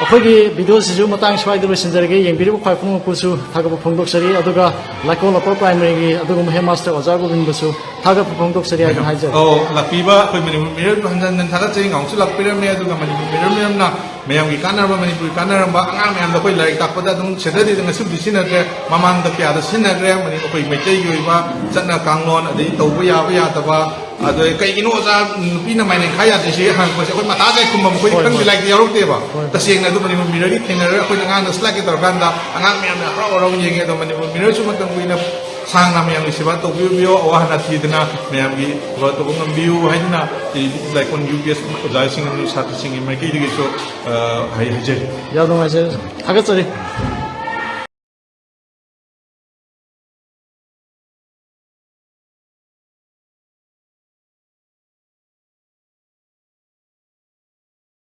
ꯑꯩꯈꯣꯏꯒꯤ ꯚꯤꯗꯤꯑꯣꯁꯤꯁꯨ ꯃꯇꯥꯡ ꯁ꯭ꯋꯥꯏꯗ ꯂꯣꯏꯁꯤꯟꯖꯔꯒꯦ꯫ ꯌꯦꯡꯕꯤꯔꯤꯕ ꯈ꯭ꯋꯥꯏ ꯄꯨꯝꯅꯃꯛꯄꯨꯁꯨ ꯊꯥꯒꯠꯄ ꯐꯣꯡꯗꯣꯛꯆꯔꯤ, ꯑꯗꯨꯒ ꯂꯥꯏꯀꯣꯜ ꯑꯄꯔ ꯄ꯭ꯔꯥꯏꯃꯔꯤꯒꯤ ꯑꯗꯨꯒꯨꯝꯕ ꯍꯦꯗꯃꯥꯁꯇꯔ ꯑꯣꯖꯥ ꯒꯣꯕꯤꯟꯕꯁꯨ ꯊꯥꯒꯠꯄ ꯐꯣꯡꯗꯣꯛꯆꯔꯤ ꯍꯥꯏꯗꯨꯅ ꯍꯥꯏꯖꯔꯤ꯫ ꯑꯧ, ꯂꯥꯛꯄꯤꯕ ꯑꯩꯈꯣꯏ ꯃꯅꯤꯄꯨꯔ ꯃꯤꯔꯣꯜꯕꯨ ꯍꯟꯖꯟ ꯍꯟꯖꯟ ꯊꯥꯒꯠꯆꯔꯤ, ꯉꯥꯎꯁꯨ ꯂꯥꯛꯄꯤꯔꯝꯃꯦ, ꯑꯗꯨꯒ ꯃꯅꯤꯄꯨꯔ ꯃꯤꯔꯣꯜ ꯃꯌꯥꯝꯅ ꯃꯌꯥꯝꯒꯤ ꯀꯥꯟꯅꯔꯕ, ꯃꯅꯤꯄꯨꯔꯒꯤ ꯀꯥꯟꯅꯔꯝꯕ, ꯑꯉꯥꯡ ꯃꯌꯥꯝꯗ ꯑꯩꯈꯣꯏ ꯂꯥꯏꯔꯤꯛ ꯇꯥꯛꯄꯗ ꯑꯗꯨꯝ ꯁꯦꯟꯇꯔꯗꯤ ꯉꯁꯤꯕꯨꯗꯤ ꯁꯤꯖꯤꯟꯅꯗ꯭ꯔꯦ, ꯃꯃꯥꯡꯗ ꯀꯌꯥꯗ ꯁꯤꯖꯤꯟꯅꯈ꯭ꯔꯦ꯫ ꯃꯅꯤ-, ꯑꯩꯈꯣꯏ ꯃꯩꯇꯩꯒꯤ ꯑꯣꯏꯕ ꯆꯠꯅ ꯀꯥꯡꯂꯣꯟ, ꯑꯗꯩ ꯇꯧꯕ ꯌꯥꯕ ꯌꯥꯗꯕ, ꯑꯗꯩ ꯀꯩꯒꯤꯅꯣ ꯑꯣꯖꯥ ꯅꯨꯄꯤꯅ ꯃꯥꯏꯅꯦꯟ ꯈꯥ ꯌꯥꯗ꯭ꯔꯤꯁꯦ ꯍꯪꯉꯛꯄꯁꯦ ꯑꯩꯈꯣꯏ ꯃꯊꯥ ꯁꯥꯏ ꯈꯨꯝꯕꯝ꯫ ꯑꯩꯈꯣꯏꯗꯤ ꯍꯣꯏ, ꯈꯪꯗꯦ, ꯍꯣꯏ꯫ ꯂꯥꯏꯔꯤꯛꯇ ꯌꯥꯎꯔꯛꯇꯦꯕ꯫ ꯍꯣꯏ꯫ ꯇꯁꯦꯡꯅ ꯑꯗꯨ ꯃꯅꯤꯄꯨꯔ ꯃꯤꯔꯔꯒꯤ ꯊꯦꯡꯅꯔꯒ ꯑꯩꯈꯣꯏꯅ ꯑꯉꯥꯡꯗ ꯁꯂꯥꯛꯀꯦ ꯇꯧꯔꯀꯥꯟꯗ ꯑꯉꯥꯡ ꯃꯌꯥꯝꯅ ꯍꯔꯥꯎ ꯍꯔꯥꯎ ꯌꯦꯡꯉꯦ꯫ ꯑꯗꯣ ꯃꯅꯤꯄꯨꯔ ꯃꯤꯔꯔꯁꯨ ꯃꯇꯝ ꯀꯨꯏꯅ ꯁꯥꯡꯅ ꯃꯌꯥꯝꯒꯤ ꯁꯦꯕꯥ ꯇꯧꯕꯤꯌꯨ, ꯑꯋꯥ ꯑꯅꯥ ꯊꯤꯗꯅ ꯃꯌꯥꯝꯒꯤ ꯁꯦꯕꯥ ꯇꯧꯕ ꯉꯝꯕꯤꯌꯨ ꯍꯥꯏꯗꯨꯅ ꯑꯩ ꯂꯥꯏꯀꯣꯟ ꯌꯨ ꯄꯤ ꯑꯦꯁ ꯑꯣꯖꯥꯁꯤꯡ ꯑꯃꯁꯨꯡ ꯁꯥꯇ꯭ꯔꯁꯤꯡꯒꯤ ꯃꯥꯏꯀꯩꯗꯒꯤꯁꯨ, ꯑ, ꯍꯥꯏ-, ꯍꯥꯏꯖꯔꯤ꯫ ꯌꯥꯝ ꯅꯨꯡꯉꯥꯏꯖꯔꯦ꯫ ꯊꯥꯒꯠꯆꯔꯤ꯫